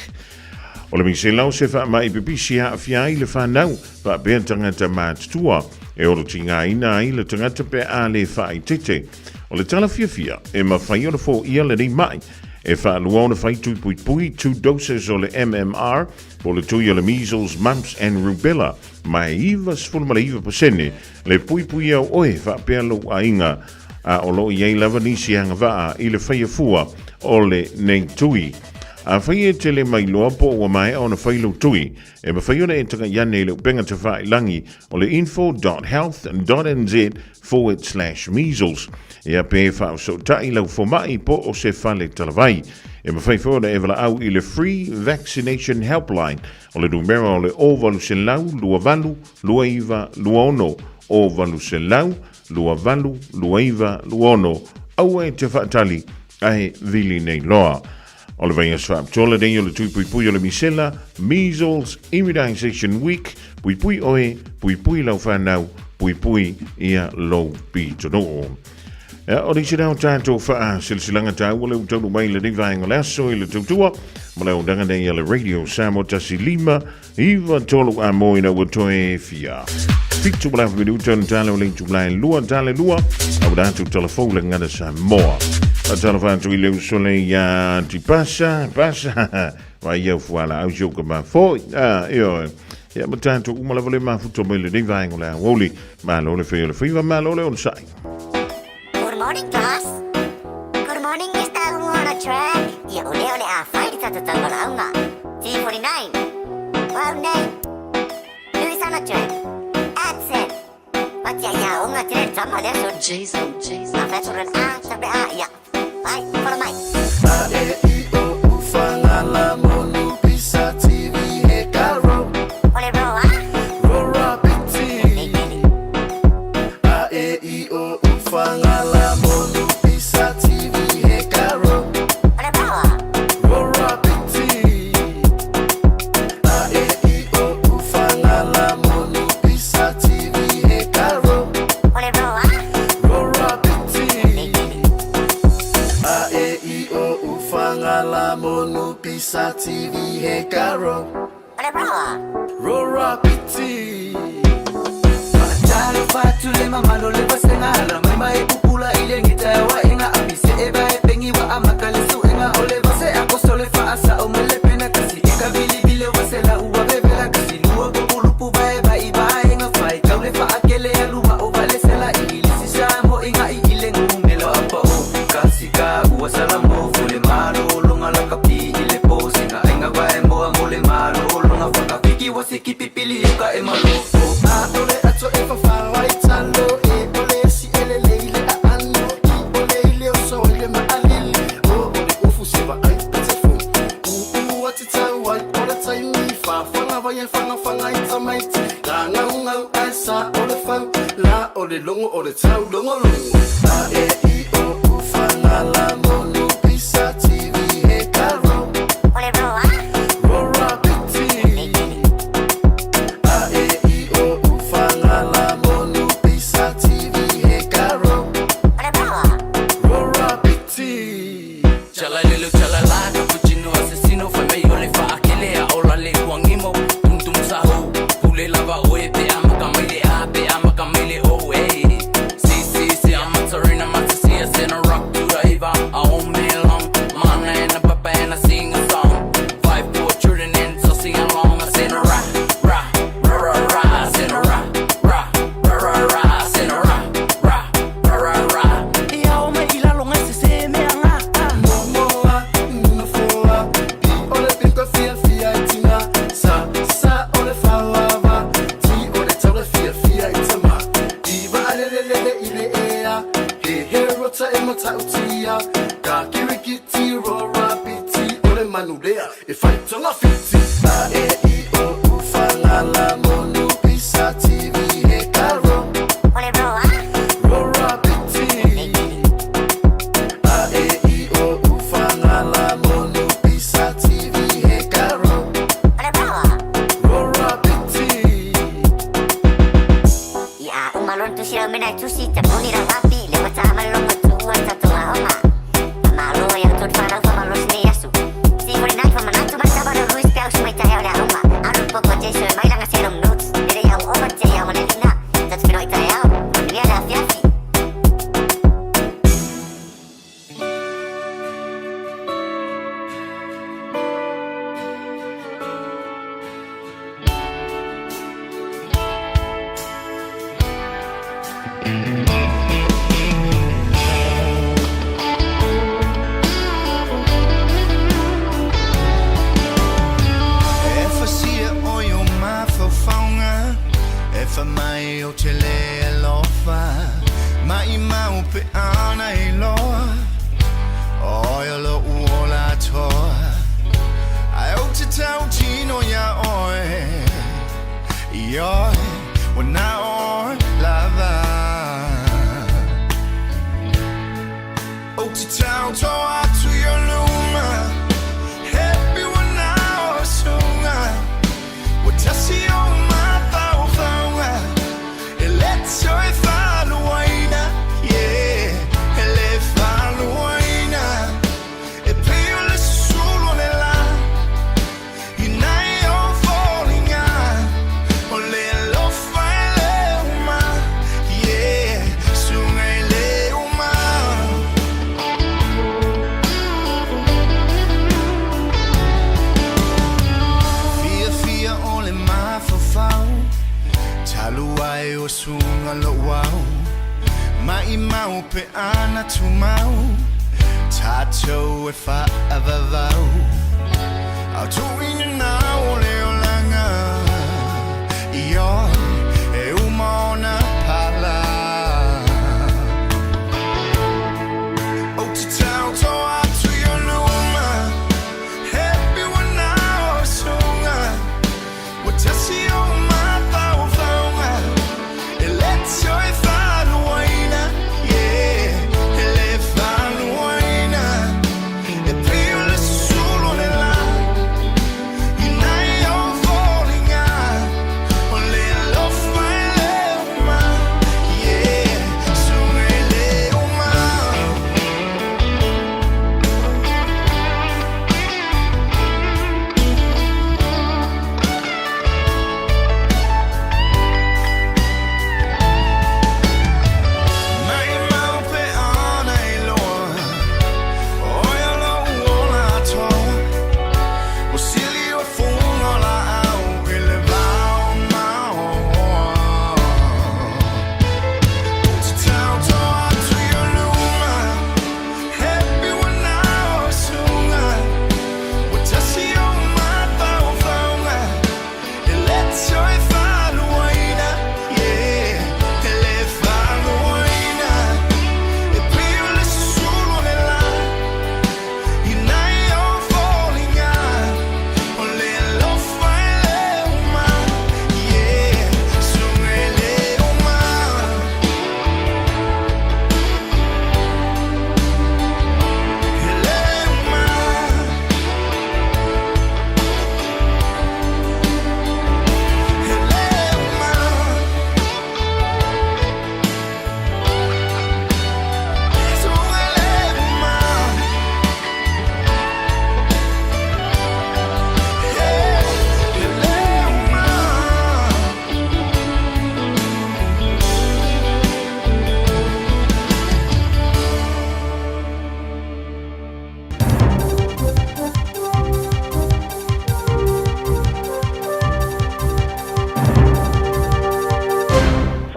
O le misela o se faamai pipisi e aafia ai le fanau faapea tagata matutua e olotigaina ai le tagata pe a le faaitete. O le tala fiafia e mafai ona foia lenei mai e faalua ona fai tui puipui, two doses o le MMR, po o le tui o le measles, mumps and rubella, ma e 99% le puipuia o oe faapea lou aiga, a o lo o i ai lava nisi agavaa i le faia fua o lenei tui. Afai e te le mailoa po o ua maea ona fai lou tui, e mafai ona e tagai ane i le upega tafailangi o le info.health.nz/measles ia pe faafesootai lau fomai po o se fale talavai. E mafai foi ona e valaau i le Free Vaccination Helpline o le numera o le 0800 28 29 26, o 800 28 29 26, aua e te faatali ae vili nei loa. O le vaiaso faapitoa lenei o le tui puipui o le misela, Measles Immunization Week, puipui oe, puipui lau whanau, puipui ia lou pitonuu. Ia, o nisi lea o tatou faasilasilaga taua lea ua taunuu mai i lenei vaega o le aso i le tautua ma le auaunaga nei a le Radio Samoa 15 9 3 a mo ina ua toe fia. Fitu ma le afa minuta ona tala o le itula e lua tala e lua a ua atu telefou le gagana Samoa. Faatalofa atu i le uso le ia Tipasa, Pasa, vai ia fuala au si o ka mafoi. Ah, ioe. Ia ma tatou uma lava le mafuta mai lenei vaega o le aoauli. Malo le fai o le faiva, malo le onosai. Good morning, class. Good morning, Mr. Wanna Track. Ia o lea o le a fai le tatou taumalaunga. T49. Well name. Louis on a track. Accent. Patia ia onga tere tama lea so. Jason, Jason. A fai a, tape a, ia. Ai, follow mai. A E I O U Fagala Monu Pisa TV he ka ro. O le ro a? Ro ra piti. A E I O U Fagala Monu Pisa TV he ka ro. O le ro a? Ro ra piti. A E I O U Fagala Monu Pisa TV. Rora piti. Faatalofa atu le mamalu o le vasega ala mai ma e pupula i le gita e oaʻiga apise e vae pengi ua amata le suʻega o le vase akoso le faasaʻo ma le pena kasi e ka vilivile ua sela ua vevela kasi lua populupu vae vai vaega faitau le faakele alua o valesela igilisi sa moʻigaʻi i le gumelo apao kasika ua salamo fule malologa lakapi i le posega aiga vae moa mo le malologa fakafiki ua sikipipili o ka e malofo A ole ato e fafao ai talo e ole si ele leile a ano i ole ile o so ile ma alili o ole ufu se va ai pete fu u u ati tau ai ole taimi fa fanga vai e fanga fanga i tamaiti la ngau ngau ai sa ole fau la ole longo ole tau longo longo A e i o u fa nga la monu pisa TV he ka ro Ole roa. Rora piti. A e i o u fa nga la monu pisa TV he ka ro Ole roa. Rora piti. Chala lelo chala la cappuccino assassino fai mai o le faakele a ola le uangimo tum tum sahu pule lava oe pe ama ka mai le a pe ama ka mai le o e si si si I'm a tarina matasia send a rock to the eva a old man long mana and a papa and I sing a song 5 4 children and so sing along I send a ra ra ra ra ra I send a ra ra ra ra ra I send a ra ra ra ra ra Ia o mai i lalo ngai se se mea ngā Momoa, nufoa, pi ole pinko fia fia i tinga Sa, sa ole fauava, ti ole taule fia fia i tama Iwa alelelele i le ea, he he rota e mata utia Ka kiriki ti rora piti, ole manulea, e whaitonga fiti A e i o u fa nga la monu pisa TV he ka ro Ole roa. Rora piti. A e i o u fa nga la monu pisa TV he ka ro Ole roa. Rora piti. Ia umalon tu sira mena tusi te puni ra wapi le wata amalongo tu ata tu aonga. Malo ia tu whanau fa malo sine yasu. Si hori nai fa manatu mai taba Luis pe au mai tahe ole aonga. Aru poko jesu mai langa se notes. Lere iau oma te iau mana lina. Tatu pino i tae au. Manuia le afiafi. E fasia o yo mafaufauga E fa mai o te le alofa Mai mau pe ana i loa O yo lo uola toa Ai o te tau tino ia oe I oe Wana oe lava O te tau toa atu i o luma Happy wana o sunga Wa tasi o mafaufauga E le toe faluaina Yeah, e le faluaina E pei o le susulu o le la I nai o foliga O le alofa e le uma Yeah, suga e le uma. Fia fia o le mafaufau Talu ai o suga lou au Mai mau pe ana tumau Tatou e faavavau Au tuuina na o le olaga I oe e uma ona pala O te tau toa atu i o luma Happy wana o suga Ua tasi o mafaufauga E le toe faluaina Yeah, e le faluaina E pei o le susulu o le la I nai o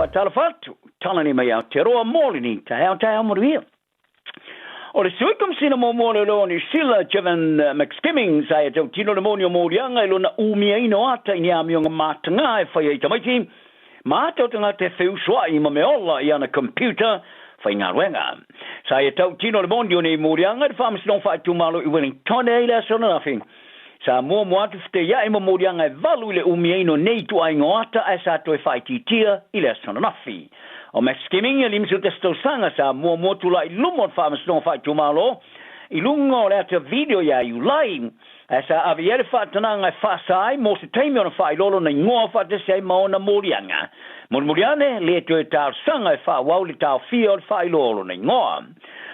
faatalofa atu, tala nei mai Aotearoa mo lenei taeao, taeao manuia. O le Sui Komesina muamua o Leoleo o Niu Sila, Jevan McSkimming, sa ia tautino le moni o moliaga i lona umiaina o ata i ni amioga matagā e fai ai tamaiti ma ata o tagata e feusoai ma meaola i ana computer faigaluega. Sa ia tautino le moni o nei moliaga i le Faamasinoga Faaitumalo i Wellington i le aso ananafi. Sa muamua atu feteiai ma moliaga e valu i le umiaina o nei ituaiga o ata ae sa toe faaitiitia i le aso ananafi. O Max Skimming, e 51 tausaga, sa muamua tulai i luma o le Faamasinoga Faaitumalo i luga o le ata video ia Iulai, ae sa ave i ai le faatanaga e faasa ai mo se taimi ona faailoa lona igoa faatasi ai ma ona moliaga. Mulimuli ane, le toe talosaga e faaauau le taofia o le faailoa o lona igoa.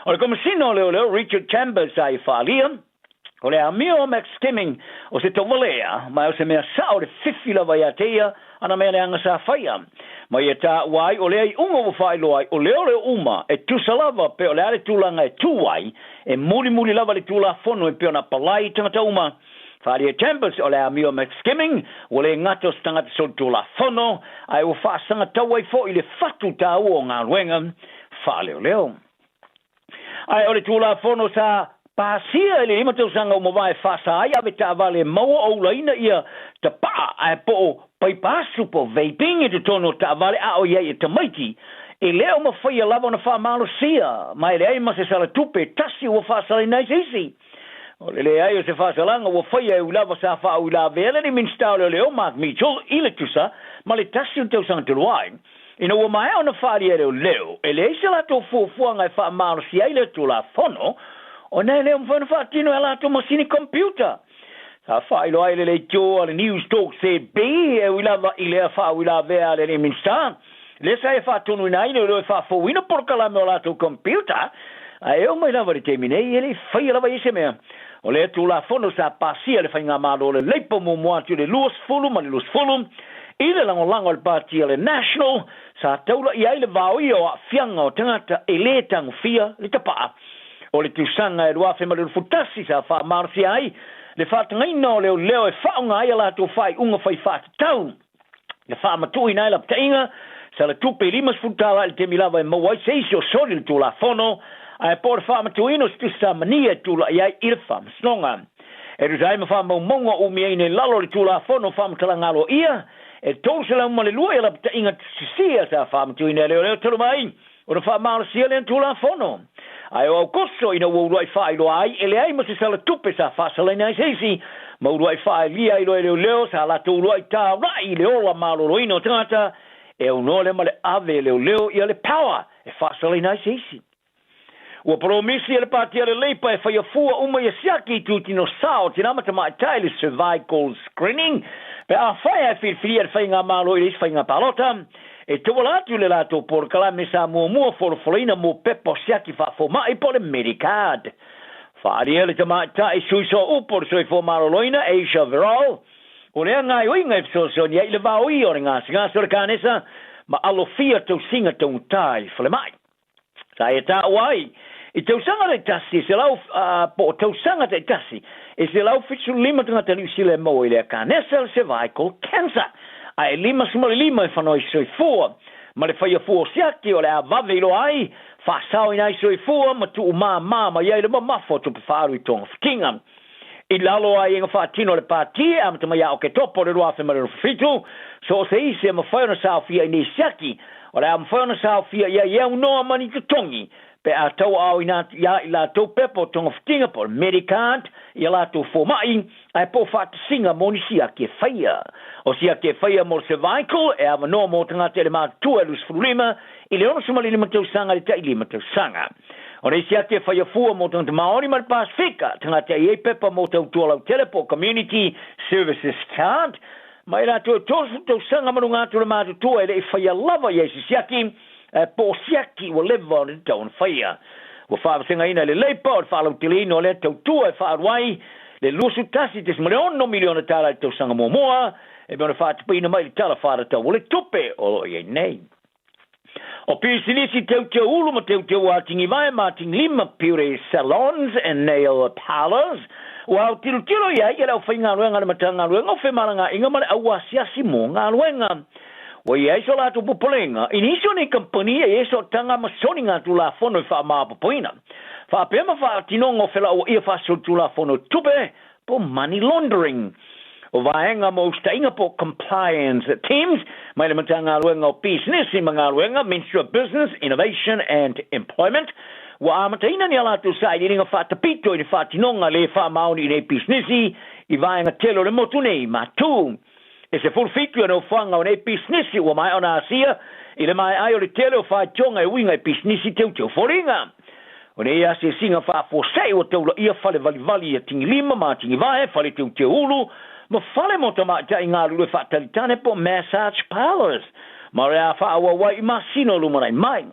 O le Komesina o Leoleo, Richard Chambers, sa ia faaalia, O le amio o Max Skimming o se tauvalea, ma o se mea sao le fifi lava ia te ia ana mea leaga sa faia. Ma ia taua ai o lea iuga ua faailoa ai o leoleo uma e tusa lava pe o le a le tulaga e tu ai, e mulimuli lava le Tulafono e pei ona palai i tagata uma. Faaalia Chambers o le amio Max Skimming ua le gata o se tagata solitulafono, ae ua faasagatau ai foi i le fatu taua o galuega faaleoleo. Ae o le Tulafono sa pasia i le 5 tausaga ua mavae e faasa ai ave taavale e maua o ulaina ia tapaa ae po o paipa asu po o vaping i totonu o taavale a o i ai e tamaiti, e le o mafaia lava ona faamalosia ma e leai ma se sala tupe e tasi ua faasalaina ai se isi. O le leai o se faasalaga ua faia e ui lava sa faauilavea le Minisita o Leoleo Mark Mitchell i le tusa ma le tasi o le tausaga talu ai. Ina ua maea ona faaalia e leoleo, e leai se latou fuafuaga e faamalosia ai lea Tulafono, ona e le o mafai ona faatino e a latou masini computer. Sa faailoa ai le leitio a le News Talk ZB e ui lava i lea faauilavea a le alii Minisita, lea sa ia faatonuina ai leoleo e faafouina polokalame o latou computer, ae e oo mai lava i le taimi nei, e le i faia lava i ai se mea. O lea Tulafono sa pasia e le Faigamalo o le Leipa muamua atu i le 20 ma le 20, I le lagolago a le Pati a le National, sa taula i ai le vaoia o aafiaga o tagata e lē tagofia le tapaa. O le tausaga e 2021 sa faamalosia ai le faatagaina o leoleo e faaaoga ai a latou faaiuga fai faatatau na faamatuuina ai lapataiga sa le tupe 50 tala i le taimi lava e maua ai se isi o soli le Tulafono ae po o le faamatuuina o se tusi samania e tulai ai i le Faamasinoga. E tusa ai ma faamaumauga o umiaina i lalo o le Tulafono Faamatalaga Aloaia e 302 ia lapataiga tusisia sa faamatuina e leoleo talu mai ona faamalosia lea Tulafono. Ae o Aukoso ina ua uluai faailoa ai e leai ma se sala tupe sa faasalaina ai se isi ma uluai faaalia ai loa e leoleo sa latou uluai taulai i le ola maloloina o tagata e aunoa lea ma le ave e leoleo ia le power e faasalaina ai se isi. Ua polomisi e le Pāti a le Leipa e whaia fua uma ia siaki i tūtino sao tina ma tamaitai le cervical screening pe afai ae whiriwhiria le whainga malo i le isi whainga palota e tauala atu le latou polokalame sa muamua folafolaina mō pepa o siaki faafomai po o le Medicard. Whaaria le tamaitai sui sooupu o le soifua maloloina Asia Verol o lea gaoioiga e fesoasoani ai i le vaoia o le gasegase o le kanesa ma alofia tausiga taugata i falemai. Sa e taua ai i tausaga taitasi e selau, po o tausaga taitasi e 175 tagata Niu Sila e maua i lea kanesa o le cervical cancer, a e 55 e whanoi soifua. Ma le whaia fua o siaki o le a vave iloa ai, faasaoina ai soifua ma tuumāmā mai ai le mamafa o tupe faaalu i togafitiga. I lalo ai aiaiga faatino a le Pati e amata mai ia Oketopa o le 2027, so o se isi e mafai ona saofia i nei siaki, o le a mafai ona saofia i ai e aunoa ma ni totogi pe a tauaaoina atu iā i latou pepa o togafitiga po o le Medicard i a latou fomai ae po o faatasiga mo ni siaki e faia. O siaki e faia mo le cervical e avanoa mo tagata i le matutua e 25 i le 65 tausaga i le tailima tausaga. O le isi ake e whaia fua mō tagata Māori ma le Pasifika, tagata i ai pepa mō tautua lautele po o Community Services Card, ma i latou e 30 tausaga ma luga atu le matutua e le i whaia lava i ai se siaki, po o siaki ua leva ona tatau ona whaia. Ua whaavasengaina e le Leipa o le faalauteleina o lea tautua e whaalu ai le $21.6 miliona tala i le tausaga muamua, e mea ona faatupeina mai i le Tala Faatatau o le Tupe o lo o i ai nei. O pisinisi teuteu ulu ma teuteu atigivae ma atigilima, beauty salons and nail parlours, ua autilotilo i ai le aufaigaluega a le Matagaluega o Femalagaaiga ma le Auasiasi mo Galuega. Ua i ai so latou popolega i nisi o nei kamupani e i ai sootaga ma soliga tulafono e faamaopoopoina faapea ma faatinoga o felauaia faasolitulafono tupe po money laundering. O vaega mo usitaʻiga po compliance teams mai le Matagaluega o Pisinisi ma Galuega, Ministry of Business, Innovation and Employment, ua amataina ni a latou sailiiliga faatapito i le faatinoga le faamaoni i nei pisinisi i vaega tele o le motu nei ma tu. E 17 ia nofoaga o nei pisinisi ua maea ona asia i le maea ai o le tele o faitioga e uiga i pisinisi teuteu foliga. O nei asiasiga faafuasei ua taulaia fale valivali ia Tigilima ma Tigivae, fale teuteu ulu, ma fale mo tamaitai galulue faatalitane po o massage parlours, ma o le a faaauau ai i masina o lumanai mai.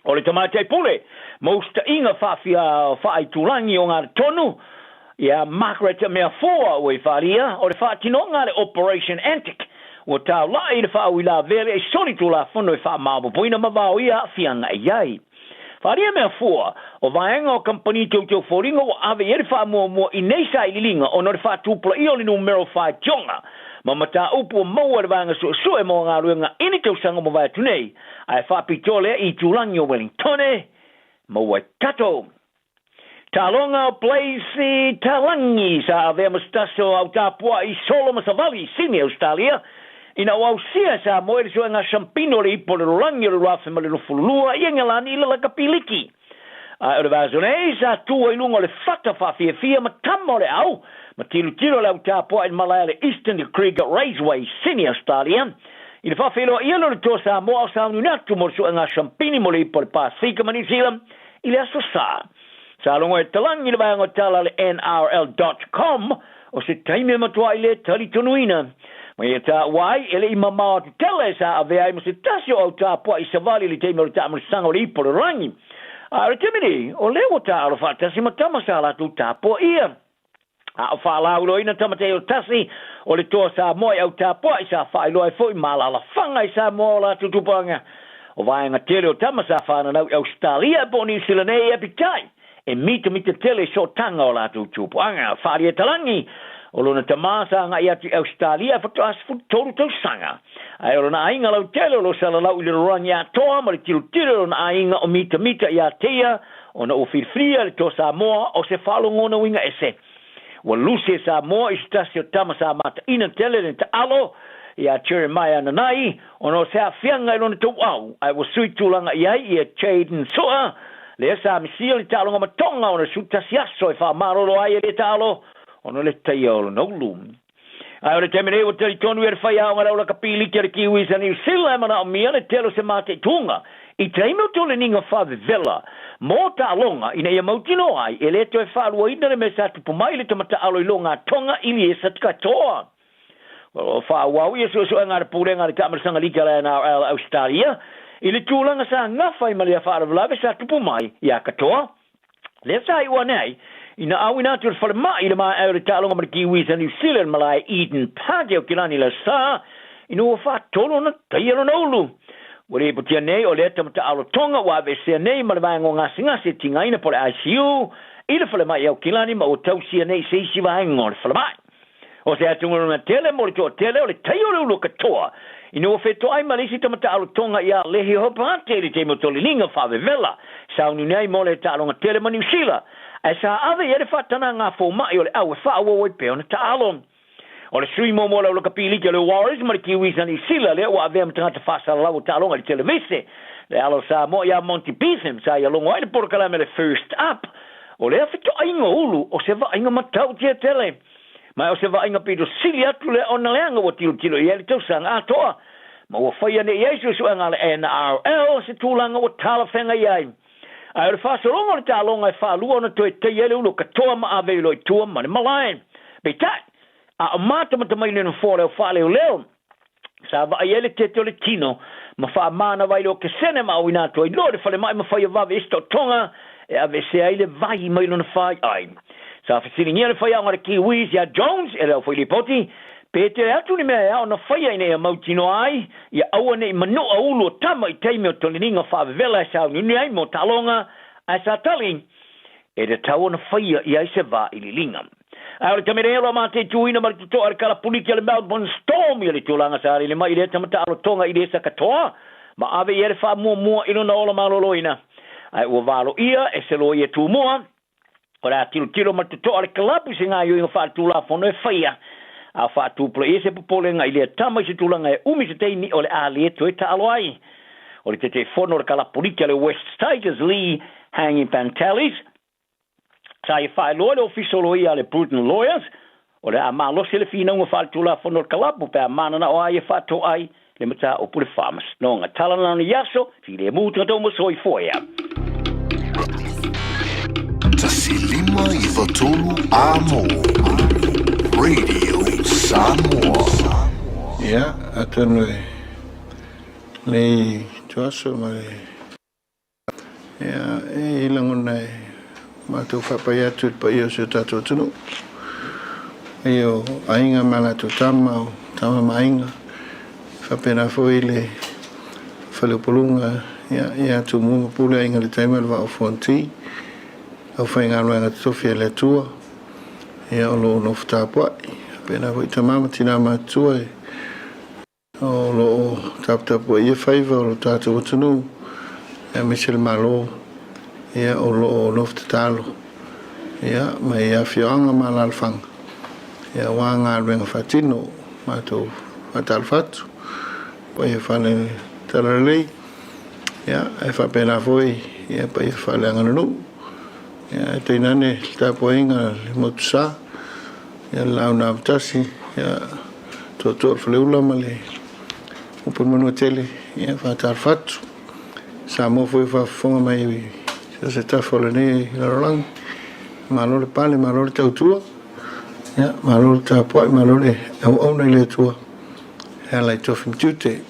O le tamaitai pule ma usitaʻiga faafia faaitulagi o Galatonu ia Margaret Meafua ua i faaalia, o le faatinoga a le Operation Antic ua taulaʻi i le faauilavea le soli tulafono e faamaopoopoina ma vaoia aafiaga e i ai. Faaalia Meafua, o vaega o kamupani teuteu foliga ua ave i ai le faamuamua i nei sailiiliga ona o le faatupulaia o le numera o faitioga ma mataupu ua maua e le vaega suesue mo galuega i ni tausaga ua mavae atu nei, ae faapitoa lea i itulagi o Wellingtone ma Waikato. Taaloga o Blaise Talangi sa avea ma se tasi o au tapuaʻi solo ma savali i Sini, Ausetalia, ina ua ausia e Samoa i le suega Shampino o le Ipu o le Lolagi o le 2022 i Engelani i le Lakapiliki. Ae o le vaiaso nei, sa tu ai i luga o le fata faafiafia ma tama o le au ma tilotilo le au tapuaʻi i le malae a le Eastern Creek Raceway i Sini, Ausetalia, i le faafeiloaia lea o le Toa Samoa a o sauniuni atu mo le suega Shampini mo le Ipu o le Pasefika ma Niu Sila i le Aso Sa. Sa logo e Talangi i le vaega o tala a le NRL dot com o se taimi e matuai le talitonuina. Ma ia taua ai, e le i mamao atu tele sa avea ai ma se tasi o au tapuai i savali i le taimi o le taamilisaga o le ipu o le rangi. A o le taimi nei, o lea ua taaalo faatasi ma tama sa latou tapuaia. A o faalauiloaina tama te o tasi o le toa Samoa i au tapuai sa faailoa ai foi ma alaalafaga i Samoa o latou tupulaga. O vaega tele o tama sa fananau i Ausetalia po o Niu Sila nei e apitai e mitamita tele i sootaga o latou tupuaga. Faaliatalagi o lona tama sa agai atu i Ausetalia e faatoa 13 tausaga. Ae o lona aiga lautele o lo salalau i le lolagi atoa ma le tilotilo i lona aiga o mitamita ia te ia ona ua filifilia le Toa Samoa o se faalogona uiga ese. Ua lusi e Samoa i se tasi o tama sa mataina tele le taalo ia Jeremiah Nanai ona o se aafiaga i lona touau, ae ua sui tulaga i ai ia Jayden Sua, lea sa misia le taaloga matoga ona 11 aso e faamalolo ai e le taalo ona o le taia o lona ulu. Ae o le taimi nei ua talitonu ia le faiaoga le au lakapiliki a le Kiwis a Niu Sila e manaomia le tele o se mataituga i taimi o toleniga faavevela mō taaloga ina ia mautinoa ai e le toe faaluaina le mea sa tupu mai i le tama taalo i loga Tonga i Liesa Katoa. O lo o faaauau ia suesuega a le Pulega a le Taamilisaga Lika a le NRL a Ausetalia i le tulaga sa gafa ai ma lea faalavelave sa tupu mai iā Katoa. Lea sa iu ane ai, ina auina atu e le falemai i le maea o le taaloga ma le Kiwis a New Zealand malae Eden Park i Aukilani le Aso Sa, ina ua faatolu ona taia lona ulu. Ua lipotia nei o lea tama taaalo Tonga ua aveesea nei ma le vaega o gasegase e tigaina po o le ICU i le falemai i Aukilani ma ua tausia nei i se isi vaega o le falemai. O se atugaluga tele mo le toatele o le tai o le ulu katoa ina ua fetoai ma le isi tama taaalo Tonga ia Lehi Hopate i le taimi o toliliga faavevela sauniuni ai mo le taaloga tele ma Niu Sila, ae sa ave i ai le faatanaga a fomai o le au e faaauau ai pea ona taalo. O le sui muamua o le aulakapiliki o le Warriors ma le Kiwis a Niu Sila lea ua avea ma tagata faasalalau o taaloga i le televise, le alo Samoa ia Monty Betham sa ia logo ai le polokalame le First Up. O lea fetoaiga o ulu o se vaaiga matautia tele. Ma o se vaaiga pito sili atu lea ona leaga ua tilotilo i ai le tausaga atoa, ma ua faia nei i ai suesuega a le NRL se tulaga ua talafeagai ai. Ae o le faasologa o le taaloga e faalua ona toe taia ai le ulu katoa ma ave i loa i tua ma le malae. Peitai, a o matamata mai le nofoa o le au faaleoleo, Sa vaai ai le tete o le tino ma faamanawa ai le okesene ma auina atu ai loa i le falemai ma faia vave ai se totoga e aveesea ai le vai mai lona faiai. Sa fesiligia le faiaoga a le Kiwis iā Jones e le aufailipoti pe tele atu ni mea e ao ona faia ina ia mautinoa ai ia aua ne i manua ulu o tama i taimi o toleniga faavevela e sauniuni ai mo taaloga ae sa tali e tatau ona faia i ai se vailiiliga. Ae o le tamelehelo a mataituina ma le totoa le kalapuliki a le Melbourne Storm ia le tulaga sa lele mai i lea tama taalotoga i le sakatoa ma ave i ai le faamuamua i lona ola maloloina. Ae ua valoia e se loia tumua o le a tilotilo ma le totoa le kalapu i se gaoioiga faaletulafono e faia a o faatupulaia se popolega i lea tama i se tulaga e umi se taimi o le a le toe taalo ai. O le Taitaifono o le Kalapuliki a le West Tigers Lee Hangi Pantelis Sa ia faailoa le Ofisa o Loia a le Bruton Lawyers, o le a malosi le finauga faaletulafono o le kalapu pe a mananao ai e faatoai le mataupu i le Faamasinoga. Tala lana i aso, filemu tagata uma soifua ia. 1593 A mo Radio Samoa. Ia, atonu e nei tuaso ma le. Ia, e i ai lagona e matou faapai atu i le paia o si o tatou atunuu, paia o aiga ma latou tama, o tama ma aiga, faapena foi le faleupoluga ia, ia Tumua ma Pule, Aiga i le Tai ma le Vaa o Fonoti, aufaigaluega totofi a le Atua, ia o lo o nofo tapuai, faapena foi tama ma tina matutua e O lo o taputapuaia faiva o lo tatou atunuu aemaise le Malo, ia, o lo o nofo tatalo, ia, mai afioaga ma alaalafaga, ia, aua galuega faatino. Matou faatalofa atu, paia faale Talalelei, ia, ae faapena foi, ia, paia faaleaganuu, ia, ae tainane le tapuaiga a le Motusa, ia, le Laau na Amotasi, ia, Toatoa o le Faleula ma le Upu o le Manuatele, ia faatalofa atu. Samoa foi o faafofoga mai i so o se tafa o lenei lalolagi. Malo le pale, malo le tautua, ia, malo le tapuai, malo le auauna i le Atua e ala i tofi ma tiute.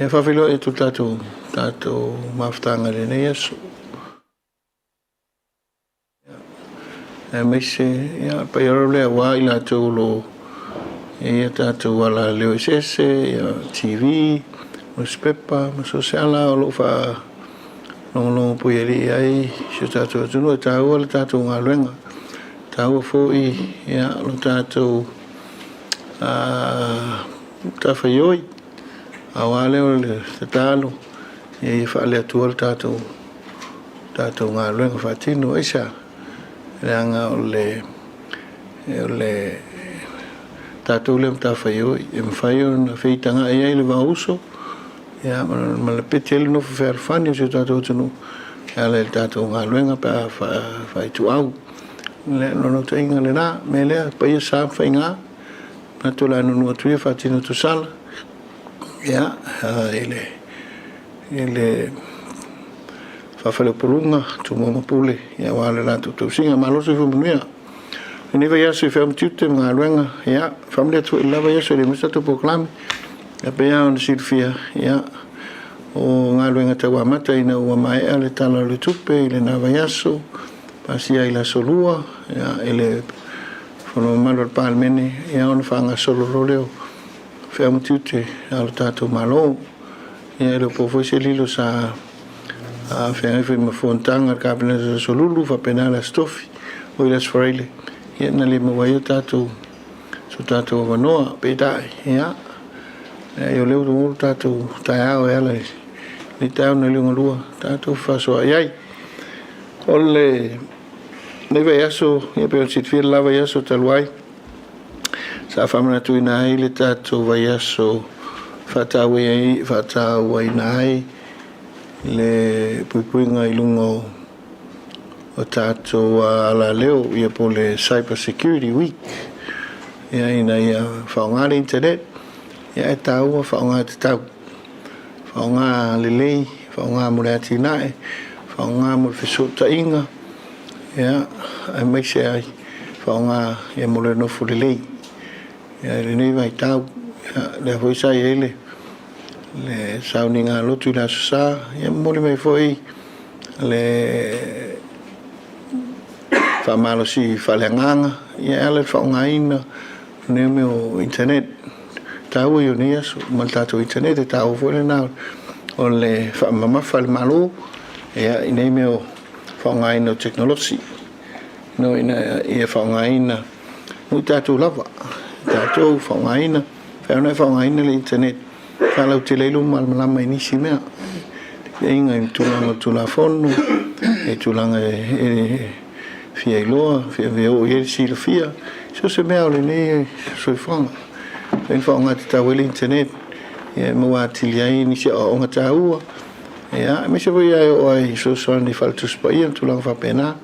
Ia faafeiloai atu le tatou, tatou mafutaga i lenei aso. Aemaise ia paia lava lea aua i latou o lo o i ai a tatou alaleo eseese, ia TV, nusipepa ma so o se ala o lo o faalogologo puialii ai si o tatou atunuu. E taua le tatou galuega, e taua foi ia lo tatou matafaioi, aua lea o le tatalo ia faale-Atua le tatou tatou galuega faatino. Aisea? Leaga o le, o le tatou lea matafaioi e mafai ona feitagai ai le vaouso ia, ma le pete ai le nofo fealofani o si o tatou atunuu e ala i le tatou galuega pe a faaituau. O le naunautaiga lena, mea lea, paia sa ma faiga, manatu o le a nuunuu atu ia faatino tusala ia, i le i le faafaleupoluga, Tumua ma Pule, ia aua le latou tausiga. Malo le soifua manuia. Lenei vaiaso i feau ma tiute ma galuega, ia, faamalie atu foi i le la vaiaso e le maua se tatou polokalame. Ia pei lava ona silafia, ia, o galuega tau amata ina ua maea le Tala o le Tupe i lena vaiaso, pasia i le aso Lua, ia, i le Fono mamalu a le Palemene, ia ona faagasolo loa lea o feau ma tiute a lo tatou Malo. Ia e le o po foi se lilo sa feagai foi ma fonotaga a le Kapeneta i le Aso Lulu faapena le Aso Tofi, oi le Aso Faraile, ia na le maua ai o tatou so tatou avanoa. Peitai, ia, o lea ua maua lo tatou taeao e ala i lenei taeao na liugalua tatou fefaasoaai ai. O lenei vaiaso, ia pei ona silafia le la vaiaso talu ai, Sa faamanatuina ai le tatou vaiaso faatauaina ai le puipuiga i luga o tatou alaleo ia po o le Cyber Security Week ia ina ia faaaoga le internet ia e taua faaaoga tatau, faaaoga lelei, faaaoga mo le atinae, faaaoga mo le fesootaiga ia aemaise ai faaaoga ia mo le nofo lelei ia i lenei vaitau. Ia, lea foi sa i ai le, le sauniga lotu i le Aso Sa, ia momoli mai foi le faamalosi faaleagaga, ia e ala i le faaaogaina o nei mea o internet. Taua i nei aso ma le tatou internet, e taua foi lena o le faamamafa a le Malo ia i nei mea o faaaogaina o tekonolosi. No ina ia faaaogaina mo i tatou lava, tatou faaaogaina, fai ona e faaaogaina le internet e faalautele ai lou malamalama i nisi mea, aiga i tulaga o Tulafono, i tulaga e fia iloa, fia oo i ai le silafia, so o se mea o lenei soifuaga. Fai ona faaaoga tatau ai le internet e maua atili ai nisi aoaoga taua, aemaise foi e oo ai i fesoasoani faale-Tusi Paia ma tulaga faapena.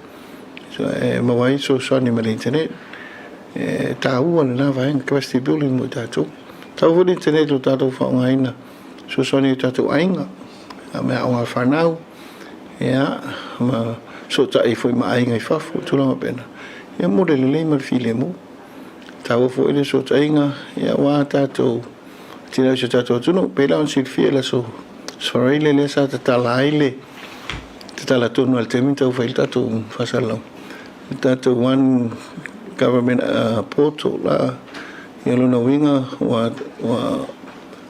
E maua ai fesoasoani mai le internet. E taua lena vaega, capacity building mo i tatou. E taua foi le internet i lo tatou faaaogaina e fesoasoani ai i o tatou aiga, mea aoga a fanau, ia, ma fesootai foi ma aiga i fafo, tulaga faapena. Ia mo le lelei ma le filemu. E taua foi le fesootaiga aua tatou atinae o si o tatou atunuu. E pei la ona silafia i le aso Faraile lea sa tatala ai le tatala tonu lava i le taimi na taumafai ai le tatou faasalalauga, le tatou One Government Portal la. Ia o lona uiga ua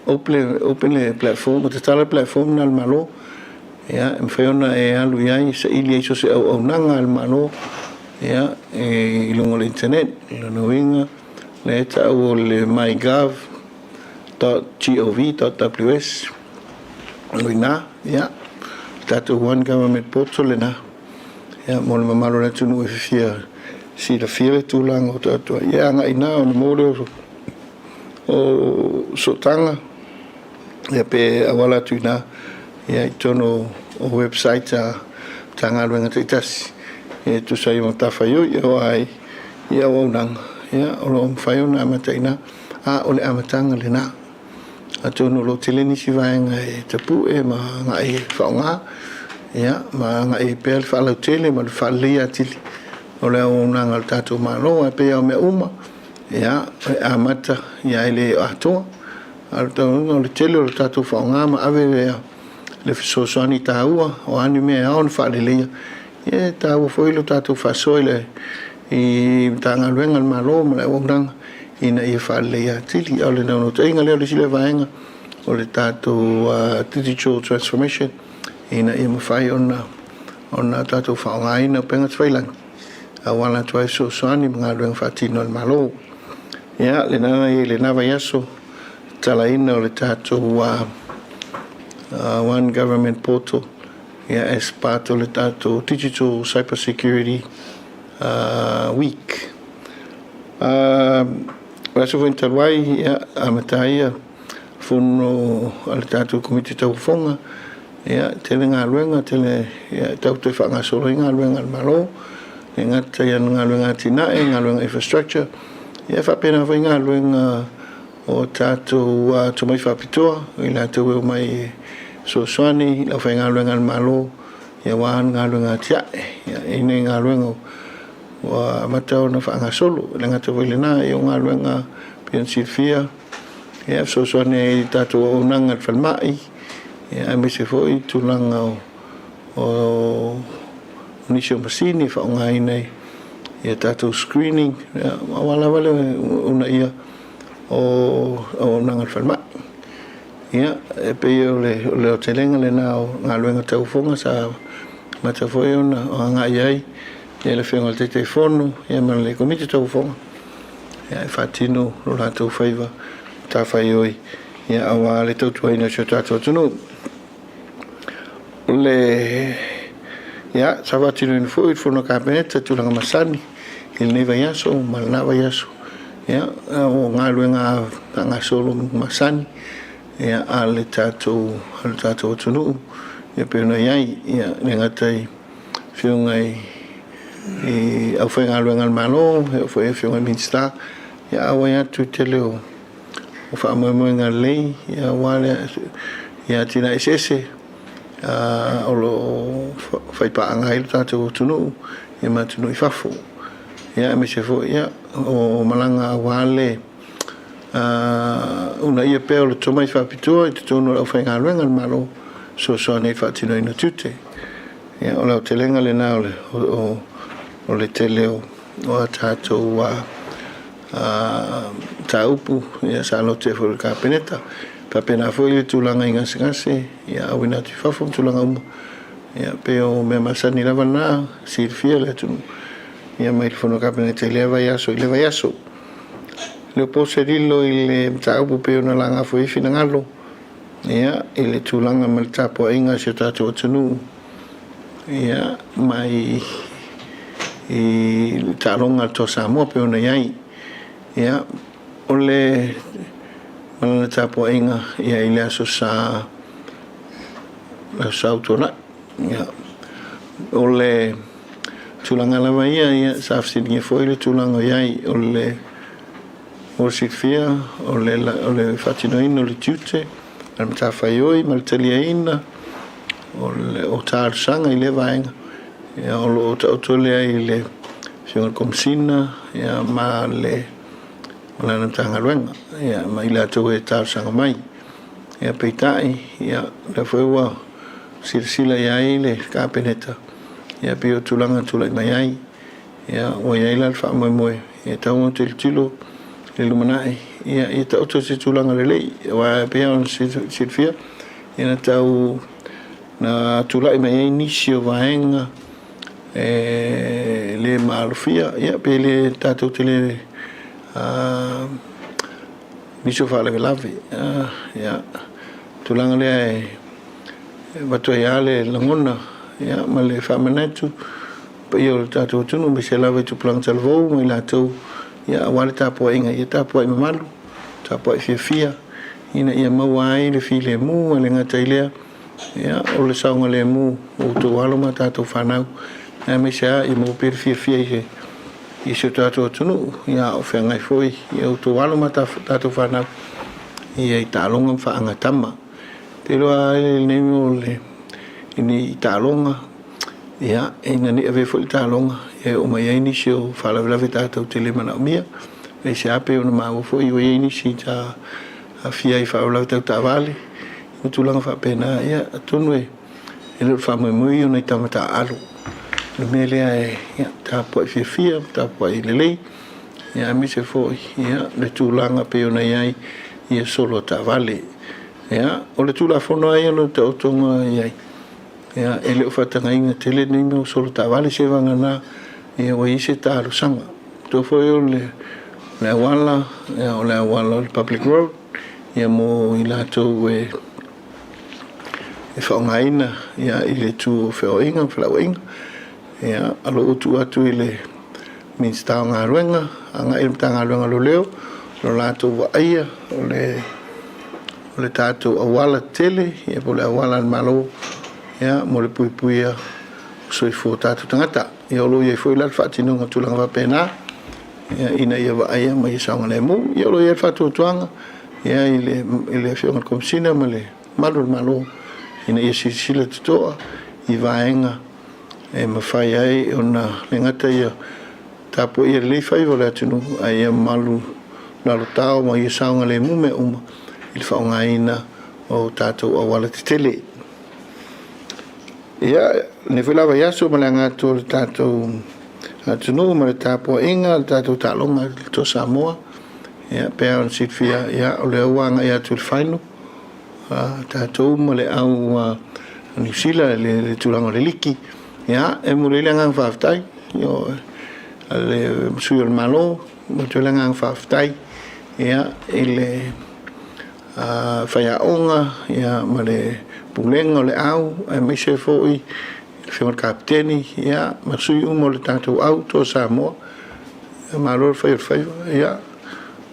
open le platform, ua tatala le platform lena a le Malo, ia, e mafai ona e alu i ai e saili ai so o se auaunaga a le Malo, ia, i luga o le internet. O lona uiga, lea e tau o le mygov. .gov.ws o i ina, ia, le tatou One Government Portal lena, ia, mo le mamalu o le atunuu e fia silafia le tulaga o tatou ai. Ia, agai i ina ona maua lea o sootaga, ia, pe auala atu i ina, ia, i totonu o website a Matagaluega taitasi e tusa ai ma matafaioi e oo ai i auaunaga, ia, o lo o mafai ona amata i ina. A o le amataga lena. Atonu o lo o tele nisi vaega e tapue ma agai e faaaoga, ia, ma agai ai pea le faalautele ma le faaleleia atili o le auaunaga a le tatou Malo. Ae pei lava o mea uma, ia, e amata ia e le atoa. A o le taunuuga o le tele o le tatou faaaoga ma ave le fesoasoani taua, o a ni mea e ao ona faaleleia, ia e taua foi lo tatou faasoa i le i Matagaluega a le Malo ma le auaunaga ina ia faaleleia atili. A o le naunautaiga lea o le isi lea vaega o le tatou digital transformation ina ia mafai ona ona tatou faaaogaina upega tafailagi auala atu ai fesoasoani ma galuega faatino a le Malo. Ia, lena na i ai i lena vaiaso tatalaina o le tatou One Government Portal ia as part o le tatou Digital Cyber Security Week. O le aso foi talu ai, ia, amata ai ia fono a le tatou Komiti Tauofoga, ia, tele galuega, tele, ia, e tau toe faagasolo ai galuega a le Malo, e le gata i galuega atinae, galuega infrastructure, ia faapena foi galuega o tatou tomai faapitoa, i latou e omai e fesoasoani i le aufaigaluega a le Malo, aua ni galuega atiae. Ia, e i ai nai galuega ua amata ona faagasolo. E le gata foi i lena, ia o galuega pei ona silafia, ia, e fesoasoani ai i le tatou auaunaga i le falemai, ia, aemaise foi tulaga o nisi o masini e faaaogaina i a tatou screening, ia, aua lava le uunaia o auaunaga a le falemai. Ia, e pei o le aotelega lena o galuega tauofoga sa amata foi ona agai ai le Afioga i le Taitaifono ma le Komiti Tauofoga e faatino lo latou faiva matafaioi aua le tautuaina o si o tatou atunuu. O le, ia, sa faatinoina foi le fono a Kapeneta i tulaga masani i lenei vaiaso ma lena vaiaso. Ia, o galuega faagasolo masani ia, a le tatou, a le tatou atunuu ia pei ona i ai, ia, e le gata i afioga i, i aufaigaluega a le Malo, e oo foi i afioga i Minisita, ia auai atu i le tele o o faamoemoega lelei aua le atinae eseese o lo o faipaaga ai lo tatou atunuu ma atunuu i fafo. Aemaise foi o malaga aua le uunaia pea o le tomai faapitoa i totonu o le aufaigaluega a le Malo e fesoasoani ai i le faatinoina o tiute. O le aotelega lena o le tele o a tatou mataupu sa lotea foi i le Kapeneta. E faapena foi le tulaga i gasegase auina atu i fafo ma tulaga uma. E pei o mea masani lava na e silafia e le atunuu. ia mai le Fono Kapeneta i lea vaiaso i le vaiaso. Le o po se lilo i le mataupu pei ona laga foi ai finagalo ia, i le tulaga ma le tapuaiga a si o tatou atunuu ia, mai i le taaloga a le Toa Samoa pei ona i ai. Ia, o le ma lana tapuaiga ia, i le aso sa aso sa utuanai. Ia, o le tulaga lava ia, ia sa fesiligia foi le tulaga o i ai o le mo le silafia o le, o le faatinoina o le tiute ma le matafaioi ma le taliaina o, le, o talosaga i lea vaega ia, o lo o taoto lea i le Afioga i le Komesina ia, ma le ma lana Matagaluega ia, ma i latou e talosaga mai. Ia, peitai, ia, lea foi ua silasila i ai le Kapeneta, ia, pei o tulaga e tulai mai ai. Ia, ua i ai la le faamoemoe, e tatau ona tilotilo i le lumanai, ia, ia taoto i se tulaga lelei. Aua e pei ona silafia, ia na tau na tulai mai ai nisi o vaega e le maalofia, ia, pe le tatou te le nisi o faalavelave. Ia, tulaga lea e avatu ai lava le lagona ia, ma le faamanatu paia o le tatou atunuu, aemaise lava i tupulaga talavou ma i latou ia, aua le tapuaiga, ia tapuai mamalu, tapuai fiafia, ina ia maua ai le filemu, e le gata i lea, ia, o le saogalemu o outou alo ma tatou fanau, aemaise lava ia maua pea le fiafia i se i si o tatou atunuu, ia, a o feagai foi ia outou alo ma tatou fanau ia i taaloga ma faagatama. Te iloa ai lenei o le i taaloga, ia, ina ne i avea foi le taaloga e oo mai ai nisi o faalavelave tatou te le manaomia. Aisea pei ona maua foi ua i ai nisi sa aafia i faalavelave tau taavale ma tulaga faapena, ia, atonu e e le o le faamoemoe ia o nai tama taaalo. O le mea lea e ia, tapuai fiafia, tapuai lelei, ia, aemaise foi ia, le tulaga pei ona i ai ia solo a taavale. Ia, o le Tulafono lava ia o le taotoga i ai, ia, e le o faatagaina tele nei mea o solo taavale, se vagana ia, ua i ai se talosaga. Tua foi o le, le auala, ia, o le auala o le public road, ia, mo i latou e e faaaogaina ia, i le itu o feoaiga ma felauaiga. Ia, o lo o tuu atu i le Minisita o Galuega, agai i le Matagaluega o Leoleo, o lo latou vaaia o le, o le tatou auala tele, ia, po o le auala a le Malo, ia, mo le puipuia o soifua o tatou tagata. Ia, o lo o i ai foi la le faatinoga o tulaga faapena, ia, ina ia vaaia ma ia saogalemu. Ia, o lo o i ai le faatuatuaga ia, i le, i le Afioga i le Komesina ma le malu o le Malo, ina ia silasila totoa i vaega e mafai ai ona le gata ia tapuaia lelei faiva o le atunuu, ae ia malu lalotao ma ia saogalemu mea uma i le faaaogaina o tatou auala tetele. Ia, lenei foi la vaiaso ma le aga atu o le tatou atunuu ma le tapuaiga, le tatou taaloga i le Toa Samoa, ia, pe ona silafia, ia, o lea ua agai atu i le final, tatou ma le au a Niu Sila i le tulaga o le liki. Ia, e momoli ai le agaga faafetai a le sui o le Malo, e momoli atu ai le agaga faafetai ia, i le faiaoga ia, ma le pulega o le au, aemaise foi le afioga i le Kapeteni ia, ma sui uma o le tatou au Toa Samoa. Ia, malo le fai o le faiva. Ia,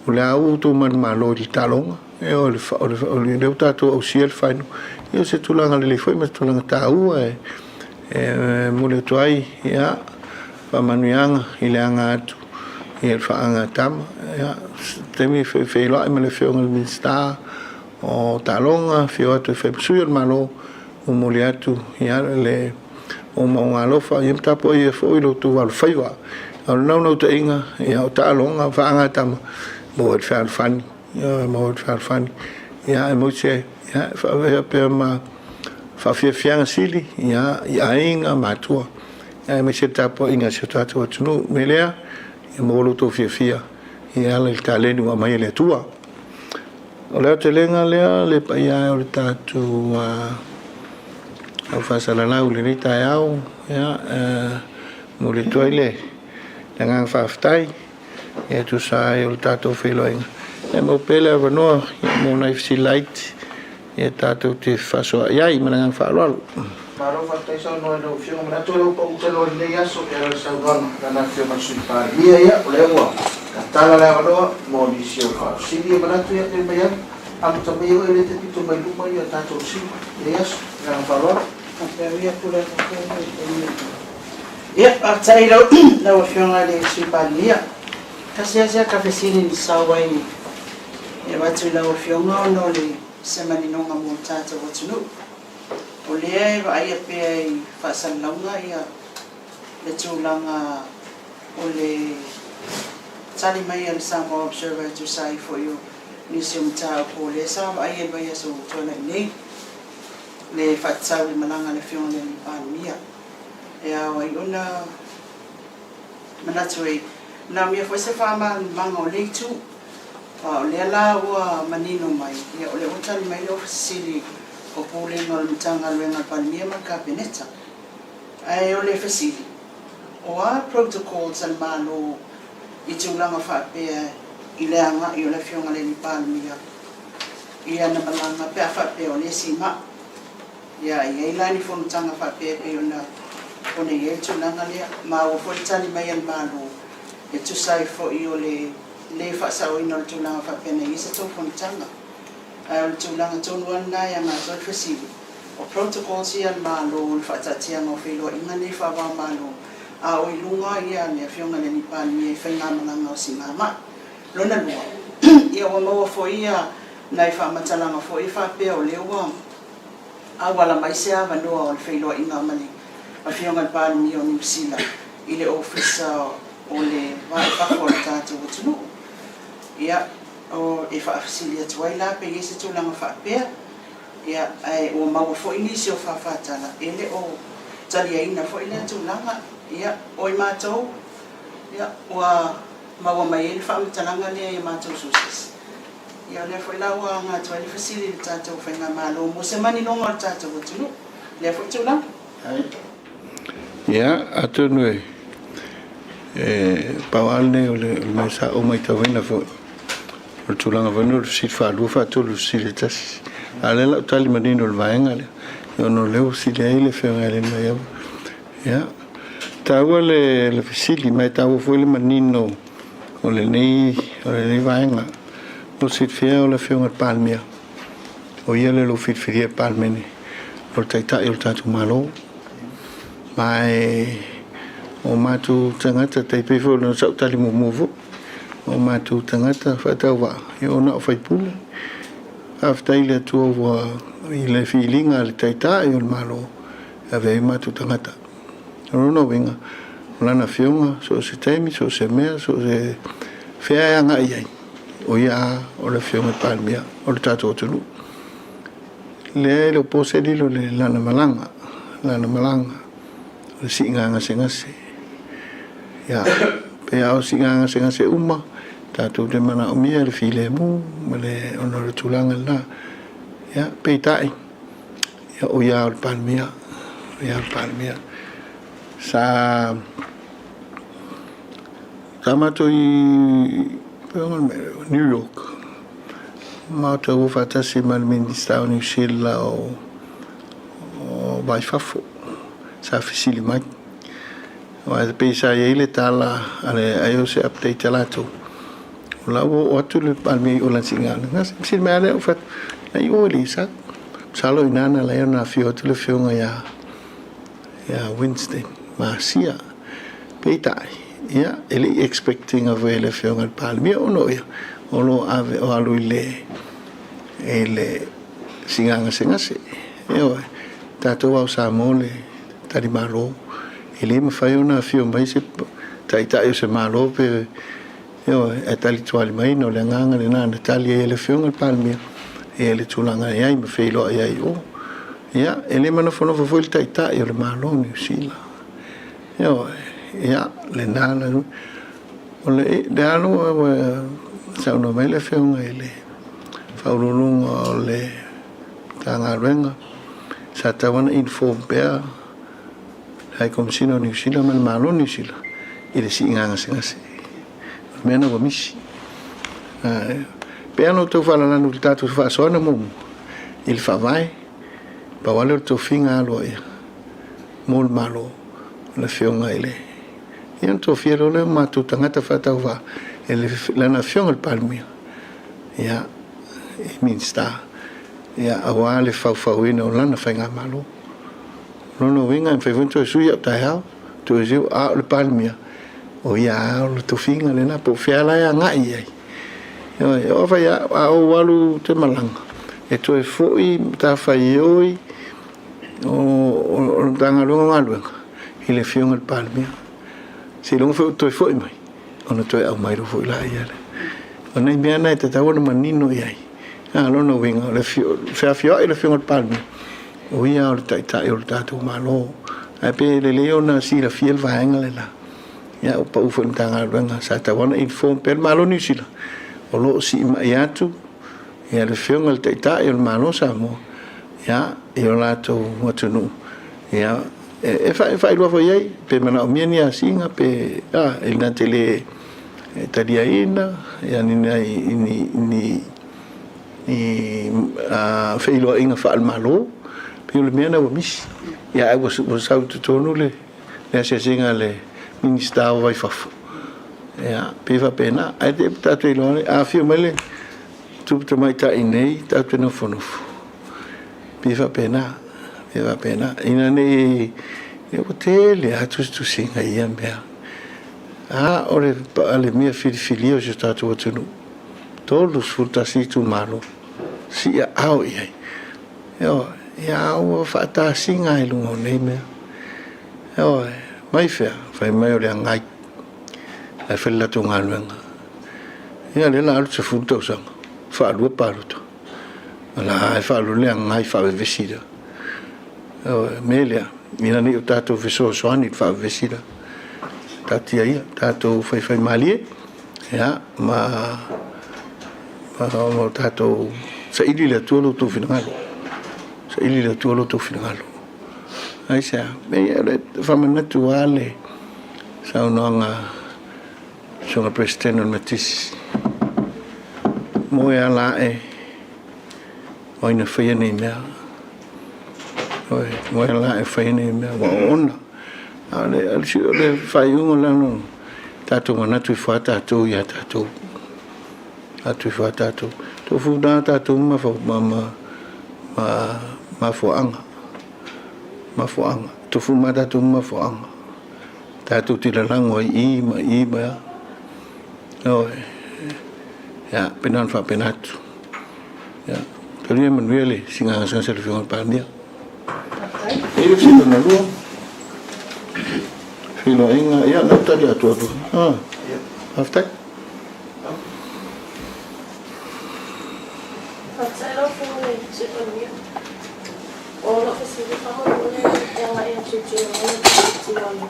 o le a ua outou manumalo i le taaloga. Ia, o le, o le, o le, lea ua tatou ausia le final. Ia, o se tulaga lelei foi ma se tulaga taua e, e momoli atu ai ia, faamanuiaga i le aga atu i le faagatama. Ia, taimi e feiloai ma le Afioga i le Minisita o Taaloga, afio atu e fai ma sui o le Malo, momoli atu ia, le moomooga alofa, ia ma tapuaia foi lo outou alofaiva. O le naunautaiga, ia, o taaloga faagatama, maua ai le fealofani, ia, maua ai le fealofani, ia, aemaise ia, e faavea pea ma faafiafiaga sili ia, i aiga matua, aemaise le tapuaiga a si o tatou atunuu. O le mea lea, ia maua lo outou fiafia e ala i le taleni ua aumai e le Atua. O le aotelega lea le paia e o le tatou au faasalalau i lenei taeao, ia, e momoli atu ai le Le agaga faafetai e tusa ai o le tatou feiloaiga. Ia maua pea le avanoa mo nai fesili laiti e tatou te fefaasoaai ai. Ma le agaga faaaloalo. Malo faafetai saunoa i lau Afioga. Manatu o lea ua pau tanoa i lenei aso e ala i le saunoaga a lana Afioga i le Sui Palemia. Ia, o lea ua tatala le avanoa mo nisi o faafesili. Ia manatu ia tali mai ai, amata mai oe lea e te pito mai luma ia tatou sui i lenei aso. Ma le agaga faaaloalo. Faafetai atu lau Afioga i le Ia, faafetai i lau Afioga i le Sui Palemia. Tasi lava si ata fesili na sau ai e avatu i lau Afioga ona o le se maninoga mo le tatou atunuu. O lea e vaaia pea i faasalalauga ia le tulaga o le tali mai a le Samoa Observer e tusa ai foi o nisi o mataupu o lea sa vaaia i le vaiaso ua tuanai nei, le faatatau i le malaga a le Afioga i le Palemia. E ao ai ona manatu e manaomia foi se faamalamalamaga o lea itu. Aua o lea la ua manino mai, ia o lea ua tali mai le Ofisa Sili o Pulega o le Matagaluega a le Palemia ma le Kapeneta. Ae o le fesili, o a protocols a le Malo i tulaga faapea i le agai o le Afioga i le Palemia i ana malaga pe a faapea o lea e simaa? Ia, e i ai la ni fonotaga faapea e pei ona ona i ai le tulaga lea. Maua foi le tali mai a le Malo e tusa ai foi o le le faasaoina o le tulaga faapea na i ai se tou fonotaga. Ae o le tulaga tonu lava lena e aga atu ai le fesili, o protocols ia a le Malo o le faataatiaga o feiloaiga nei faava-o-Malo a o i luga ia le Afioga i le Alii Palemia i faigamalaga o siigamai. Lona lua, ia ua maua foi ia nai faamatalaga foi faapea o lea ua auala mai se avanoa o le feiloaiga ma le Afioga i le Palemia o Niu Sila i le Ofisa o le Va i Fafo a le tatou atunuu. Ia, o, e faafesili atu ai la pe i ai se tulaga faapea, ia, ae ua maua foi nisi o faafatala e le o taliaina foi lea tulaga. Ia, o i matou, ia, ua maua mai ai le faamatalaga lea i a matou sources. Ia o lea foi la ua aga atu ai le fesili i le tatou Faigamalo mo se maninoga o le tatou atunuu i lea foi tulaga. Ia, atonu e pau lava lenei o le mea sa ou matauina foi, o le tulaga foi lenei o le fesili faalua faatolu i le fesili e tasi. A o lea o le a ou tali manino i le vaega lea, ona o lea ua fesili ai le Afioga ia Lemaiava. Ia, e taua le fesili, ma e taua foi le manino o lenei, o lenei vaega. Mo le silafia o le Afioga i le Palemia, o ia lea o lo o filifilia e le Palemene o le Taitai o le tatou Malo. Ma e o matou tagata, tai pei foi ona sa ou tali muamua foi, o matou tagata faatauvaa, ia ona o faipule. Faafetai i le Atua ua i le filiga a le Taitai o le Malo e ave ai matou tagata. O lona uiga, o lana afioga, so o se taimi, so o se mea, so o se fea e agai i ai, o ia lava o le afioga i le Palemia o le tatou atunuu. Lea e le o po se lilo i lana malaga, lana malaga, o le siiga gasegase. Ia, pe a o siiga gasegase uma, tatou te manaomia le filemu ma le, ona o le tulaga lena. Ia, peitai, Ia, o ia o le Palemia, o ia o le Palemia. Sa, sa matou i New York, matou o faatasi ma le Minista o Niu Sila o, o Va i Fafo, sa fesili mai. Aua e pei sa i ai le tala a le ai o se update a latou, o la ua oo atu le Palemia i o lana siiga. Fesili mai lava lea, ou fai atu, na i o e le i sau. Masalo i ina na ala ai ona afio atu le afioga ia ia Winston ma Asia. Peitai, ia, e le i expect ina foi e le afioga i le Palemia ona o ia o lo o ave o alu i le i le siiga gasegase. Ioe, tatou lava o Samoa le talimalo, e le mafai ona afio mai se taitai o se Malo pe Ioe, ae tali tuali mai na o le agaga lena na tali ai e le Afioga i le Palemia ia le tulaga e ai ma feiloai ai i o. Ia, e le manofonofo foi le Taitai o le Malo o Niu Sila. Ioe, ia, lena la, o le, le alo ua saunoa mai le Afioga i le Faauluuluga o le Matagaluega, sa tatau ona inform pea le High Commissioner o Niu Sila ma le Malo o Niu Sila. i le siiga gasegase. O le mea lena ua misi. Pei lava ona outou faalalanu i le tatou faasoaina muamua i le Faavae, pau lava lea o le tofiga aloaia mo le Malo, o le Afioga i le Ia ona tofia loa lea o matou tagata faatauvaa e lana Afioga i le Palemia, ia, i Minisita, ia, aua le faufauina o lana faigamalo. O lona uiga e mafai foi ona toe sui au taeao, toe sui, a o le Palemia, o ia lava o le tofiga lena, po o fea la e agai i ai. Ioe, o fai a, a ou alu ou te malaga, e toe foi matafaioi o le Matagaluega o Galuega i le Afioga i le Palemia. Seiloga foi ua toe foi mai, ona toe aumai loa foi laia lea. O nai mea na e tatau ona manino i ai. A o lona uiga, o le feafioai o le Afioga i le Palemia, o ia o le Taitai o le tatou Malo. Ae pe lelei ona silafia le vaega lena. Ia, ua pau foi i le Matagaluega, sa tatau lava ona inform pea le Malo o Niu Sila, o lo o siimai atu ia le Afioga i le Taitai o le Malo o Samoa, ia, i o latou atunuu, ia, e faailoa foi i ai, pe manaomia ni asiga, pe, a, e na te le taliaina, ia, ni, ni, ni, ni feiloaiga faale-Malo, pei o le mea lena ua misi. Ia, ae ua sau i totonu le asiasiga a le Minisita o Vaifafo, ia, pei e faapena. Ae te tatou iloa, a afio mai le tupu tamaitai nei, tatou te nofonofo. Pei e faapena, pei e faapena. Ina ne i, ua tele lava tusitusiga i ia mea. A o le, le mea filifilia o si o tatou atunuu, 31 itumalo, siiaao i ai. Ioe, ia ua faatasiga i luga o nei mea. Ioe, mai fea, fai mai o le agai, ae fai le latou galuega. Ia lea la alu 10 tausaga, faalua palota. O la e faalua le agai faavevesi lea. Ioe, mea lea, ina ne i o tatou fesoasoani i le faavevesi lea. Taatia ia, tatou faifaimalie, ia, ma ma tatou saili le Atua lo outou finagalo. Saili le Atua lo outou finagalo. Aisea? E faamanatu lava le saunoaga a le Susuga Peresetene o le Metotisi, moe ala ae o ai na faia nei mea. Ioe, moe ala ae faia nei mea, ua oona. A o le faaiuga o lana tatou manatu ifo lava tatou ia tatou. Atu ifo lava tatou. Tofu na tatou ma mafuaaga. Mafuaaga. Tofu ma tatou mafuaaga. Tatou te lalago ai i ma i ma ia. Ioe. Ia, pena ona faapena atu. Ia, talia manuia le siiga gasegase a le Afioga i le Palemia. E i le fesili lona lua. Feiloaiga, ia, na ou tali atu atu. Ah, faafetai. Faafetai lau Afioga i le Sui Palemia. O lau fesili faamolemole e agai atu i tulaga o le paketi o lea ua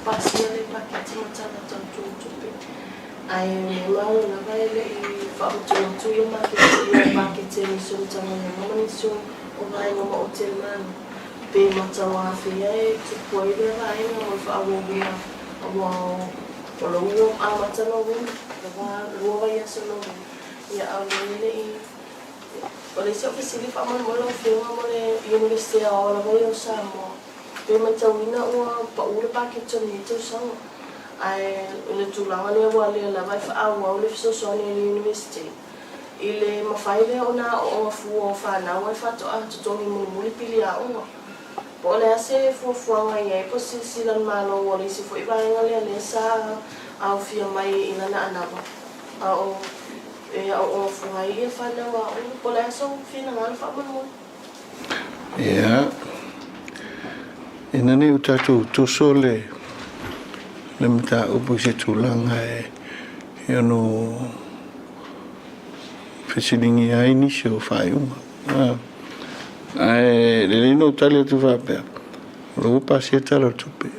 pasia le paketi ma tala tau tupe. Ae maumau lava e le i faamutu atu ia maketi ia paketi a nisi o Matagaluega ma nisi o vaega maoti a le Malo. Pe matauafea e tupu ai lea vaega mo le faaauauina aua o lo ua amata Novema, lua vaiaso Novema, ia a o lea e le i O le isi au fesili faamolemole lau Afioga mo le Iunivesite Aoao lava ia o Samoa, pe matauina ua pau le paketi o lenei tausaga, ae i le tulaga lea ua lea lava e faaauau le fesoasoani a le Iunivesite i le mafai lea ona aooga fua o fanau ae faatoa totogi mulimuli pili aoga. Po o le a se fuafuaga i ai po o se silasila a le Malo ua le isi foi vaega lea lea sa aofia mai i lana anava a o e aooga fua ai ia fanau aoga. Po o le a sou finagalo faamolemole? Ia, ina ne i o tatou toso le mataupu i se tulaga e ono fesiligia ai nisi o faaiuga. Ae lelei ona ou tali atu faapea, o la ua pasia le Tala o le Tupe,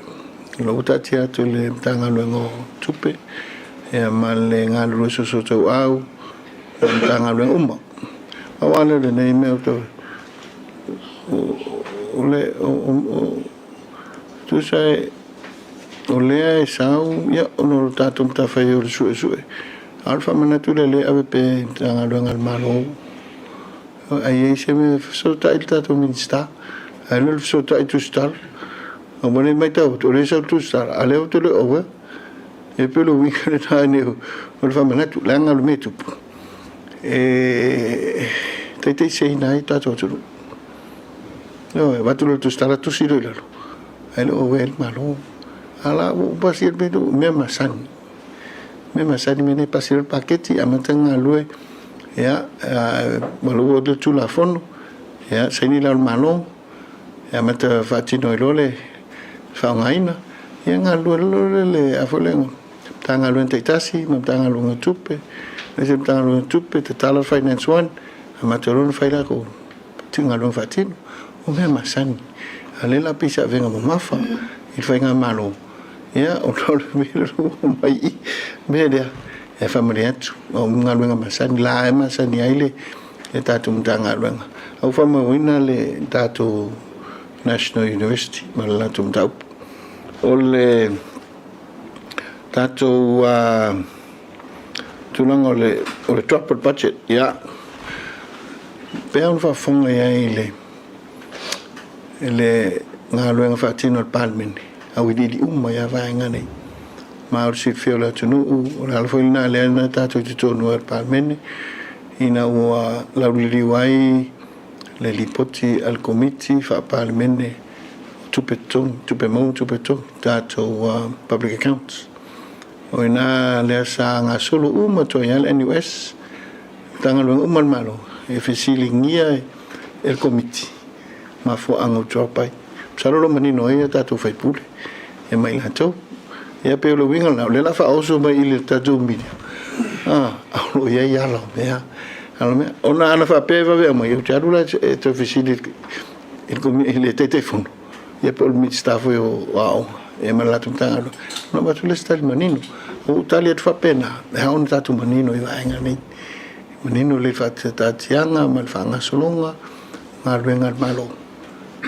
o la ua taatia atu i le Matagaluega o Tupe ma le galulue soosootaua o Matagaluega uma. Pau lava lea o lenei mea o le tusa e. O lea e sau, ia, ona o le tatou matafaioi o le suesue, a o le faamanatu lea, lea e ave pea i Matagaluega a le Malo, a i ai se mea e fesootai i le tatou Minisita, ae le o le fesootai i tusitala. Aua o lea e matau atu, o lea e sau le tusitala, a o lea ou te le o aware. E pei o le uiga lena o le faamanatu, leaga o le mea e tupu, e taitaiseseina ai le tatou atunuu. Ioe, avatu loa le tusitala, tusi loa i lalo, ae le o aware le Malo. A la ua ou pasia le mea lea, mea masani. Mea masani mea nei, pasi loa le paketi, amata ona galulue, ia, ua oo atu le Tulafono, ia, saini le Ao o le Malo, e amata faatino ai loa le faaaogaina, ia galulue loa lea le, a foi lea, Matagaluega taitasi ma Matagaluega o Tupe, aemaise le Matagaluega o Tupe, tatala le Finance One, amata loa ona fai latou galuega faatino. O mea masani, a o lea la pei se avega mamafa i le faigamalo, ia ona o le mea lea ua aumai i i, mea lea, e faamalie atu, o galuega masani, la e masani ai le tatou Matagaluega. A ua faamauina le tatou National University ma le latou mataupu. O le tatou tulaga o le drop o le budget, ia, pei ona faafofoga i ai i le galuega faatino a le Palemene, auiliili uma ai lava vaega nei. Ma o le silafia o le atunuu, o le ala foi lena lea na tatou i totonu ai o le Palemene, ina ua lauliliu ai le Lipoti a le Komiti Faa-Palemene o Tupe Totogi, Tupe Maua ma Tupe Totogi, tatou Public Accounts. O i ina lea sa gasolo uma atu ai lava le NUS, Matagaluega uma a le Malo, e fesiligia e le Komiti mafuaaga ua drop ai. Masalo o lo o manino ai a tatou sui usufono ia ma i latou. Ia pei o le uiga lena, o lea o le a faaoso mai i le tatou media, a o lo o i ai ala o mea, ala o mea. Ona ana faapea e vave aumai, ou te alu la e toe fesili i le Taitaifono, ia po o le Minisita foi o Aoga ia ma le latou Matagaluega, ona avatu lea o se tali manino. Ua ou tali atu faapena, e ao ona tatou manino i vaega nei, manino le faataatiaga ma le faagasologa o galuega a le Malo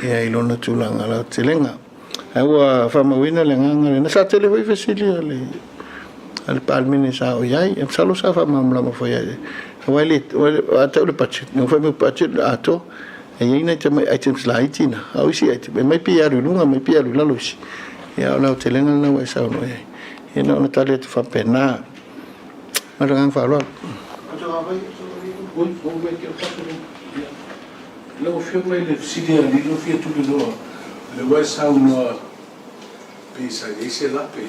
ia i lona tulaga lautelega. Ae ua faamauina le agaga lena. Sa tele foi fesili a le a le Palemene sa o i ai. E masalo sa faamalamalama foi ai. Aua e le, a tau le budget, na fai mai budget le atoa. E i ai nai tamai items laiti na, a o isi item, e mai pei e alu i luga, mai pei e alu i lalo isi. Ia, o le aotelega lena ua e saunoa i ai. Ia, na ona tali atu faapena. Ma le agaga faaaloalo. Lau Afioga i le fesili a Lilo fia tuliloa, o lea ua e saunoa pei sa i ai se lape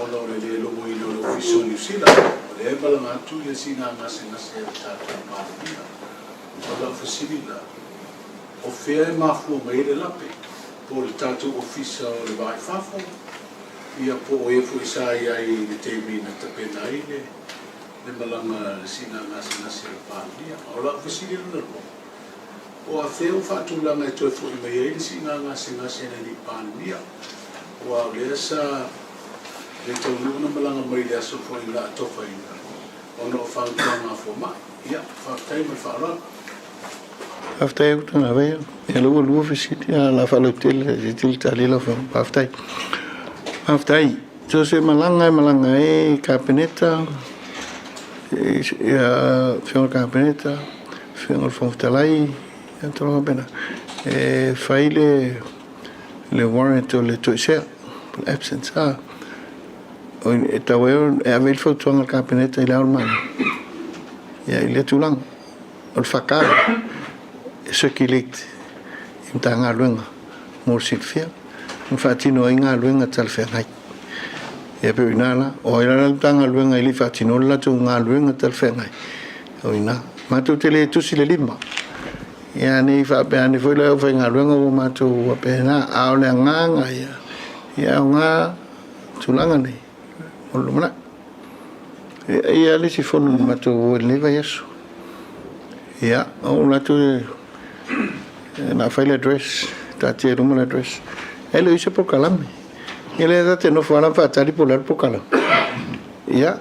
ona o le le logoina o le Ofisa o Niu Sila, o lea e malaga atu le siiga gasegase a le tatou Palemia. O lau fesili la, o fea e mafua mai ai le lape? Po o le tatou Ofisa o le Va i Fafo? Ia po o ē foi sa i ai i le taimi na tapena ai le le malaga a le siiga gasegase a le Palemia. A o lau fesili lona lua, o afea ua faatulaga e toe foi mai ai le siiga gasegase a le alii Palemia? Aua o lea sa le taunuu ona malaga mai i le aso foi na atofaina ona o fautuaga a fomai. Ia, faafetai ma le faaaloalo. Faafetai atu Tagavaia. Ia lea ua lua fesili, a o le a faalautele se i tali lau Afioga. Faafetai. Faafetai. So se malaga e malaga ai Kapeneta, ia Afioga i le Kapeneta, Afioga i le Fofoga Fetalai, ia tulaga faapena, e fai le le warrant o le toesea, po o le absence, a. E tatau ai ona e ave ai le fautuaga a le Kapeneta i Le Ao o le Malo, ia i lea tulaga. O le FK e circulate i Matagaluega mo le silafia ma faatino ai galuega talafeagai. Ia pei o i ina la, o ai la le Matagaluega e le i faatinoina le latou galuega talafeagai, o i ina. Matou te le tusi le lima, ia ne i faapea ane foi le aufaigaluega ua matou faapena, a o le agaga ia, ia aoga tulaga nei mo le lumanai. E i ai lava le isi fono na matou o i lenei vaiaso. Ia, o latou e na fai le address, taatia i luma le address. E le o i ai se polokalame. Ia lea ta te nofo lava ma faatali po o le a le polokalame. Ia,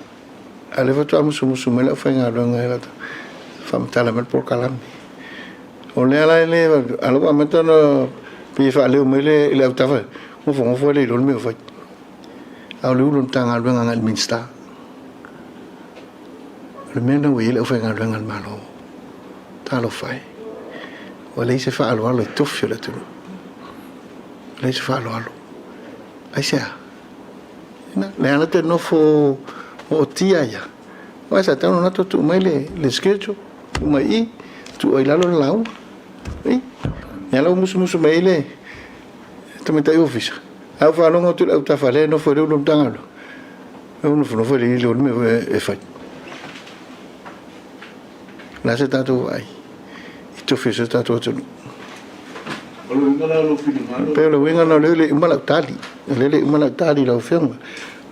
a o lea faatoa musumusu mai le aufaigaluega i lata faamatala mai le polokalame. O lea la e le, a o lea ua amata ona pei e faaleo mai le autafa, nofonofo e le iloa le mea o fai. A o le Ulu o le Matagaluega agai i le Minisita. O le mea lena ua i ai le aufaigaluega a le Malo. Talofa e. Ua leai se faaaloalo i tofi o le atunuu. Ua leai se faaaloalo. Aisea? Ina, le ala te nofo ootia ia. Aua sa tatau ona latou tuu mai le, le schedule, tuu mai i, tuu ai lalo le lauga. I, ia la ua musumusu mai ai le tamaitai ofisa. Ae ua faalogo atu le autafa lea e nofo i le ulu o le Matagaluega. E nofonofo e le iloa le mea e fai. O le a se tatou vaai i tofi o si o tatou atunuu. O le uiga la o lou finagalo. Pei o le uiga lena o lea e le i uma lau tali. O lea e le i uma lau tali i lau Afioga. O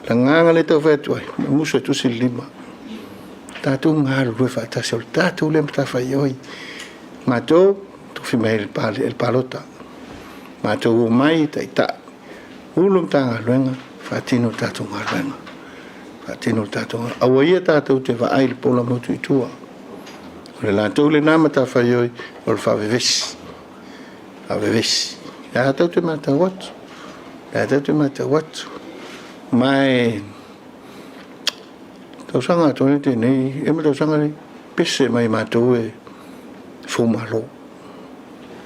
le agaga lea e tau fai atu ai, e musu e tusi le lima. Tatou galulue faatasi, o le tatou lea matafaioi. Matou, tofi mai e le palota. Matou omai e taitai. Ulu Matagaluega, faatino le tatou galuega. Faatino le tatou galuega. Aua ia tatou te vaai i le pola motu i tua. O le latou lena matafaioi o le faavevesi. Faavevesi. Le a tatou te matau atu. Le a tatou te matau atu. Ma e tausaga atoa nei tenei, e ma tausaga nei, pese mai matou e foumalo.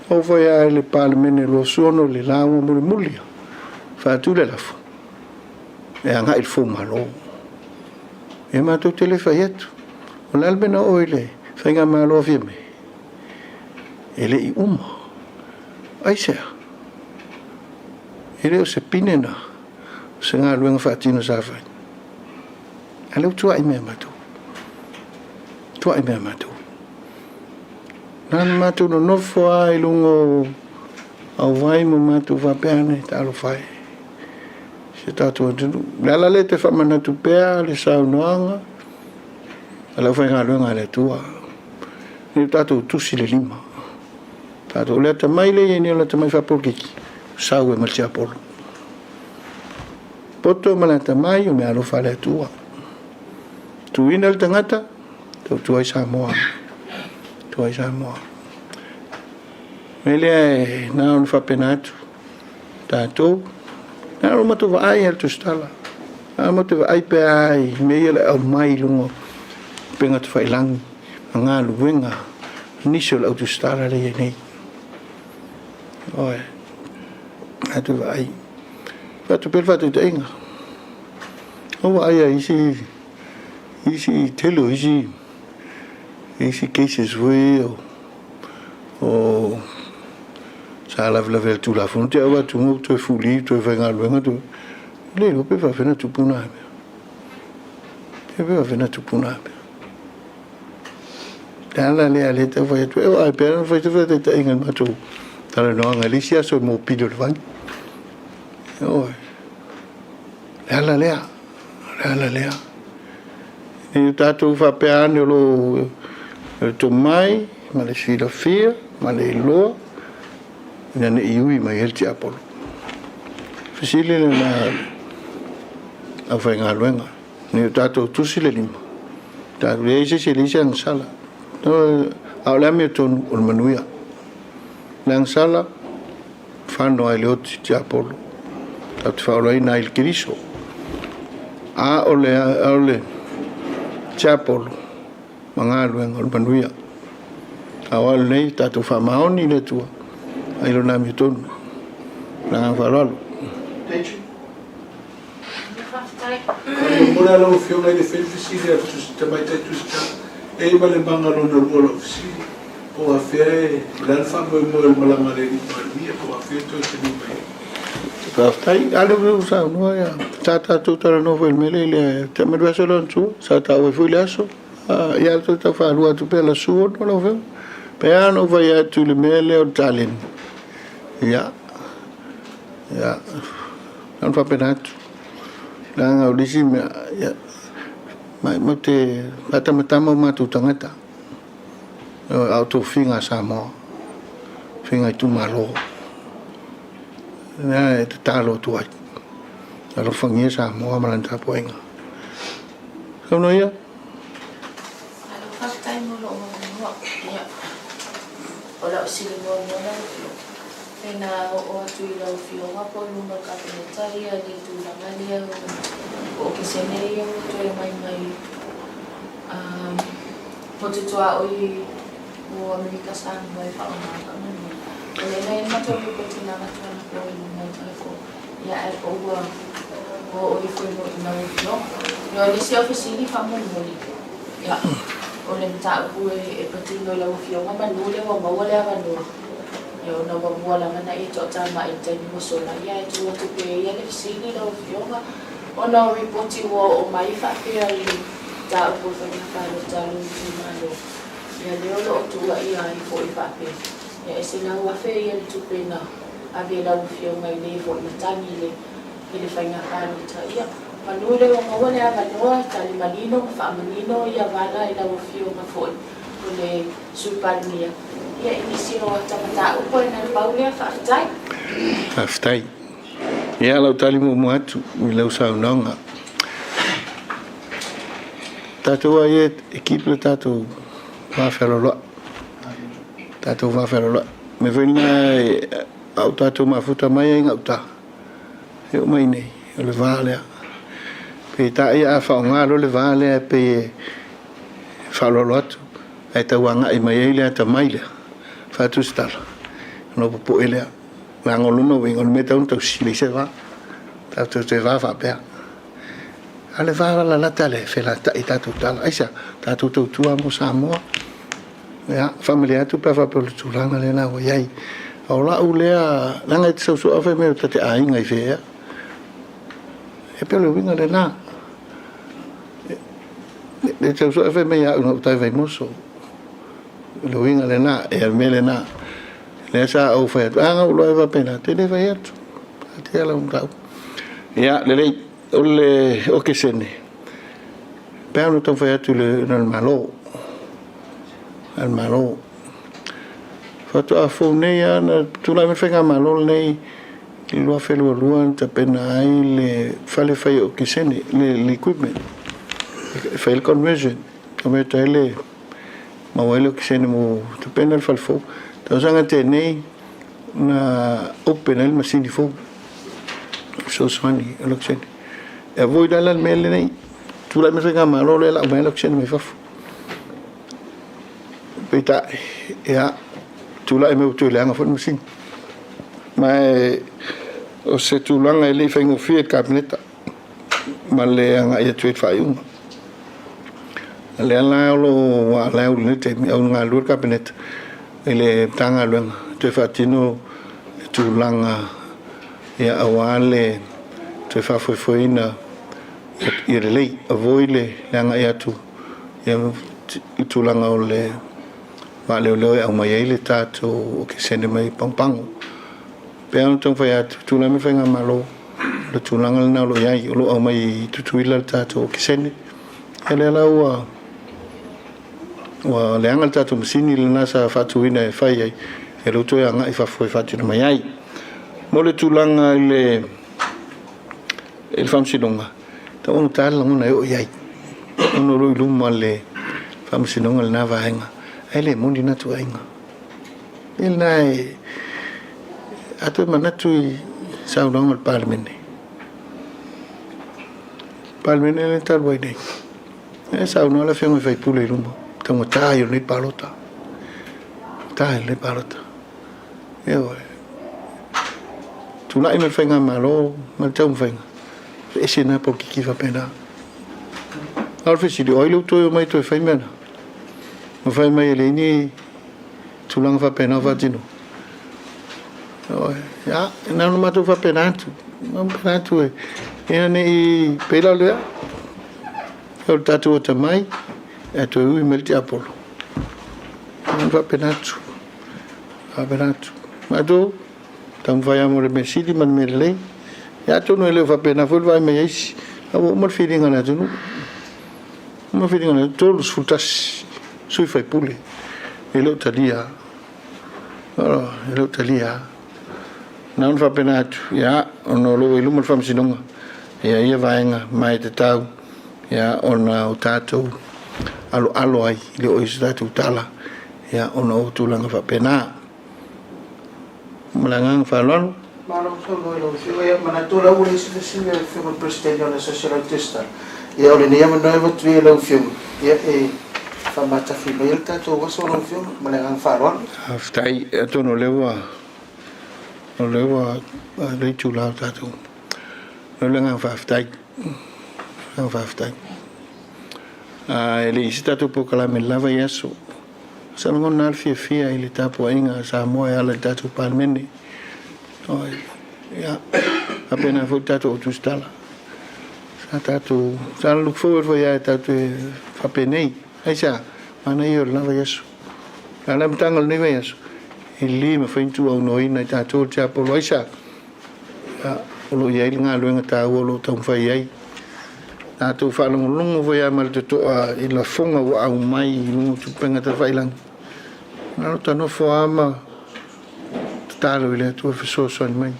Ou fai a i le Palemene 26 le lauga mulimuli faatu le lafo e agai i le foumalo. E matou te le fai atu. O le a le mea na oo i le faigamalo a Fiame? E le i uma. Aisea? E le o se pine na, o se galuega faatino sa fai. A lea ua tuai mea matou. Tuai mea matou. Na ona matou nonofo lava i luga o auvai ma matou faapea ane, talofa e, si o tatou atunuu. O le ala lea e toe faamanatu pea le saunoaga a le aufaigaluega a le Atua, nei o tatou tusi le lima. Tatou, o le atamai lea e i ai nei o le atamai faapolokiki, sau ai ma le tiapolo. Poto ma le atamai o meaalofa a le Atua. Tuuina le tagata, Tautua ai Samoa. Tautua ai Samoa. Mea lea e na ona faapena atu. Tatou, na ona matou vaai a le tusitala. Na ona matou vaai pea i mea ia le aumai i luga o upega tafailagi ma galuega nisi o le au tusitala lea e i ai nei. Ioe. Matou vaai. Avatu pea le faataitaiga. Ou vaai a isi isi tele o isi isi cases foi ia o sa lavelave i le Tulafono te au atu ua toe fuli toe faigaluega toe le iloa pe faafefea ona tupu na mea pe faafefea ona tupu na mea. Le ala lea lea tau fai atu e o ai pea na fai te faataitaiga i le matou talanoaga i le isi aso i mopili o le vai. Ioe. Le ala lea. O le ala lea. I o tatou faapea ane o lo o le tomai ma le silafia ma le iloa ina ne i ui mai ai le tiapolo. Fesili le na aufaigaluega. Nei o tatou tusi le lima. Tatou leai se isi e leai se agasala. A o le amiotonu o le manuia. Le agasala fano ai le oti tiapolo tatou te faaolaina ai i le Keriso. A o le, a o le tiapolo ma galuega o le manuia. A o alu nei tatou faamaoni i le Atua ai lona amiotonu. Le agaga faaaloalo. Faamolemole lau Afioga i le fai le fesili a le Tamaitai Tusitala, e i ai ma le maga lona lua o lau fesili, po o afea e, o le a le faamoemoe o le malaga a le Alii Palemia, po o afea e toe taliu mai ai? Faafetai. A lea ua saunoa ia, sa tatou talanoa foi i le mea lea i le taamanu aso lea anatua, sa taua ai foi le aso. Ia toe tau faalua atu pea la su ono lau Afioga. Pe a ona ou fai atu i le mea lea o le taleni, ia, ia, Na ona faapena atu, leaga o le isi mea, ia, matou te faatamatama o matou tagata, a o tofiga a Samoa, tofiga a itumalo. O lea e tatalo atu ai, alofagia Samoa ma lana tapuaiga. Saunoa ia. Malo faafetai mo lou avanoa. Ia, o lau fesili muamua lau Afioga. Pena oo atu i lau Afioga po o luma o le Kapeneta ia le tulaga lea o okesene ia ua toe aumai mai motu tuaoi o Amerika Samoa e faaaoga ai faamolemole. O lea na i ai le matou lipoti na avatu anapo i luma o le telefoni, ia ae po ua oo ifo i lau Afioga. Ia o le isi au fesili faamolemole, ia o le mataupu e patino i lau Afioga manu lea ua maua le avanoa. Ia ona ua mua lava na ia toatamai i le taimi ua sola, ia ae tuu atu pea ia le fesili lau Afioga, ona o ripoti ua oo mai faapea i le mataupu o faiga palota a lou itumalo, ia lea o lo o tuuaia ai foi faapea, ia e 100,000 ia le tupe na ave e lau Afioga i le foi matagi i le i le faiga palota. Ia, manu lea ua maua le avanoa e tali manino ma faamanino ia vala i lau Afioga foi o le Sui Palemia. Ia, i nisi o ata mataupu ae na le pau lea, faafetai. Faafetai. Ia, lau tali muamua atu i lau saunoaga. Tatou a ia e keep le tatou va fealoaloai. Tatou va fealoaloai. Mea foi lena a o tatou mafuta mai ai gauta. E oo mai nei, o le va lea. Peitai a faaaoga loa le va lea e pei e faaaloalo atu, ae tau agai mai ai le atamai lea, faatusitala, ona popoe lea. Leaga o lona uiga, o le mea e tatau ona tausi, leai se va. Tatou te va faapea. A o le va lalata lea e felatai i tatou tala. Aisea? Tatou tautua mo Samoa. Ia, faamalie atu pe a faapea o le tulaga lea la ua i ai. A o lau lea, leaga e te sau soo fai mai o ta te aiga i fea ea. E pei o le uiga lena. E te sau soo fai mai ia au na utai Vaimoso. O le uiga lena, e le mea lena. Lea sa ou fai atu, a na ou loa e faapena, te le fai atu. Te ala au. Ia, lelei, o le okesene, pe a ona taumafai atu i le Malo, a le Malo. Faatoa fou nei lava na tulai mai le faigamalo lenei i le 2022 na tapena ai le fale fai okesene, le equipment e fai ai le conversion, convert ai le maua ai le okesene mo tapena le fale fou. Tausaga na tea nei na open ai le masini fou fesoasoani o le okesene. E avoid ai la le mea lenei, tulai mai le faigamalo lea lau mai le okesene mai fafo. Peitai, ia, tulai mai ua toe leaga foi le masini. Ma e, o se tulaga e le i faigofie i le Kapeneta ma le agai atu ai i le faaiuga. O lea la o lo o alae i lenei taimi, au galulue le Kapeneta i le Matagaluega e toe faatino le tulaga ia aua le toe faafoefoeina ia lelei, avoid le agai atu i tulaga o le vaaleoleo e aumai ai le tatou okesene mai Pagopago. E pei ona taumafai atu, tulai mai le faigamalo, o le tulaga lena o lo o i ai, o lo o aumai i Tutuila le tatou okesene. Ia lea la ua ua leaga le tatou masini lena sa faatuina e fai ai, ia lea ua toe agai i fafo e faatino mai ai. Mo le tulaga i le i le faamasinoga, e tatau ona ta le lagona e oo i ai, ona o lo o i luma le faamasinoga i lena vaega, ae le moni lena tuuaiga. O le mea lena e, a toe manatu i saunoaga a le Palemene, Palemene lea talu ai nei, e saunoa le afioga i le sui usufono i luma, taugata ia o lenei palota, taugata ia o lenei palota. Ioe. Tulai mai le faigamalo ma le taumafaiga, e ese na polokiki faapena. A o le fesili, o ai lea ua toe omai e toe fai mea na? Ma fai mai e leai ni tulaga faapena o faatino. Ioe. Ia, na ona matou faapena atu. Faapena atu e, ina ne i pei la o lea, o le tatou atamai, ae toe ui mai le tiapolo. Na ona faapena atu. Faapena atu. Matou, taumafai lava mo le mea sili ma le mea lelei. Ia atonu e le o faapena foi le vaai mai a isi, a ua uma le filiga a le atunuu. Uma le filiga a le atunuu, 31 sui usufono e le o talia. E le o talia. Na ona faapena atu, ia, ona o lo o i luma le faamasinoga, ia ia vaega ma e tatau ia, ona o tatou aloalo ai, e le o i se tatou tala, ia, ona o tulaga faapena. Ma le agaga faaaloalo. Malo saunoa i lau Afioga. Ia, manatu o la ua leai se fesili a le Afioga i le Peresetene o le Social Register. Ia, o lenei avanoa e avatu ai i lau Afioga, ia, e faamatafi mai ai le tatou aso lau Afioga. Ma le agaga faaaloalo. Faafetai. Atonu o lea ua, o lea ua le itula o tatou. O le agaga faafetai. Agaga faafetai. E le i se tatou polokalame lava i aso. Sa lagona lava le fiafia i le tapuaiga a Samoa e ala i le tatou Palemene. Ia, faapena foi le tatou Autusitala. Sa tatou, sa look forward foi lava tatou te faapenei. Aisea? Manaia o le la vaiaso. A o le amataga o lenei vaiaso, e le mafai ona tuuaunoaina e tatou le tiapolo. Aisea? O lo o i ai le galuega taua o lo o taumafai ai. Tatou faalogologo foi lava ma le totoa i lafoga ua aumai i luga o tupega tafailagi. Na o ta nofo lava ma tatalo i le Atua e fesoasoani mai,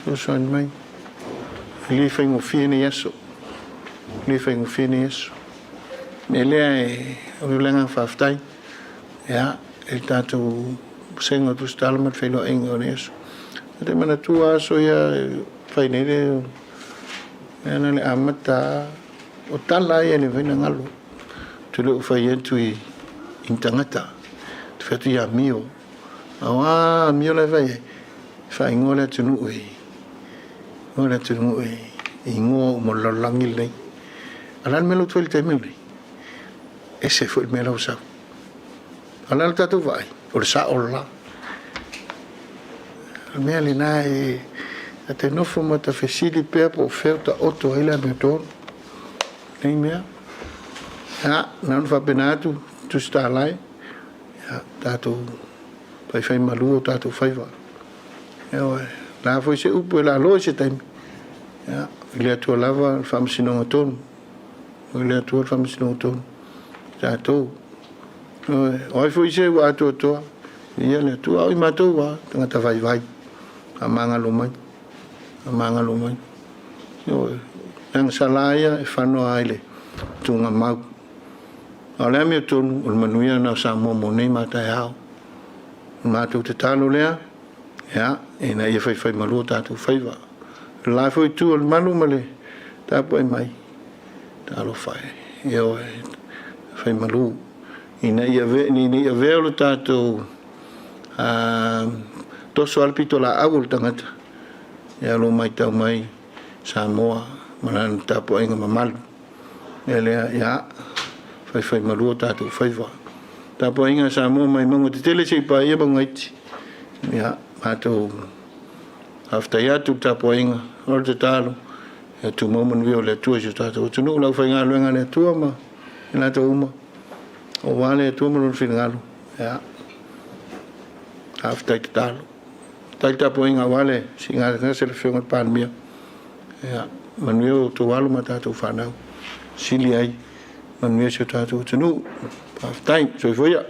fesoasoani mai. E le faigofie nei aso, e le faigofie nei aso. O le mea lea e ave le agaga faafetai ia, i le tatou Vasega o Tusitala ma le Feiloaiga o lenei aso. Ou te manatua aso ia e fai nei le mea na le amata o tala ia e le mafai ona galo. Ou te le o fai atu i ni tagata, ou te fai atu i amio. Aua amio la e fai ai, e faaigoa le atunuu i igoa le atunuu i igoa uma o le lalolagi lenei. A o le a le mea la ua fai i le taimi lenei? Ese foi le mea la ua sau. A o le a le tatou vaai? O le sao le la. O le mea lena e ta te nofo ma ta fesili pea po o fea o taoto ai le amiotonu. Nei mea. Ia, na ona faapena atu, Tusitala e, ia, tatou faifai malu o tatou faiva. Ioe, o le a foi se upu e lalo i se taimi, ia, i le Atua lava le faamasinoga tonu. I le Atua le faamasinoga tonu. Tatou. Ioe, o ai foi se ua atoatoa, ia le Atua, a o i matou ua tagata vaivai. Faamagalo mai. Faamagalo mai. Ioe, leaga sala ia e fanoa ai le tuugamau. A o le amiotonu, o le manuia lena o Samoa mo nei ma taeao. O le matou tatalo lea, ia, ina ia faifaimalu o tatou faiva. O le la foi itu o le malu ma le tapuai mai, talofa e, ioe, faimalu. Ina ia ina ia avea o le tatou toso lava le pitolaau o le tagata, ia o lo o matau mai Samoa ma lana tapuaiga mamalu. Mea lea, ia, faifaimalu o tatou faiva. Tapuaiga a Samoa mai mauga tetele seia paia mauga iti. Ia, matou faafetai atu i le tapuaiga, o le tatalo, ia tumau manuia o le Atua i si o tatou atunuu, le aufaigaluega a le Atua ma i latou uma, aua le Atua ma Lona finagalo. Ia, faafetai tatalo. Faafetai le tapuaiga aua le siigasegase a le Afioga i le Palemia. Ia, manuia outou alo ma tatou fanau. Sili ai, manuia si o tatou atunuu. Faafetai, soifua ia.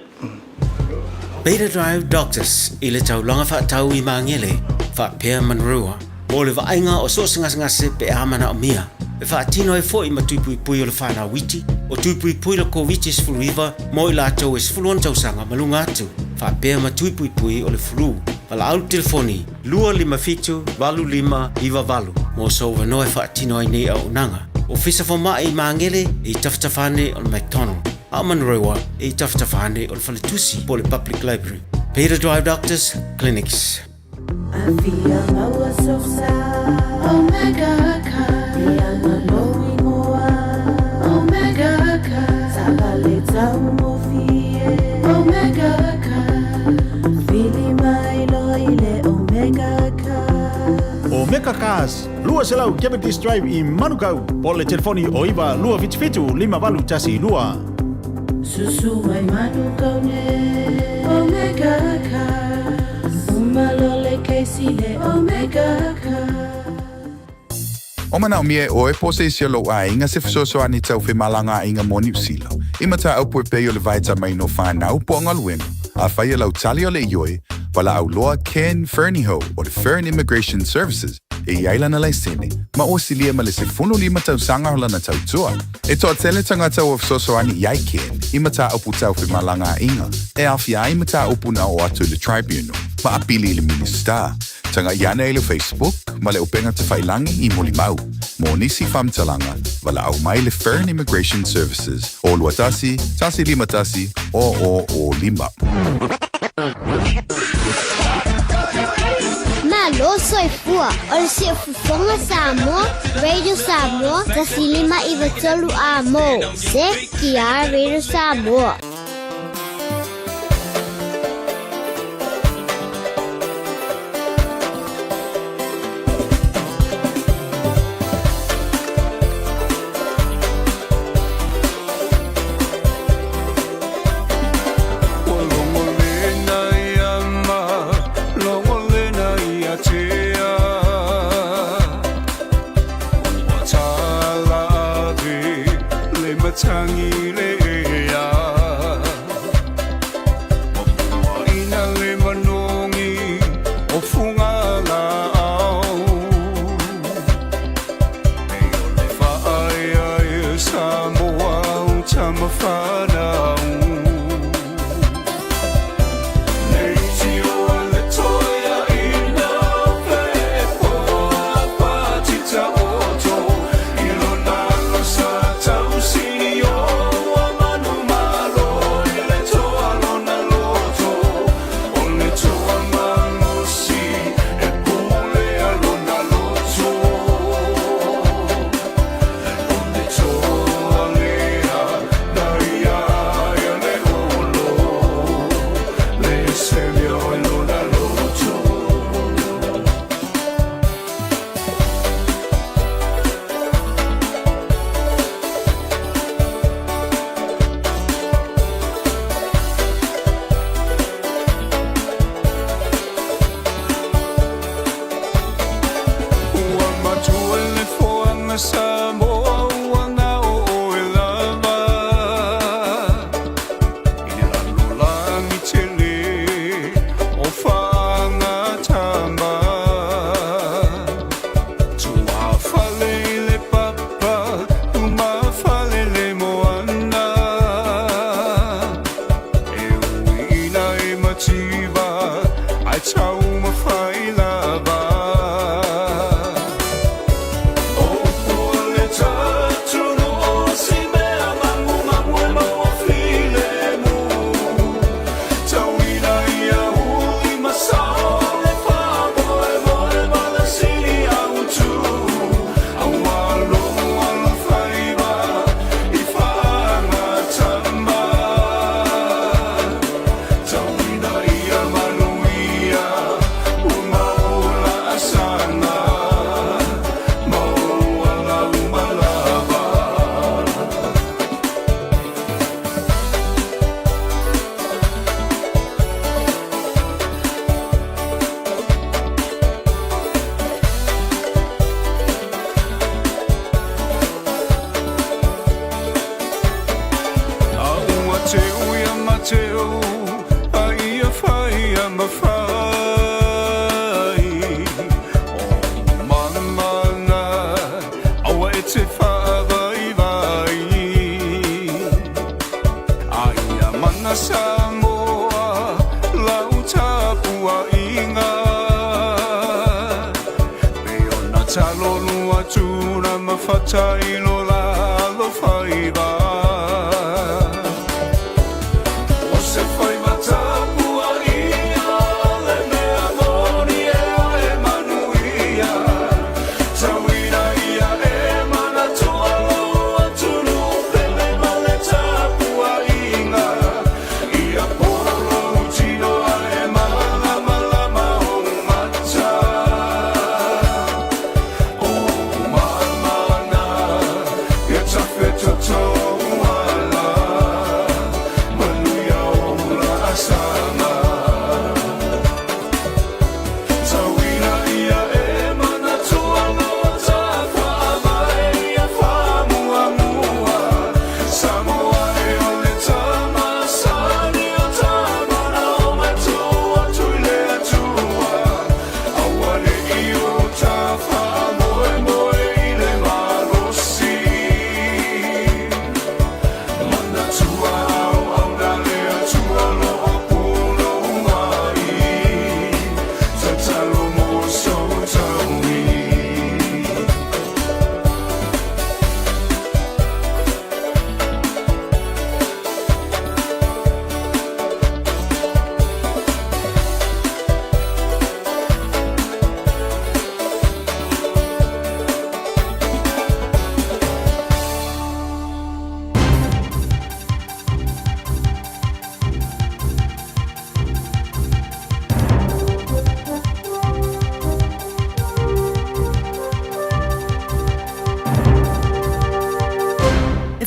Beta Drive Doctors i le taulaga faatau i Magele faapea Manurewa mo le vaaiga o so o se gasegase pe a manaomia. E faatino ai foi ma tui puipui o le whanau iti, o tui puipui le Koviti-19 mo i latou e 16 tausaga ma luga atu, faapea ma tui puipui o le flu. Valaau le telefoni 257 8598 mo sou avanoa e faatino ai nei auaunaga. Ofisa Fomai i Magele e i tafatafa ane o le McDonald, a o Manurewa e i tafatafa ane o le Faletusi po o le Public Library. Beta Drive Doctors Clinics. Omega Cars, 200 Cavendish Drive i Manukau, po o le telefoni o 9 277 5812. Susu mai Manukau ne Omega Cars Uma lo le Casey le Omega Cars. O manaomia e ʻoe po o se isi o lou aiga se fesoasoani tau femalagaaiga mo Niu Sila, i mataupu e pei o le vaitamaina o fanau po o galuega, afai e lau tali o le ioe, valaau loa Ken Fernihough o le Fern Immigration Services e i ai lana laisene ma ua silia ma le 15 tausaga o lana tautua. E toatele tagata ua fesoasoani i ai Ken i mataupu tau femalagaaiga e aofia ai mataupu na oo atu i le Tribunal. ma apili i le Minisita. Tagai ane i le Facebook ma le upega tafailagi i Molimau. Mo nisi faamatalaga, valaau mai le Fern Immigration Services o 21 151 0005. Malo soifua, o le Siufofoga Samoa, Radio Samoa, 105 93 A mo, CKR Radio Samoa. Ua logolena ia ma logolena ia tea Ua tala ave le matagi le ea Ua muaina le manogi o Fugalaau E o le faaeaea Samoa o tama fanau Ua matua le foaga Samoa ua gao oe lava I le lalolagi tele o faagatama Tuafale i le papa umafale le moana E uiina e mativa ae taumafai lava A ua teu ia Mateo a ia fai ia mafai O mamana aua e te faavaivai A ia mana Samoa lau tapuaiga E ona talolu atu na mafata i lo la alofaiva O se faiva tapuaia le mea moni ea e manuia Tauina ia e manatua lou atunuu pele ma le tapuaiga Ia polo lou tino ae malamalama ou mata O ou mamana ia tafetoto.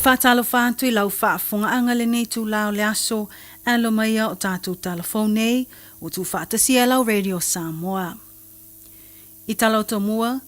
faatalofa atu i lau faafofogaaga lenei itulā o le aso, alo mai ia o tatou talafou nei, ua tuufaatasia e lau Radio Samoa. I Talaotomua,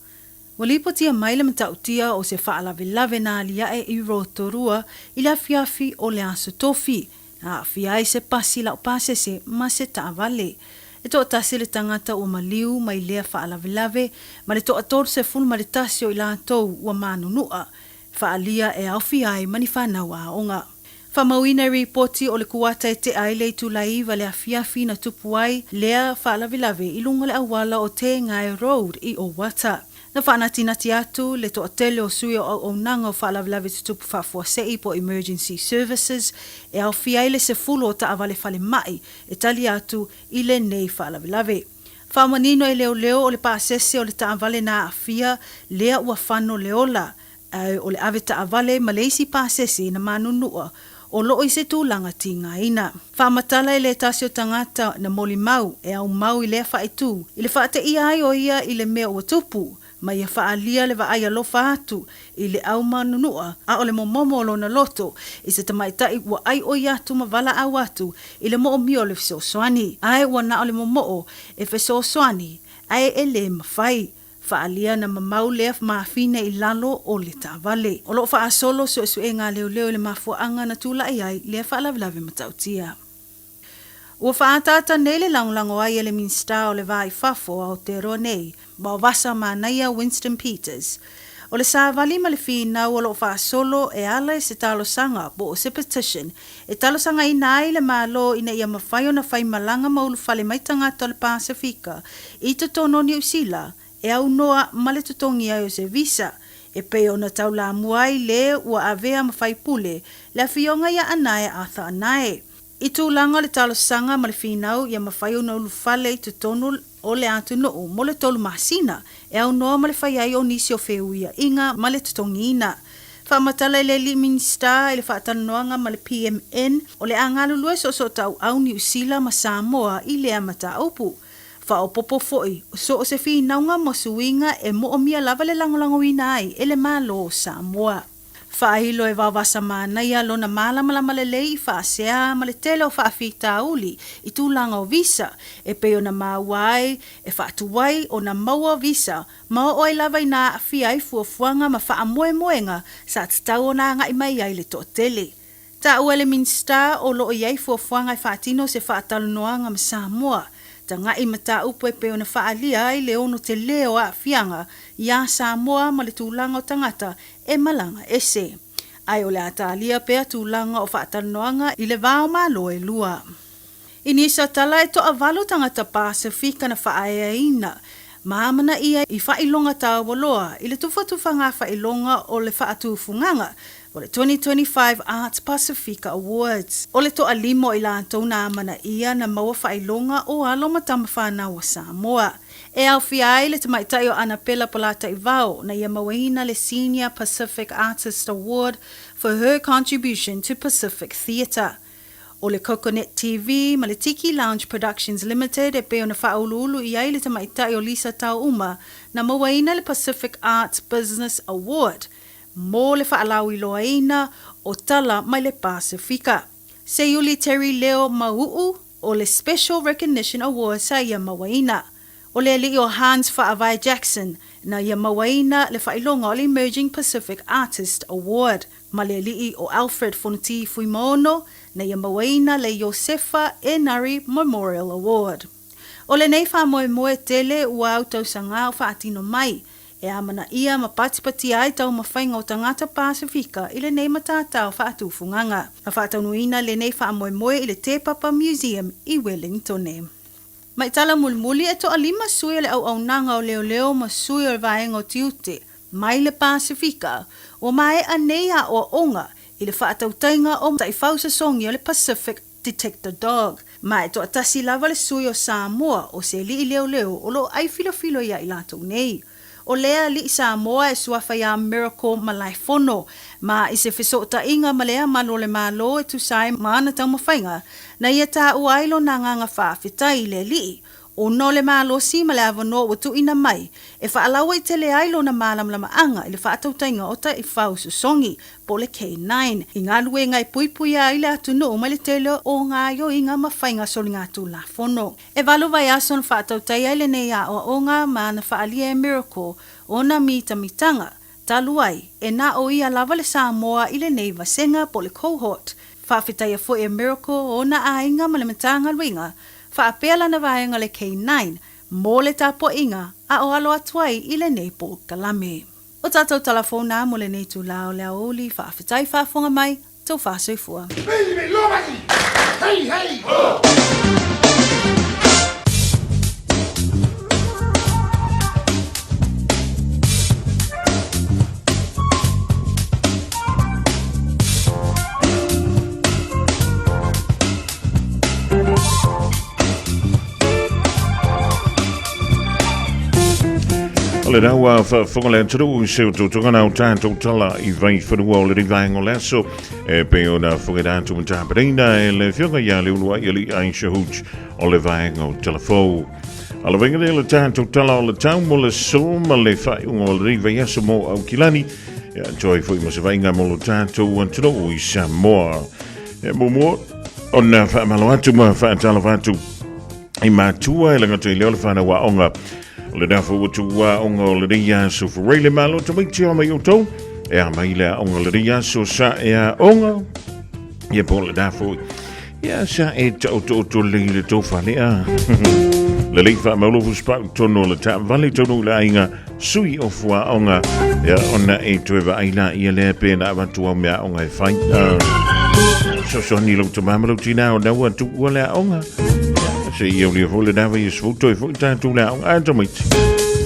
ua lipotia mai le matautia o se faalavelave na aliae i Rotorua i le afiafi o le Aso Tofi, na aafia ai se pasi laupasese ma se taavale. E toatasi le tagata ua maliu mai lea faalavelave ma le toatolu 11 o i latou ua manunua, faaalia e aofia ai ma ni fanau aoga. Faamauina i ripoti o le kuata e tea ai le itula 9 le afiafi na tupu ai lea faalavelave i luga o le auala o Te Ngae Road i Owata. Na faanatinati atu le toatele o sui o auaunaga o faalavelave tutupu faafuasei po o Emergency Services e aofia ai le 10 o taavale falemai e tali atu i lenei faalavelave. Faamanino e leoleo o le pasese o le taavale na aafia lea ua fano le ola, ae o le ave taavale ma le isi pasese na manunua o loo i se tulaga tigaina. Faamatala e le tasi o tagata na molimau e aumau i lea faaitu i le faateia ai o ia i le mea ua tupu, ma ia faaalia le vaai alofa atu i le au manunua a o le momomo o lona loto i se tamaitai ua aioi atu ma valaau atu i le moomia o le fesoasoani. Ae ua na o le momoo e fesoasoani ae e le mafai. Faaalia na mamau lea mafine i lalo o le taavale. O loo faasolo suesuega a leoleo i le mafuaaga na tulai ai lea faalavelave matautia. Ua faaataata nei le lagolago ai e le Minisita o le Va i Fafo o Aotearoa nei, Vaovasa Manaia Winston Peters. O le savali ma le finau o lo o faasolo e ala i se talosaga po o se petition e talosagaina ai le Malo ina ia mafai ona fai malaga ma ulufale mai tagata o le Pasefika i totonu o Niu Sila e aunoa ma le totogi ai o se visa e pei ona taulamua ai le ua avea ma faipule le Afioga ia Anae Arthur Anae. I tulaga o le talosaga ma le finau ia mafai ona ulufale i totonu o le atunuu mo le tolu masina e aunoa ma le fai ai o nisi o feuiaiga ma le totogiina. Faamatala i le Alii Minisita i le faatalanoaga ma le PMN o le a galulue soosootauau Niu Sila ma Samoa i lea mataupu. Faaopoopo foi, so o se finauga ma suiga e moomia lava le lagolagoina ai e le Malo o Samoa. Faailo e Vaovasa Manaia lona malamalama lelei i faasea ma le tele o faafitauli i tulaga o visa e pei ona maua ai e faatuai ona maua visa ma oo ai lava ina aafia ai fuafuaga ma faamoemoega sa tatau ona agai mai ai le toatele. Taua e le Minisita o lo o i ai fuafuaga e faatino se faatalanoaga ma Samoa, taga'i mataupu e pei ona faaalia ai le ono telē o aafiaga iā Samoa ma le tulaga o tagata e malaga ese. Ae o le a talia pea tulaga o faatalanoaga i le va o Malo e lua. I nisi o tala e toavalu tagata Pasefika na faaeaina ma amanaia i faailoga taua loa i le tufatufaga faailoga o le faatufugaga o le 2025 Arts Pasifika Awards. O le toalima o i latou na amanaia na maua faailoga o alo ma tama fanau a Samoa. E aofia ai le tamaitai o Anapela Polataivao na ia mauaina le Senior Pacific Artist Award for her contribution to Pacific Theatre. O le Coconet TV ma le Tiki Lounge Productions Limited e pei ona faauluulu i ai le tamaitai o Lisa Taouma na mauaina le Pacific Arts Business Award mo le faalauiloaina o tala mai le Pasefika. Seiuli Terry Leo Mau'u o le Special Recognition Award sa ia mauaina. O le alii o Hans Faavae Jackson na ia mauaina le faailoga o le Emerging Pacific Artist Award ma le alii o Alfred Fonoti Fuimaono na ia mauaina le Iosefa Enari Memorial Award. O lenei faamoemoe tele ua autausagā o faatino mai e amanaia ma patipatia ai taumafaiga o tagata Pasefika i lenei matatao faatufugaga. Na faataunuuina lenei faamoemoe i le Te Papa Museum i Wellingtone. Mai tala mulimuli e toalima sui o le auaunaga o leoleo ma sui o le vaega o tiute mai le Pasefika ua maea nei aoaoga i le faatautaiga o taifau sosogi o le Pacific Detector Dog. Ma e toatasi lava le sui o Samoa o se alii leoleo o lo o ai filofilo ia i latou nei. O lea alii Samoa e suafa iā Miracle Malaefono ma i se fesootaiga ma lea malu o le Malo e tusa ai ma ana taumafaiga na ia taua ai lona agaga faafetai i le alii. ona o le malosi ma le avanoa ua tuuina mai e faalauaitele ai lona malamalamaaga i le faatautaiga o taifau sosogi, po o le K-9, i galuega e puipuia ai le atunuu mai le tele o gaoioiga ma faiga soligatulafono. E valu vaiaso na faatautai ai lenei aoaoga ma na faaalia e Miracle ona mitamitaga, talu ai, e na o ia lava le Samoa i lenei vasega po o le cohort. Faafetaia foi e Miracle ona aiga ma le Matagaluega, faapea lana vaega o le K-9, mo le tapuaiga a o alo atu ai i lenei polokalame. O tatou tala fou na mo lenei itula o le aoauli, faafetai faafofoga mai, tou faasoifua. Hey, hey, ho! O le raua whawhonga le atunuu i se ututunga nau tātou tala i vai whanua o le rivaenga o le aso e pei ona whangera atu ma tāpareina e le whionga ia le ulua i ali Aisha Hooch o le vaenga o Telefou. A le vaenga le tātou tala o le tau mo le so ma le whaiunga o le riva i aso mo Aukilani e atoa i fui mo se vainga mo lo tātou atunuu i Samoa. E muamua ona faamalo atu ma faatalofa atu i matua e lagata i leo le whanau aoga o le nafo ua tuua aoga o lenei aso furei le malo tamaiti o mai outou e a mai le aoga o lenei aso sa e aoga ia po le nafo ia sa e taoto'oto lei le tou falea lelei faamaulofu spau tonu o le taavale taunuu i le aiga sui o fuaoga ia ona e toe vaai laia lea pe na avatu au mea aoga e fai. Fesoasoani lou tamā ma lou tinā ona ua tuua le aoga. Se i aulia foi lena vai e sfuto e foi tatou le aoga a tamaiti.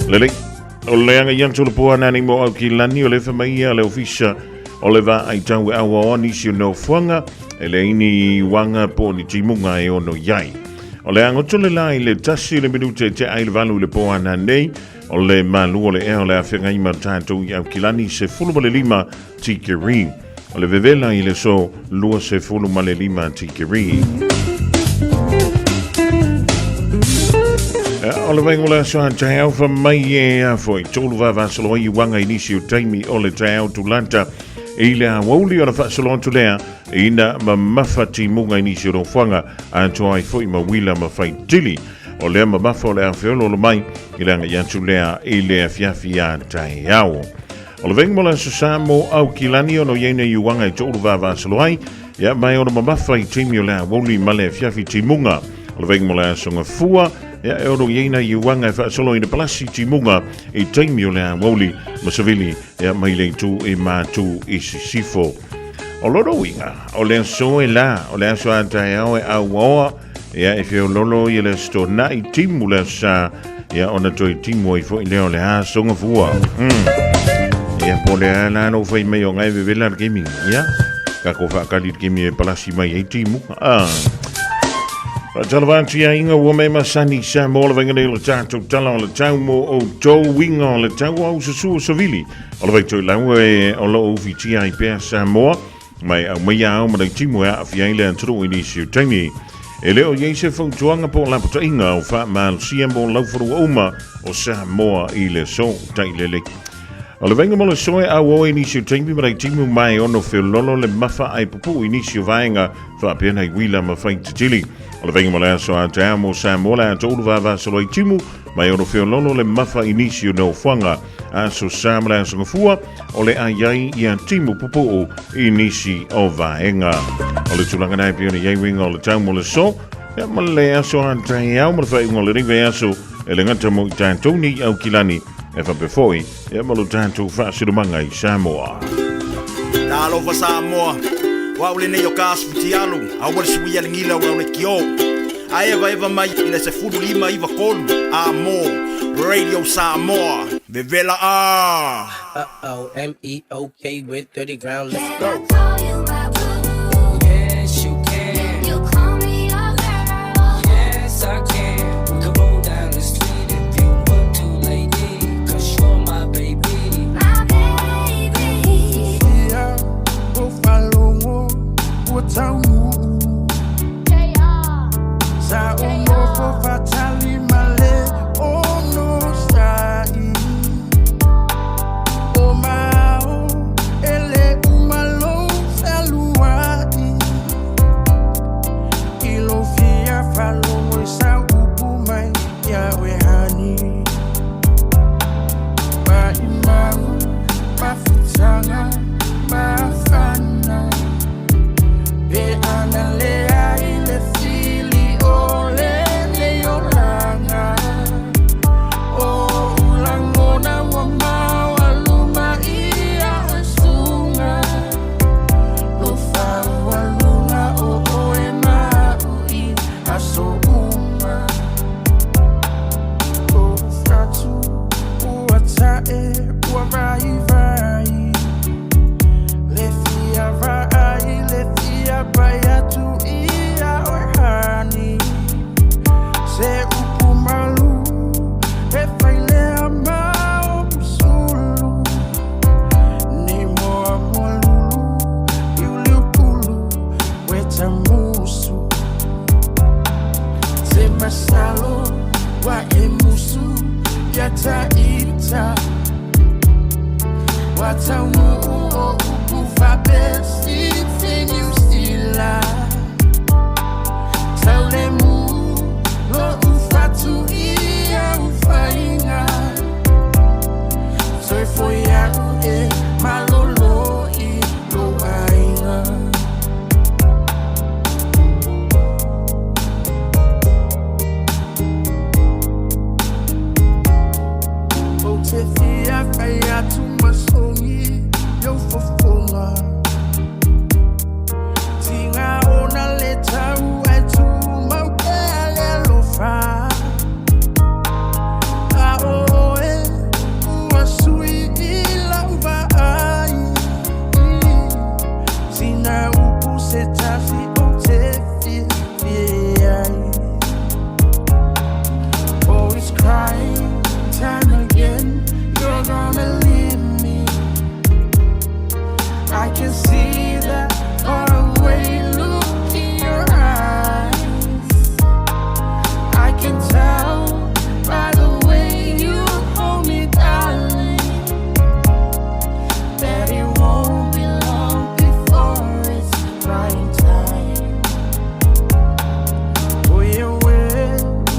Lelei. O le aga i atu le pua nani mo au ki lani o le fa mai ia le ofisa o le va ai tau e aua o nisi o nofoaga e le ini wanga po ni timunga e ono iai. O le agoto le la i le tasi le minute te ai le valu i le po ana nei O le malu o le ea o le afeagai ma tatou i Aukilani 15 tikeri. O le vevela i le so 25 tikeri. O le vainga o le aso a taeao fa mai e a foi. Tolu vavasolo ai uaga i nisi o taimi o le taeao tulata i le aoauli o le faasolo atu lea ina mamafa timuga i nisi o nofoaga atoa ai foi ma uila ma faitili. O lea mamafa o le a feoloolo mai i le agai atu lea i le afiafi a taeao. O le veng mo le aso sa mo Aukilani ono i aina i uaga i to'ulu vavasolo ai, ia mai ono mamafa i taimi o le aoauli ma le afiafi timuga. O le veng mo le aso gafua, ia e ono i aina i uaga e faasolo i le palasi timuga i taimi o le aoauli ma savili ia mai le itu i mātū i sisifo. O lona uiga, o le aso e la, o le aso a taeao e auaoa, Ia e feololo ia le aso na'i timu le aso sa ia ona toe timu ai foi lea o le aso gafua. Ia po o le a la lou fai mai o ngai vevela le kemi. Ia kako whaakali le kemi e palasi mai ai timu. Ah. Faatalofa atu ia inga ua me masani sa mo le vainga nei o le tātou tala o le tau mo o tau winga o le tau au susu o savili. O le vaitoi lau e o loo ufitia ai pea Samoa. Mai aumaia ao ma timu e aafia ai le atunuu i nisi o taimi. E le o i ai se fautuaga po o lapataiga o faamalosia mo laufanua uma o Samoa i le aso tailele. O le vaaiga mo le aso e auau ai nisi o taimi ma timu ma e ono feololo le mafa ai pupuu i nisi o vaega faapea nai uila ma faitetili. O le vaaiga mo le aso a taeao mo Samoa le atoulu vavasolo ai timu ma e ono feololo le mafa i nisi o nofoaga aso sa ma le aso gafua o le a i ai ia timu pupuu i nisi o vaega. O le tulaga nei pei ona i ai uiga o le tau mo le aso, ia ma le aso a taeao ma le faaiuga o lenei vaiaso e le gata mo i tatou nei i Aukilani e faapea foi ia ma lo tatou faasinomaga i Samoa. Talofa Samoa, o au lenei o ka asu fitialu, aua le suia le gila o le kio. A evaeva mai i le 15 93 a mo Radio Samoa. Vevela a! Uh-oh, M-E-O-K with 30 ground, let's go. Yes, you can. You call me a girl. Yes, I can. We can roll down the street if you want to, lady. Cause you're my baby. My baby. Ia, o faalogo ua taunuu. Sa ou nofo faatali. ia taita Ua taunuu o upu faapea Fiti Niu Sila Taulemu lo'u fatu i au faiga Soifua iaʻu e malolo i lou aiga. Ou te fia fai atu ma sogi i ou fofoga Tiga ona le tau ae tumau pea le alofa A o oe ua sui i lau vaai Sina upu se tasi ou te fiafia ai Always crying time again You're gonna leave me I can see that faraway look in your eyes I can tell by the way you hold me, darling That it won't be long before it's prime time O e oe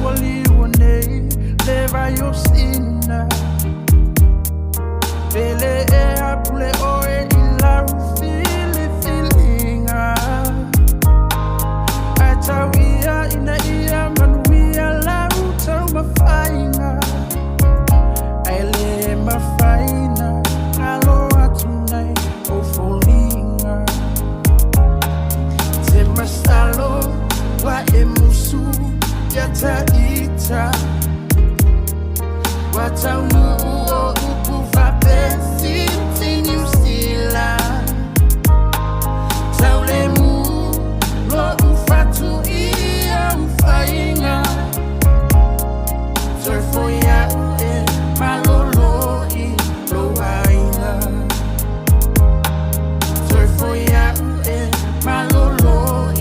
ua liua nei le vai o Sina Pele ea pule oe i lau filifiliga Ae tau ia ina ia manuia lau taumafaiga Ae le mafai na galo atu nai ou foliga Te masalo ua e musu ia taita Ua taunuu o upu faapea Fiti Niu Sila Taulemu lo'u fatu i au faiga Soifua iaʻu e malolo i lou aiga Soifua iaʻu e malolo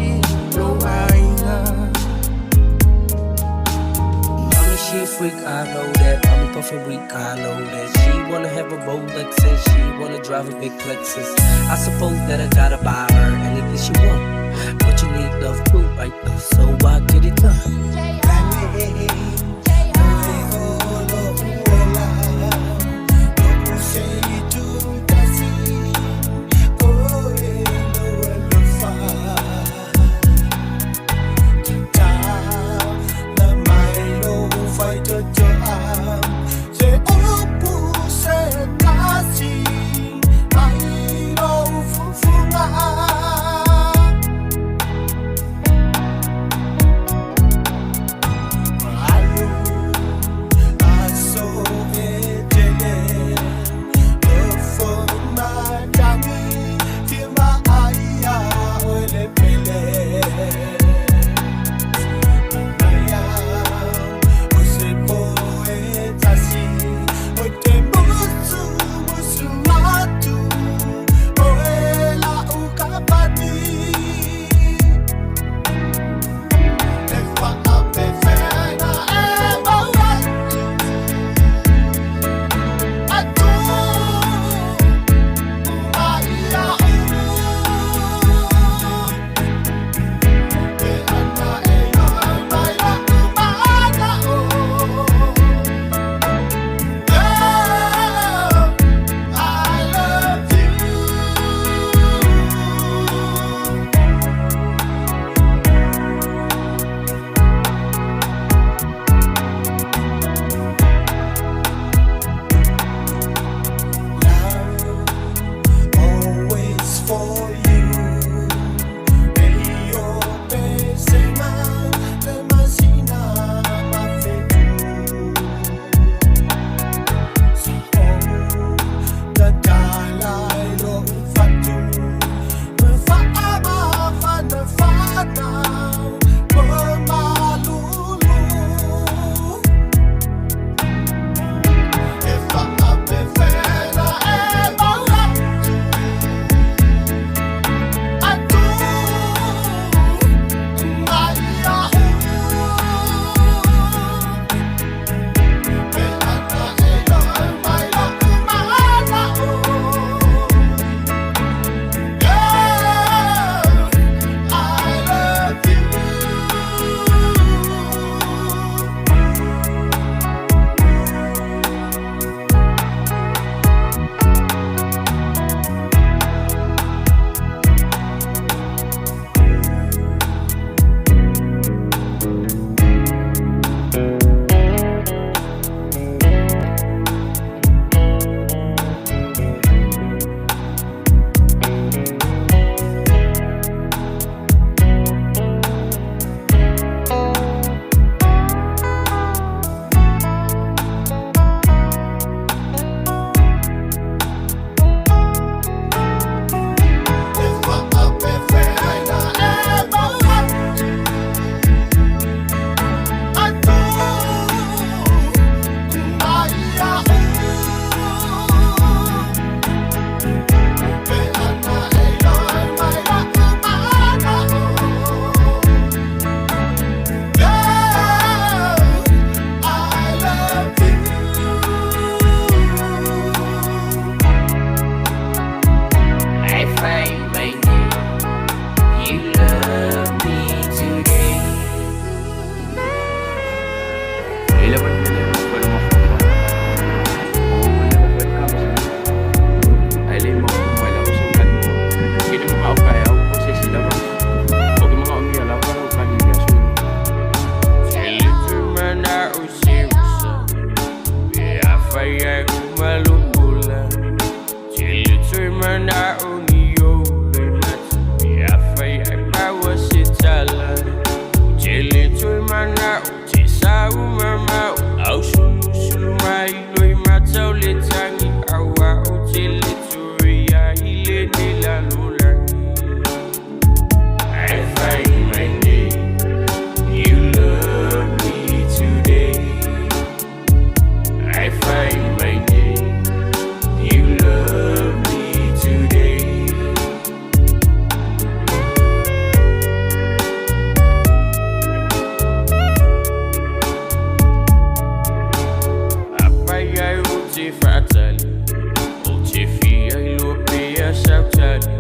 i lou aiga Mommy, she a freak, I know that. Mommy puffin' weak, I know that. She wanna have a Rolex and she wanna drive a big Lexus. I suppose that I gotta buy her anything she want. But you need love too, right? Though, so I get it done. te faatali Ou te fia iloa pea sau tali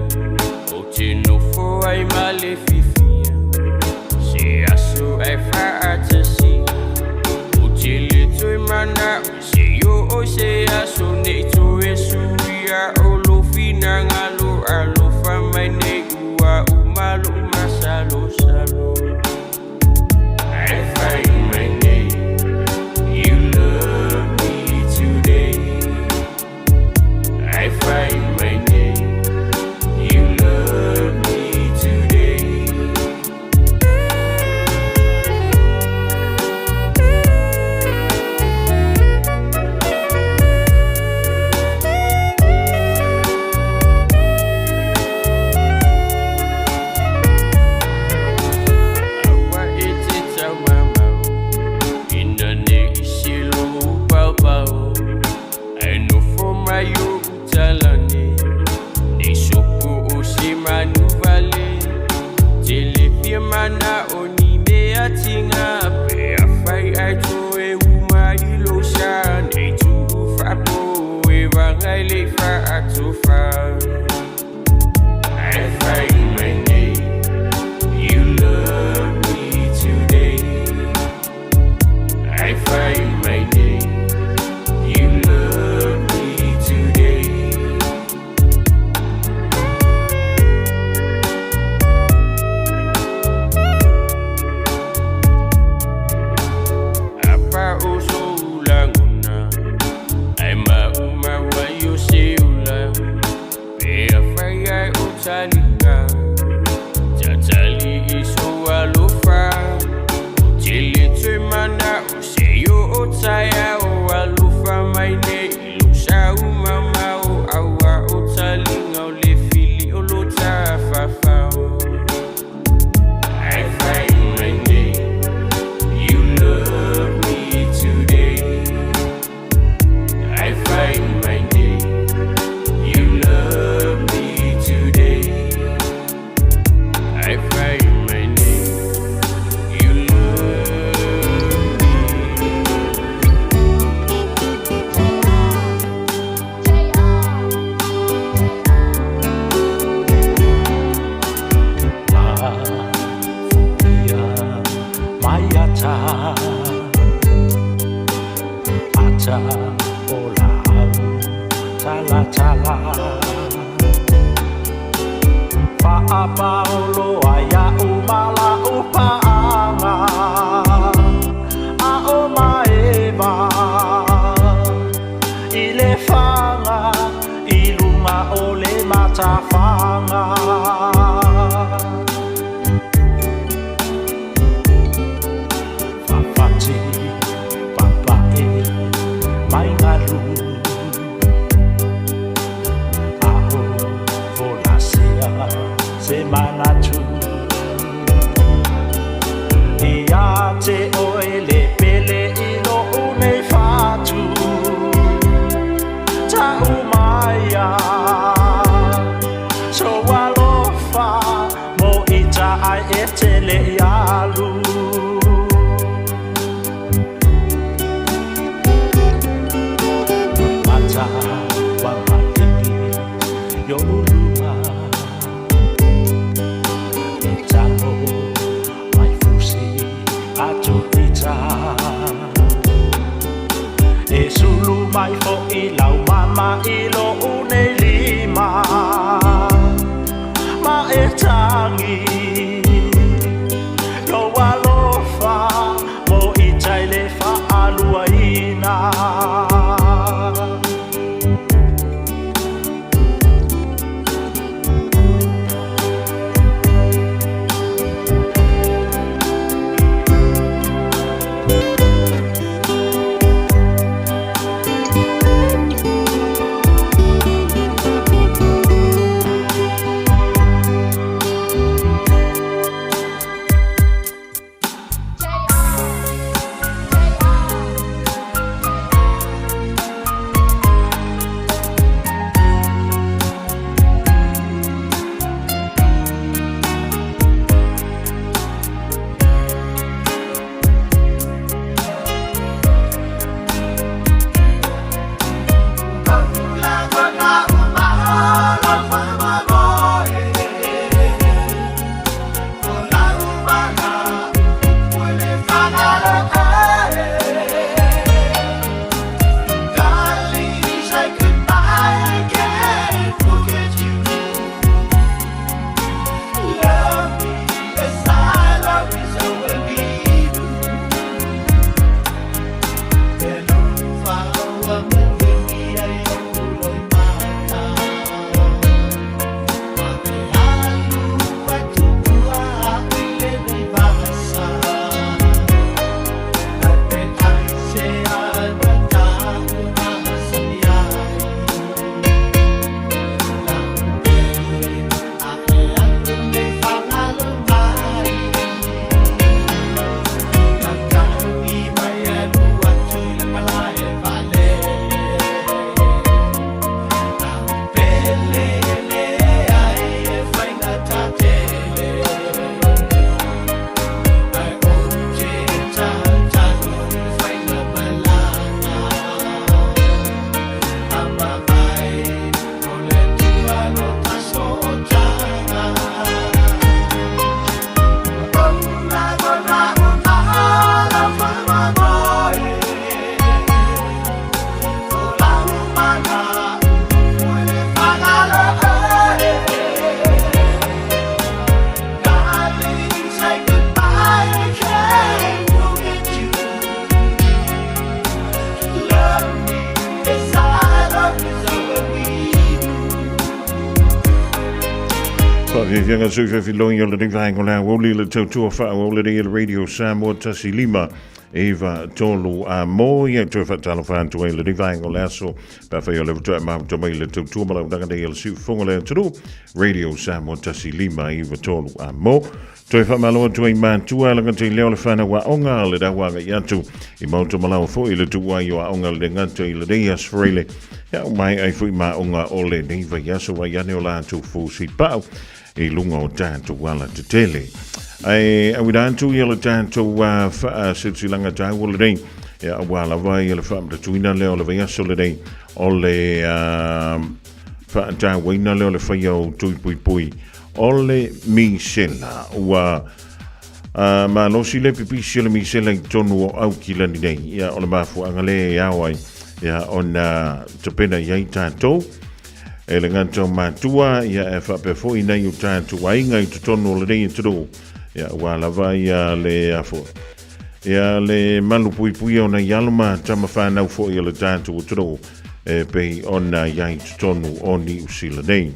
Ou te nofo ai ma le fiafia Se aso e faatasia Ou te le toe manao Se oo i se aso Nei toe suia O lou finagalo Alofa mai nei ua uma lou masalosalo Ae fai mai nei You love me today Ae fai mai nei You love me today. Aua e te taumamao Ina ne i se lou paopao Ae nofo mai ou talane Nei sopo o se manu vale Te le fia manao ni mea tiga Pe afai ae toe uma i lou sa Nei tuu faapopoevaga i le faatofa Ae fai mai nei You love me today Ae fai mai nei You love me today. A pau sou lagona Ae maumau ai o se ola Pe afai ae o taliga Tatali i sou alofa Ou te le toe manao Se oo taeao Alofa mai nei i lou sa maumau Aua o taliga o le fili o lo tafafao Ae fai mai nei You love me today Ae fai mai nei You love me today Ae fai mai nei You love me. Lafuia mai ata ata o la'au talatala Fa'apaolo ai a'u ma la'u pa'aga A'o maeva i le faga i luga o le matafaga. Fafati papa'e mai galu A'o folasia se manatu Ia te oe le pele i lo'u nei fatu Ta'u maia Sou alofa mo ita ai e te le i alu. Mata ua maligi i o'u luma E tago mai fusi atu ita E sulu mai fo'i lau mama i lo'u nei lima Ma e tagi lou alofa mo ita i le fa'aluaina. Faafiafiaga sui fefiloi o lenei vaega o le aoauli le tautua faaauau lenei e le Radio Samoa 15 9 3 a mo ia toe faatalofa atu ai lenei vaega o le aso pe afai o le faatoa mafuta mai le tautua ma launaga nei a le siufofoga o le atunuu Radio Samoa 15 9 3 a mo Toe faamalo atu ai matua lagata i leo le whanau aoga le rau agai atu i maota malawa foi le tuuai o aoga le gata i lenei aso Faraile ia mai ai foi ma aoga o lenei vaiaso vai ane o latou fusi pau i luga o tatou ala tetele. Ae auina atu ia le tatou faasilasilaga taua lenei ia aua lava ia le faamatatuina lea o le vaiaso lenei o le faatauaina lea o le faia o tui puipui o le misela. Ua malosi le pipisi o le misela i totonu o Aukilani nei. Ia, o le mafuaaga lea e ao ai ia, ona tapena i ai tatou e le gata o matua ia, e faapea foi nai o tatou aiga i totonu o lenei atunuu. Ia, ua lava ia le afo ia le malu puipuia o nai alo ma tama whanau foi o le tatou atunuu e pei ona i ai totonu o Niu Sila nei.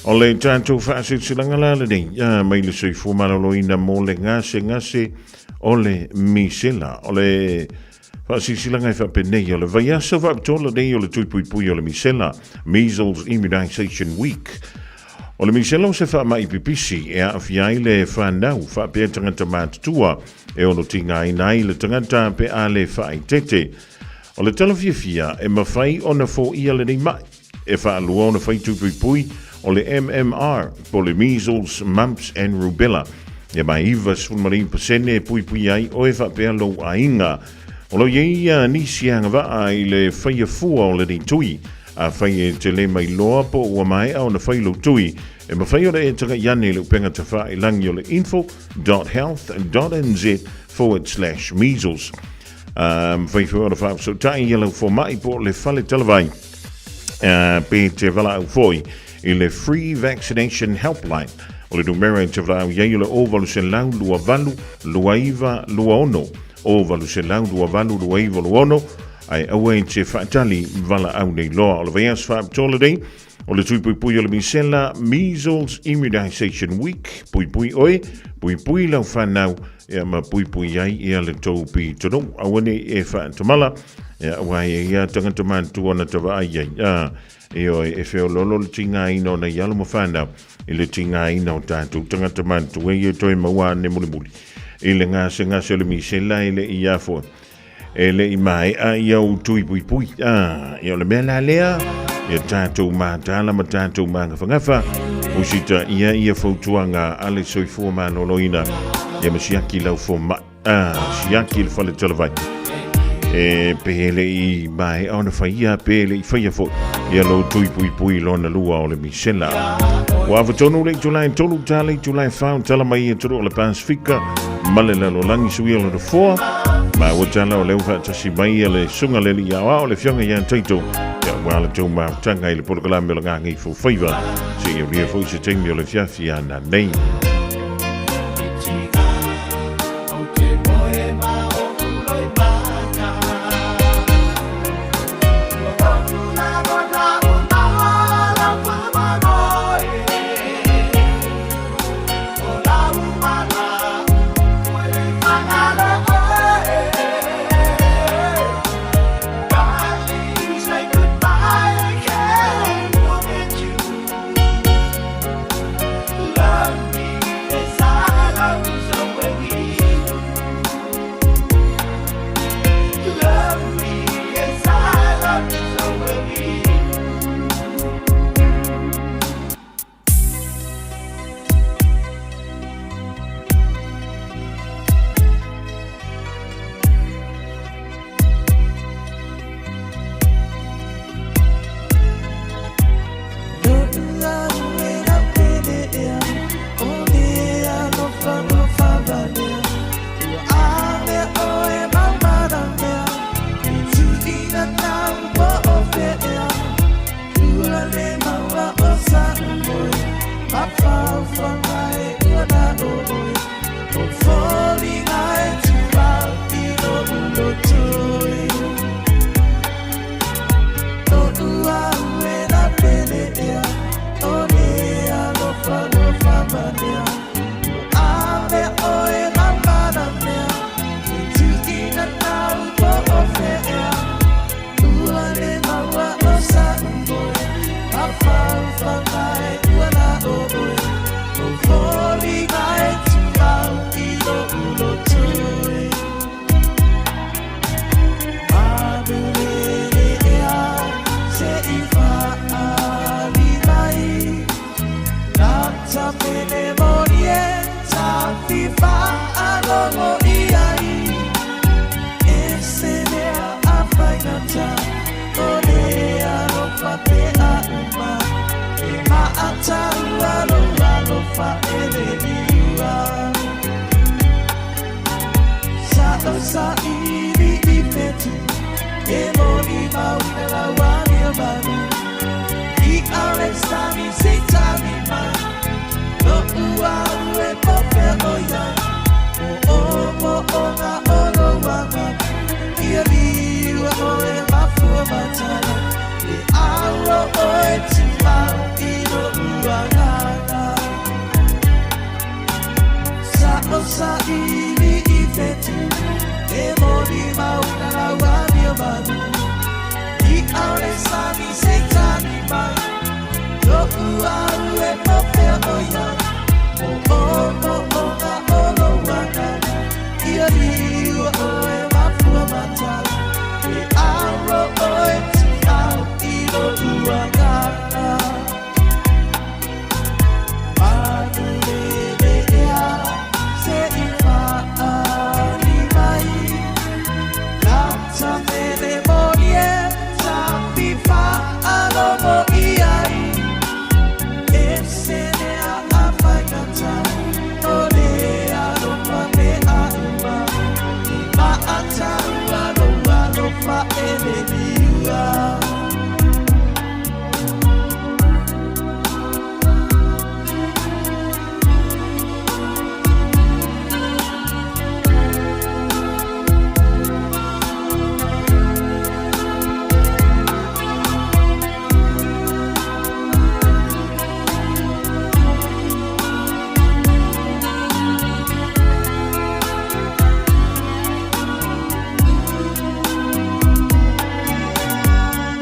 O le tatou faasilasilaga la lenei ia mai le soifua maloloina mo le gasegase o le misela. O le faasilasilaga e faapenei o le vaiaso faapitoa lenei o le tuipuipui o le misela, Measles Immunization Week. O le misela o se faamai pipisi e aafia ai le whanau faapea tagata matutua e ono tigaina ai le tagata pe a le faaeteete. O le tala fiafia e mafai ona foia lenei mai E faalua ona fai tuipuipui o le MMR, po o le Measles, Mumps and Rubella. Ia ma e 95% e puipui ai oe faapea lou aiga. O lo o i ai nisi agavaa i le faia fua o lenei tui. Afai e te le mailoa po ua maea ona fai lou tui, e mafai ona e tagai ane i le upega tafailangi o le info.health.nz/measles. A mafai foi ona faafesootai ia lau fomai po o le fale talavai pe te valaau foi i le Free Vaccination Helpline. O le numera e te valaau i ai o le 0828 29 26, 0828 29 26, ae aua e te faatali valaau nei loa. O le vaiaso faapitoa lenei o le tuipuipui o le misela Measles Immunization Week, puipui oe, puipui lau whanau, ia ma puipui ai ia le tou pitonuu. Aua nei e whaatamala, ia aua e ia tangata mātua na tawa ai ai. A, e oe, e wheololo le tīngāina o nei alo ma whanau, i le tīngāina o tātou tangata mātua i e toe maua ane mulimuli. I le ngase ngase o le misela e le i afoa. E le i maea ia ou tui puipui. Ah, ia o le mea la lea, ia tātou mātāla ma tātou māgafagafa, usita ia ia fautuaga a le soifua maloloina, ia ma siaki lau fomai, ah, siaki le fale talavai. E pe le i maea ona faia, pe le i faia foi, ia lou tui puipui lona lua o le misela. Ua afatonu le itula e tolu tala itula e whau tala mai e tolu o le Pasifika ma le lalolagi suia o le nofoa. Ma ua tala o lea ua faatasi mai ia le susuga le alii aoao le Afioga ia Taito ia aua le tou mafutaga i le polokalame o le Gagaifo Faiva seia aulia foi se taimi o le afiafi a nanei. fa'alogo i ai E se mea afaigata O le alofa pe a uma E ma'ataua lou alofa e le liua Sa'o sa'ili i fetu E molimauina lau amio malu I ale sami se tali mai Lo'u au e pofea o ia O o mo o ngā olo wanga Ia liua o e mafua matala Le aro o e tumau i lo uanganga Sa o sa ili i whetu E moni mauna lau amio manu I aole sami se tani mai Lo'u au e pofea o ia O o mo o ngā olo wanga Ia liua o e mafua matala Le aro o e tumau i lo uanganga Manu lele ea se i whaali mai Lata mele moni e tapi whaalogo i ai E se mea a whaigata O le alofa me a uma I maataua lou alofa e le liua.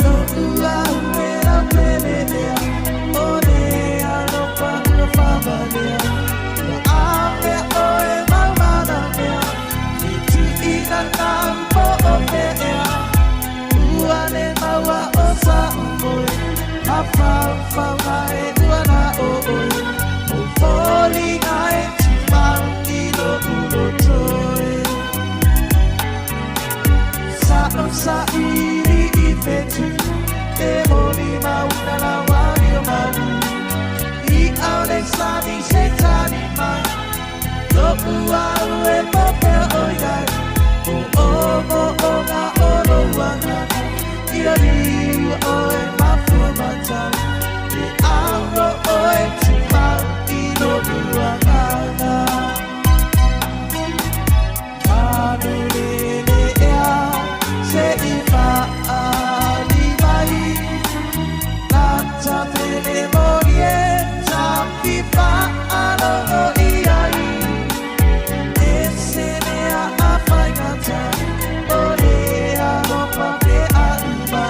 Lo'u au e lau pele ea O le alofa ua faavalea Ua avea oe maumana mea I tuuina nau po o feʻea Ua le maua o sa'u moe Mafaufauga e ua na o oe O foliga e tumau i lo'u loto e Sa'o sa'ili i fetu E molimauina lau amio malu I aole sami se tali mai Lo'u au e popea o iai O o mo o ngā o lou agaga Ia liua oe mafua matala E aro oe tumau i lo'u agaga Manu lele ea se i faali mai Lata pele moni e tapi faalogo i ai E se mea a faigata O le alofa pe a uma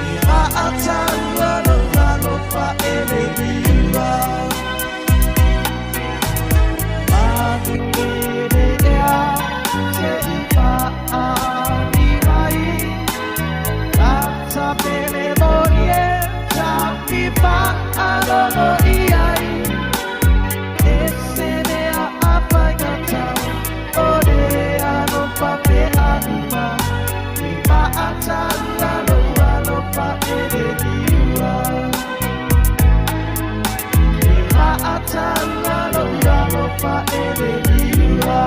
E maataua lou alofa e le liua Manu lele ea se i faali mai Lata pele moni e tapi faalogo i ai E se mea a faigata O le alofa pe a uma E maataua lou alofa e le liua E maataua lou alofa e le liua.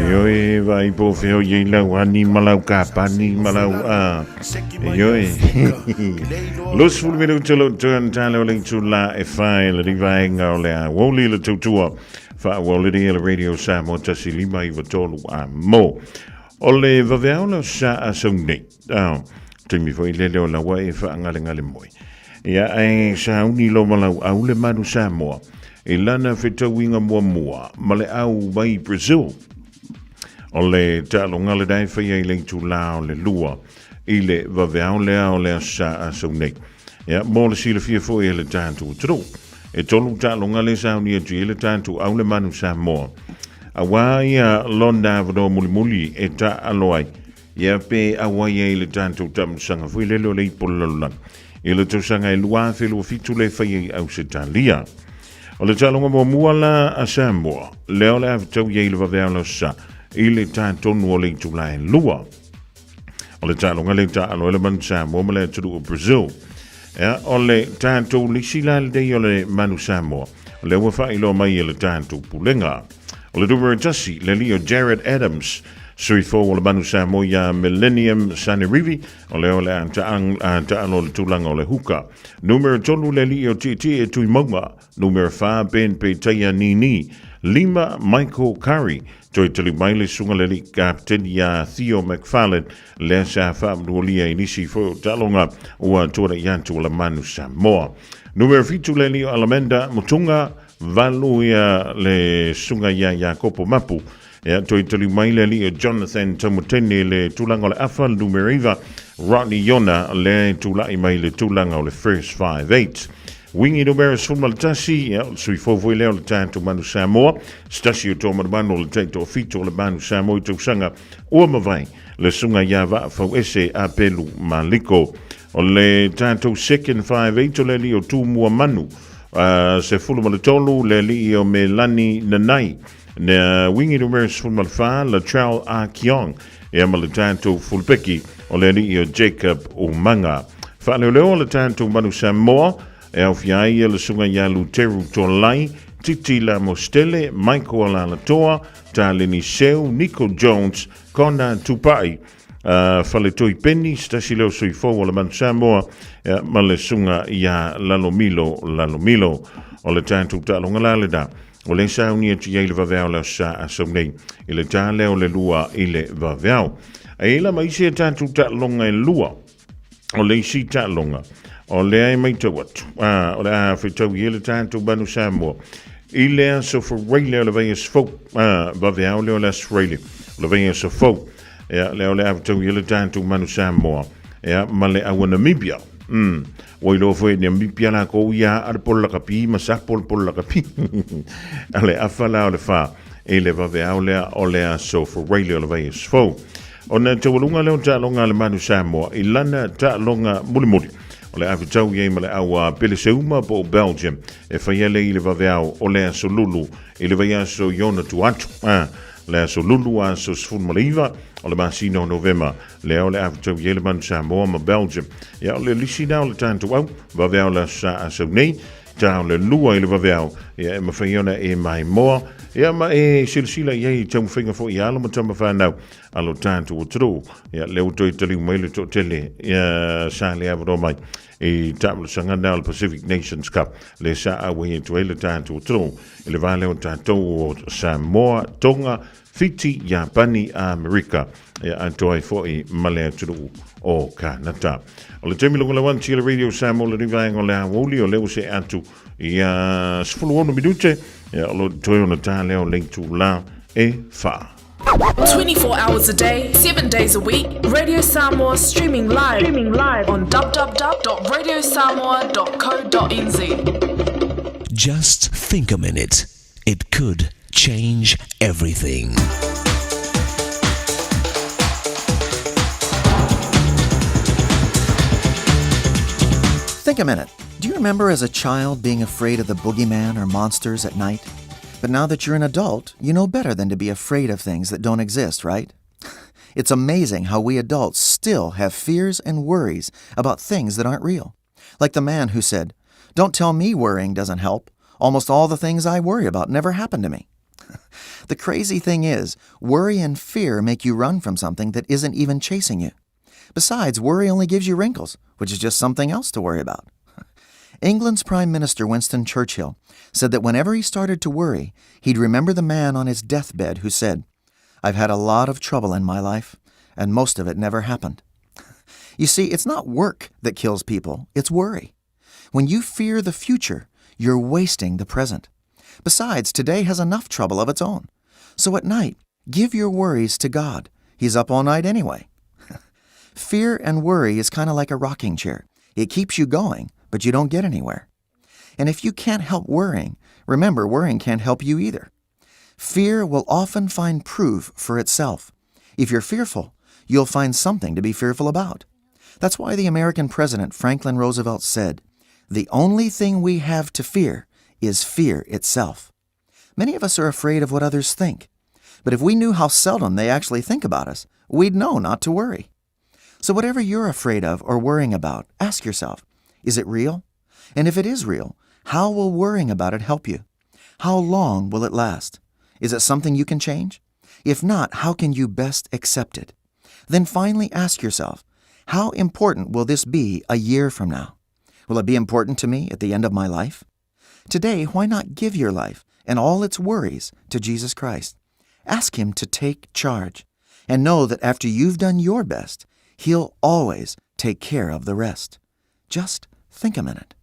Ioe, vaai po o fea o i ai lau ani ma lau kapani ma lau a. Ioe. 20 minuta lo turn tale o le itula e whai le rivaenga o le a woli le tautua. Wha woli le radio Samoa tasi lima i watolu a mo. O le vaveao la sa a sau nei. Ao, taimi foi lele o laua e whaangalegale moi. Ia ae sauni lo malau au le manu Samoa i lana fetauiga muamua ma le au mai Brazil. O le taaloga lena e faia i le itulā o le 2 i le vaveao lea o le Aso Sa Asau nei. Ia, mo le silafia foi e le tatou atunuu, e tolu taaloga le sauni atu i le tatou au le manu Samoa. Auā ia lona avanoa mulimuli e taalo ai Ia pe auai ai le tatou taamilosaga foi lele o le ipu o le lalolagi i le tausaga e 2027 le faia i Ausetalia. O le taaloga muamua la a Samoa, lea o le a fetau i ai le vaveao le Aso Sa i le tatonu o le itula e lua. O le taaloga le taalo ai le Manu Samoa ma le atunuu o Brazil. Ia, o le tatou lisi la lenei o le Manu Samoa, lea ua faailoa mai e le tatou Pulega. O le numera tasi, le alii o Jared Adams, sui fou o le Manu Samoa iā Millennium Sanerivi, o lea o le a taalo le tulaga o le huka. Numera tolu, le alii o Tietie Tuimauga. Numera whā, Ben Petaia Nini. Lima, Michael Curry. Toe tali mai le susuga le alii kapteni iā Theo McFarlane, lea sa faamanualia i nisi foi o taaloga ua tuanai atu o le Manu Samoa. Numera fitu, le alii o Alamanda Mutunga. Valu ia le susuga ia Iakopo Mapu. Ia, toe taliu mai le alii o Jonathan Taumutene le tulaga o le afa, le numera 9, Rodney Iona lea e tulai mai le tulaga o le first 5-8. Wingi numera 11, ia, o le sui fou foi lea o le tatou Manu Samoa, se tasi o toamanumanu o le taitoafitu o le Manu Samoa i tausaga ua mavae, le susuga ia Vaafauese Apelu Maliko. O le tatou second 5-8 o le alii o Tumua Manu, 13 le alii o Melani Nanai, na wingi numera 14 Latrell Ah Kiong, ia ma le tatou fulupeki o le alii o Jacob Umaga. Faaleoleo le tatou Manu Samoa, e aofia ai le susuga ia Luteru Tolai, Titi Lamostele, Michael Alalatoa, Taleni Seu, Nico Jones, Connor Tupai, Faletoi Peni, se tasi lea o sui fou o le Manu Samoa, ia, ma le susuga ia Lalomilo Lalomilo. O le tatou taaloga la lena, o lea sauni atu i ai le vaveao le Aso Sa Asau nei, i le ta lea o le 2 i le vaveao. E i la ma isi a tatou taaloga e lua, o le isi taaloga, o lea e maitau atu, o le a fetau i ai le tatou Manu Samoa, i le aso Faraile o le vaiaso fou, vaveao lea o le aso Faraile, o le vaiaso fou, Ia, lea o le a fetau i ai le tatou Manu Samoa, ia, ma le aua Namibia. Ua iloa foi e Namibia lakou ia a le polo lakapi ma sapo le polo lakapi. A le afa la o le fa i le vaveao lea o le aso Faraile o le vaiaso fou. Ona taualuga lea o taaloga a le Manu Samoa i lana taaloga mulimuli o le a fetau i ai ma le aua Peleseuma po o Belgium e faia lea i le vaveao o le aso Lulu i le vaiaso i ona tua atu. Le aso Lulu aso 19 o le masina o Novema, lea o le a fetau i ai le Manu Samoa ma Belgium. Ia, o le lisi lea o le tatou au, vaveao le aso Sa asau nei, ta o le lua i le vaveao, ia e mafai ona e maimoa, ia ma e silasila i ai i taumafaiga foi a alo ma tama fanau a lo tatou atunuu. Ia, lea ua toe taliu mai le toatele, ia, sa le avanoa mai i taamilosaga lea o le Pacific Nations Cup, lea sa auai atu ai le tatou atunuu i le va lea o tatou o Samoa, Tonga, Fiti, Iapani, Amerika, ia atoa ai foi ma le atunuu o Kanata. O le taimi luga lau atu i le Radio Samoa le vaega o le aoauli o lea ua see atu i 16 minute, ia o lo o toe ona tā lea o le itulā e wha. 24 hours a day, 7 days a week, Radio Samoa streaming live, streaming live on www.radiosamoa.co.nz. Just think a minute. It could change everything. Think a minute. Do you remember as a child being afraid of the boogeyman or monsters at night? But now that you're an adult, you know better than to be afraid of things that don't exist, right? It's amazing how we adults still have fears and worries about things that aren't real. Like the man who said, Don't tell me worrying doesn't help. Almost all the things I worry about never happen to me. The crazy thing is, worry and fear make you run from something that isn't even chasing you. Besides, worry only gives you wrinkles, which is just something else to worry about. England's Prime Minister Winston Churchill said that whenever he started to worry, he'd remember the man on his deathbed who said, I've had a lot of trouble in my life, and most of it never happened. You see, it's not work that kills people, it's worry. When you fear the future, you're wasting the present. Besides, today has enough trouble of its own. So at night, give your worries to God. He's up all night anyway. Fear and worry is kind of like a rocking chair. It keeps you going, but you don't get anywhere. And if you can't help worrying, remember, worrying can't help you either. Fear will often find proof for itself. If you're fearful, you'll find something to be fearful about. That's why the American president Franklin Roosevelt said, The only thing we have to fear is fear itself. Many of us are afraid of what others think. But if we knew how seldom they actually think about us, we'd know not to worry. So, whatever you're afraid of or worrying about, ask yourself is it real? And if it is real, how will worrying about it help you? How long will it last? Is it something you can change? If not, how can you best accept it? Then finally ask yourself, how important will this be a year from now? Will it be important to me at the end of my life? Today, why not give your life and all its worries to Jesus Christ? Ask Him to take charge and know that after you've done your best, He'll always take care of the rest. Just think a minute.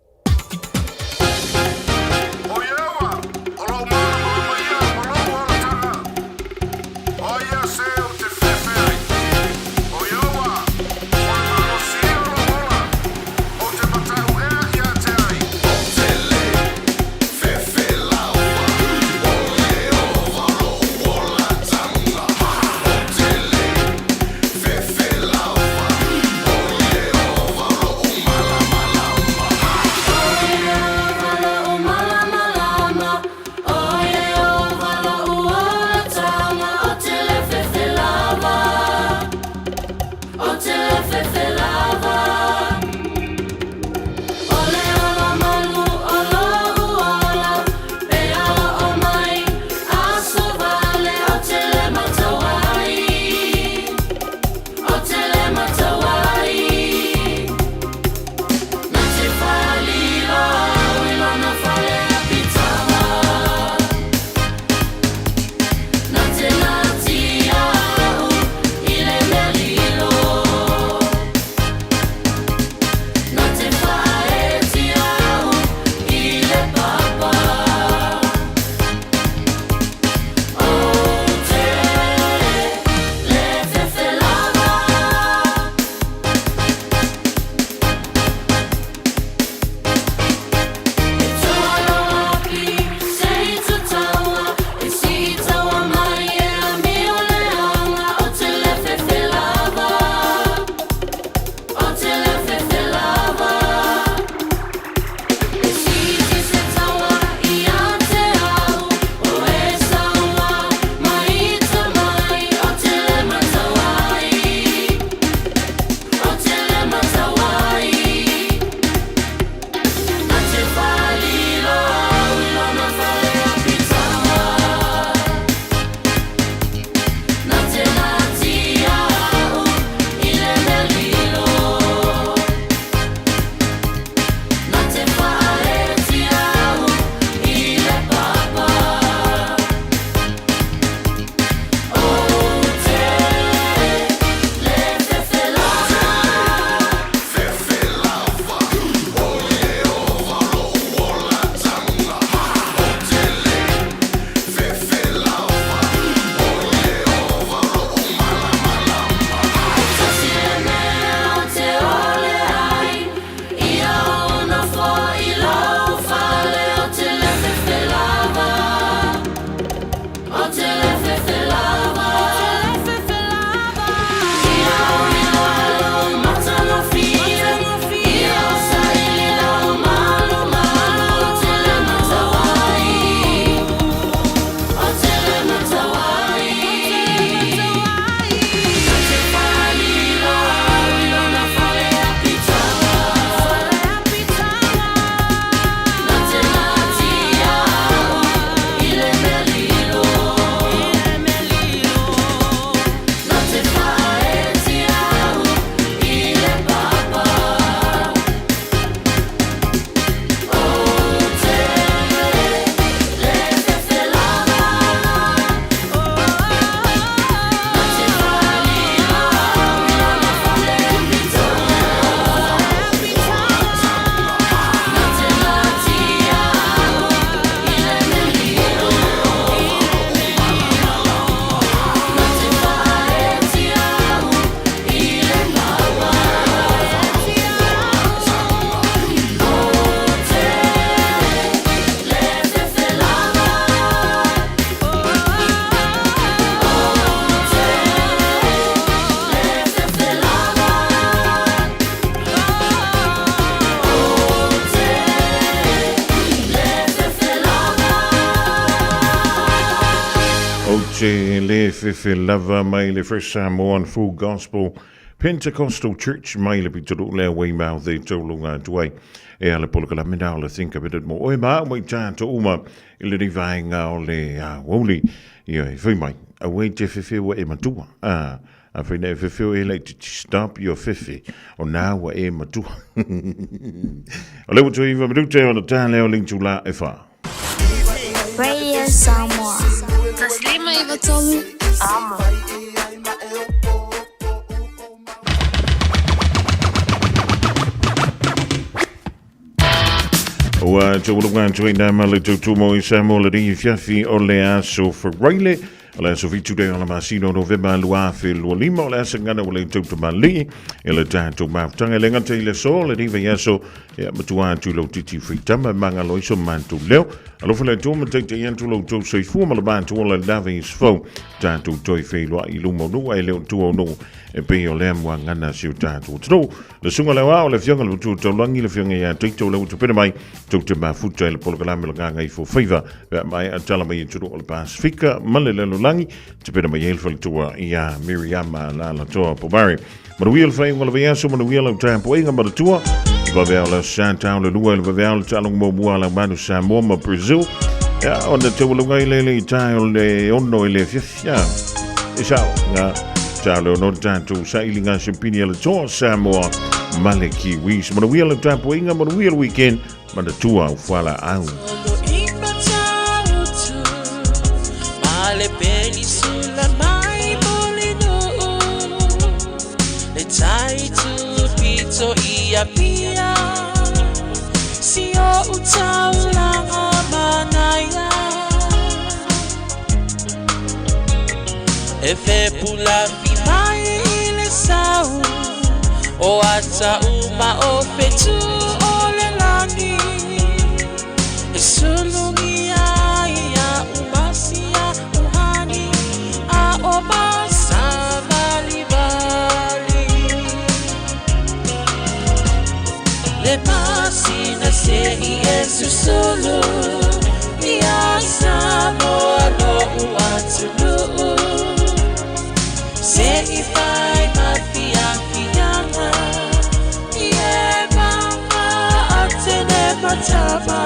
te le fefe lava mai le Fresh Samoan Full Gospel Pentecostal Church mai le pitoruu lea Weymouth e taulunga atu ai e ala polokalame na o le Think of It mo oe ma au mai tātou uma i le vaenga o le aoauli. Ia e fai mai, aua e te fefe ua e matua. Ah, a fai nei fefe o e lai te stop your fefe o nā ua e matua. O le ua tui iwa minute o na tā leo ling tū la e wha. Radio Samoa. 153 Amo. Ua taualuga atu ai nā ma le tautumo i Samoa le ringi fiafi o le aso Faraile. O le aso 7 lea o le masina o Novema 2025 o le asa gana ua le tautamali'i e le tatou mafutaga e le gata i le aso le riva i aso ia matua atu i lau titi fuitama e magalo ai so matou leo. Alofa le Atua ma taitai atu lo outou soifua ma le matou ola i le lava i aso fou tatou toe feiloai i luma o nuu ae le o tua o nuu e pei o lea muagana a si o tatou atunuu. Le susuga le aoao, le afioga i le Matua Taulagi, le afioga ia Taito le ua tapena mai, tou te mafuta i le polokalame o le Gagaifo Faiva, pe a maea tala mai atunuu o le Pasifika ma le lalolagi, tapena mai ai le faletua ia Miriama Lalatoa Pomare. Manuia le faaiuga o le vaiaso, manuia lau tapuaiga manatua. Le vaveao le aso Sa tau le lua i le vaveao le taaloga muamua a lau manu Samoa ma Brazil. Ia, ona taualuga ai lele i tae o le ono i le afiafi. Ia, e sao, ngā tau le ono tatou sailiga siopini a le toa Samoa ma le Kiwis. Manuia lau tapuaiga, manuia le weekend, manatua au fualaau. E fepulafi mai i le sau o ata uma o fetu o le lagi e sulugia ia umasia uhani a o masavalivali le masina se i e susulu ia Samoa lo'u atunuu se i fai mafiafiaga i e maga atene matama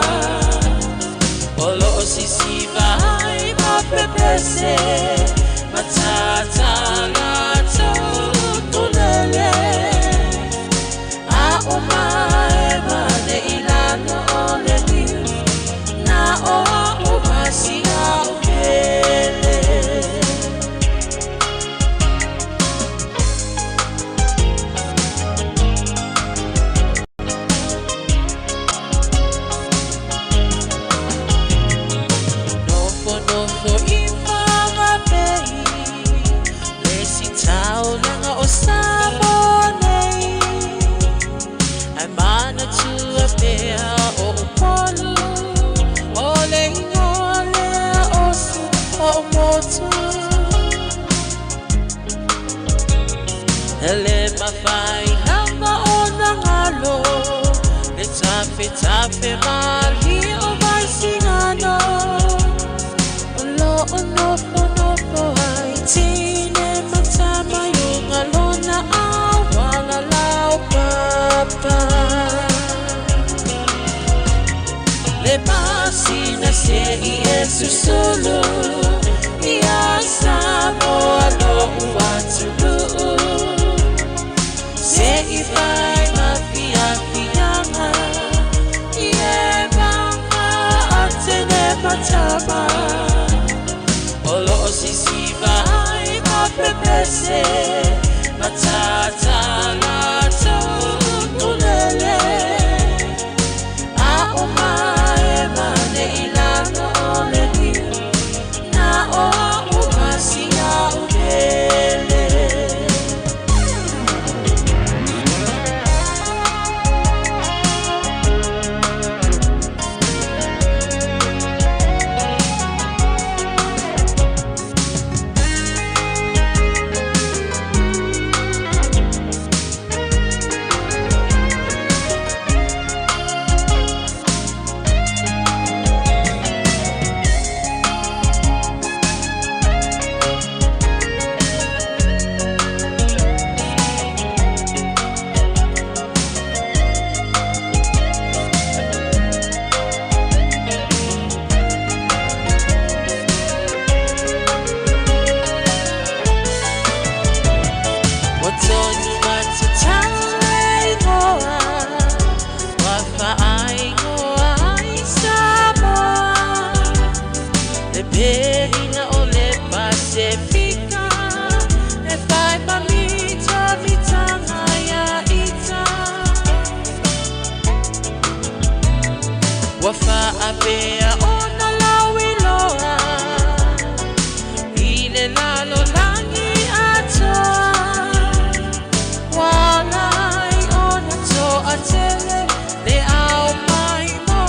o loo sisiva ai mapepese matatala tautulele a o mae mane i lalo o le niu na o a'u masia o pele. Nofonofo i Whanganui, le isi taulaga o Samoa nei. Ae manatua pea o Upolu, o le ingoa lea o si o'u motu. E le mafai lava ona galo le tafetafe malie o Vaisigano. O loo nofonofo ai tine ma tama i uga lona auala laupapa. Le masina se i e susulu ia Samoa lo'u atunuu se i fai mafiafiaga i e maga atene matama o loo sisiva ai mapepese matatala tautulele a o mae mane i lalo o le niu na o a'u masia o pele. Pelina o le Pasefika E whai ma mita mitanga ia ita Ua whaapea ona lauiloa I le lalolagi atoa Walai ona toatele Le au mai mo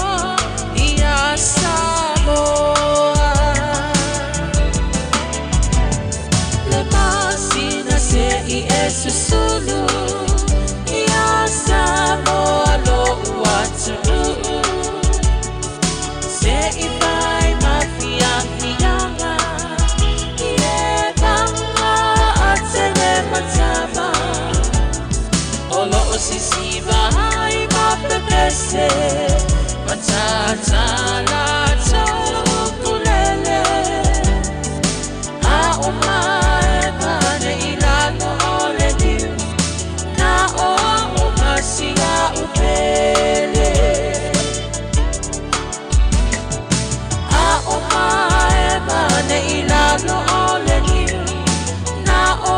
ia Samoa Le masina se i e susulu Ia Samoa lo uatuu Se i fai mafiafiaga I e panga a tele matama O loo sisiva ai mapepese Matatala taukulele A o mae pane i lalo o le niu Na o o masia upele A o mae pane i lalo o le niu Na o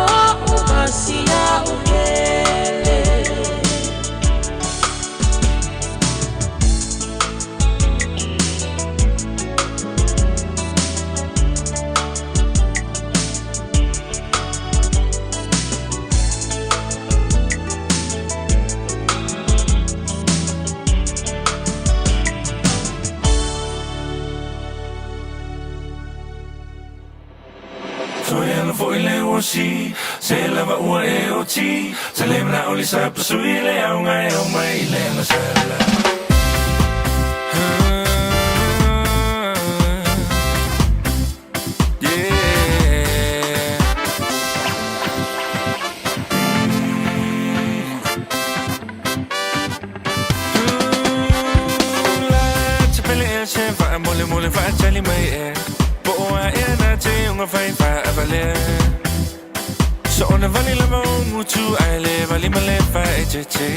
o masia upele. Toe ana foi le osi, se lava ua e oti, se le mana o le sa pasui le au ngai au mai le na sala. Yeah. La te pele e se fa mole mole fa tali mai e. Po o a e na te unga fai fa a vale. So ona vali la mo mutu ai le vali ma le fa e te te.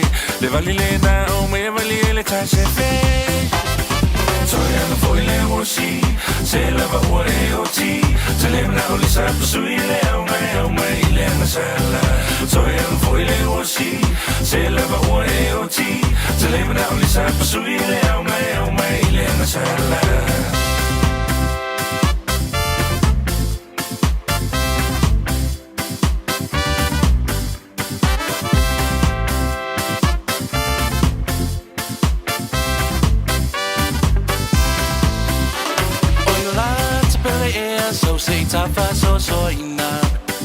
Le vali le na o me vali e le ta se fe. Toe ana foi le osi, se lava ua e oti, se le mana o le sa pasui le au mai au mai le na sala. Toe ana foi le osi, se lava ua e oti, se le mana o le sa pasui le au mai au mai le na sala. O la te pele e sau se tafa so so ina.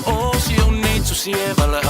O si o nei tu si e vala.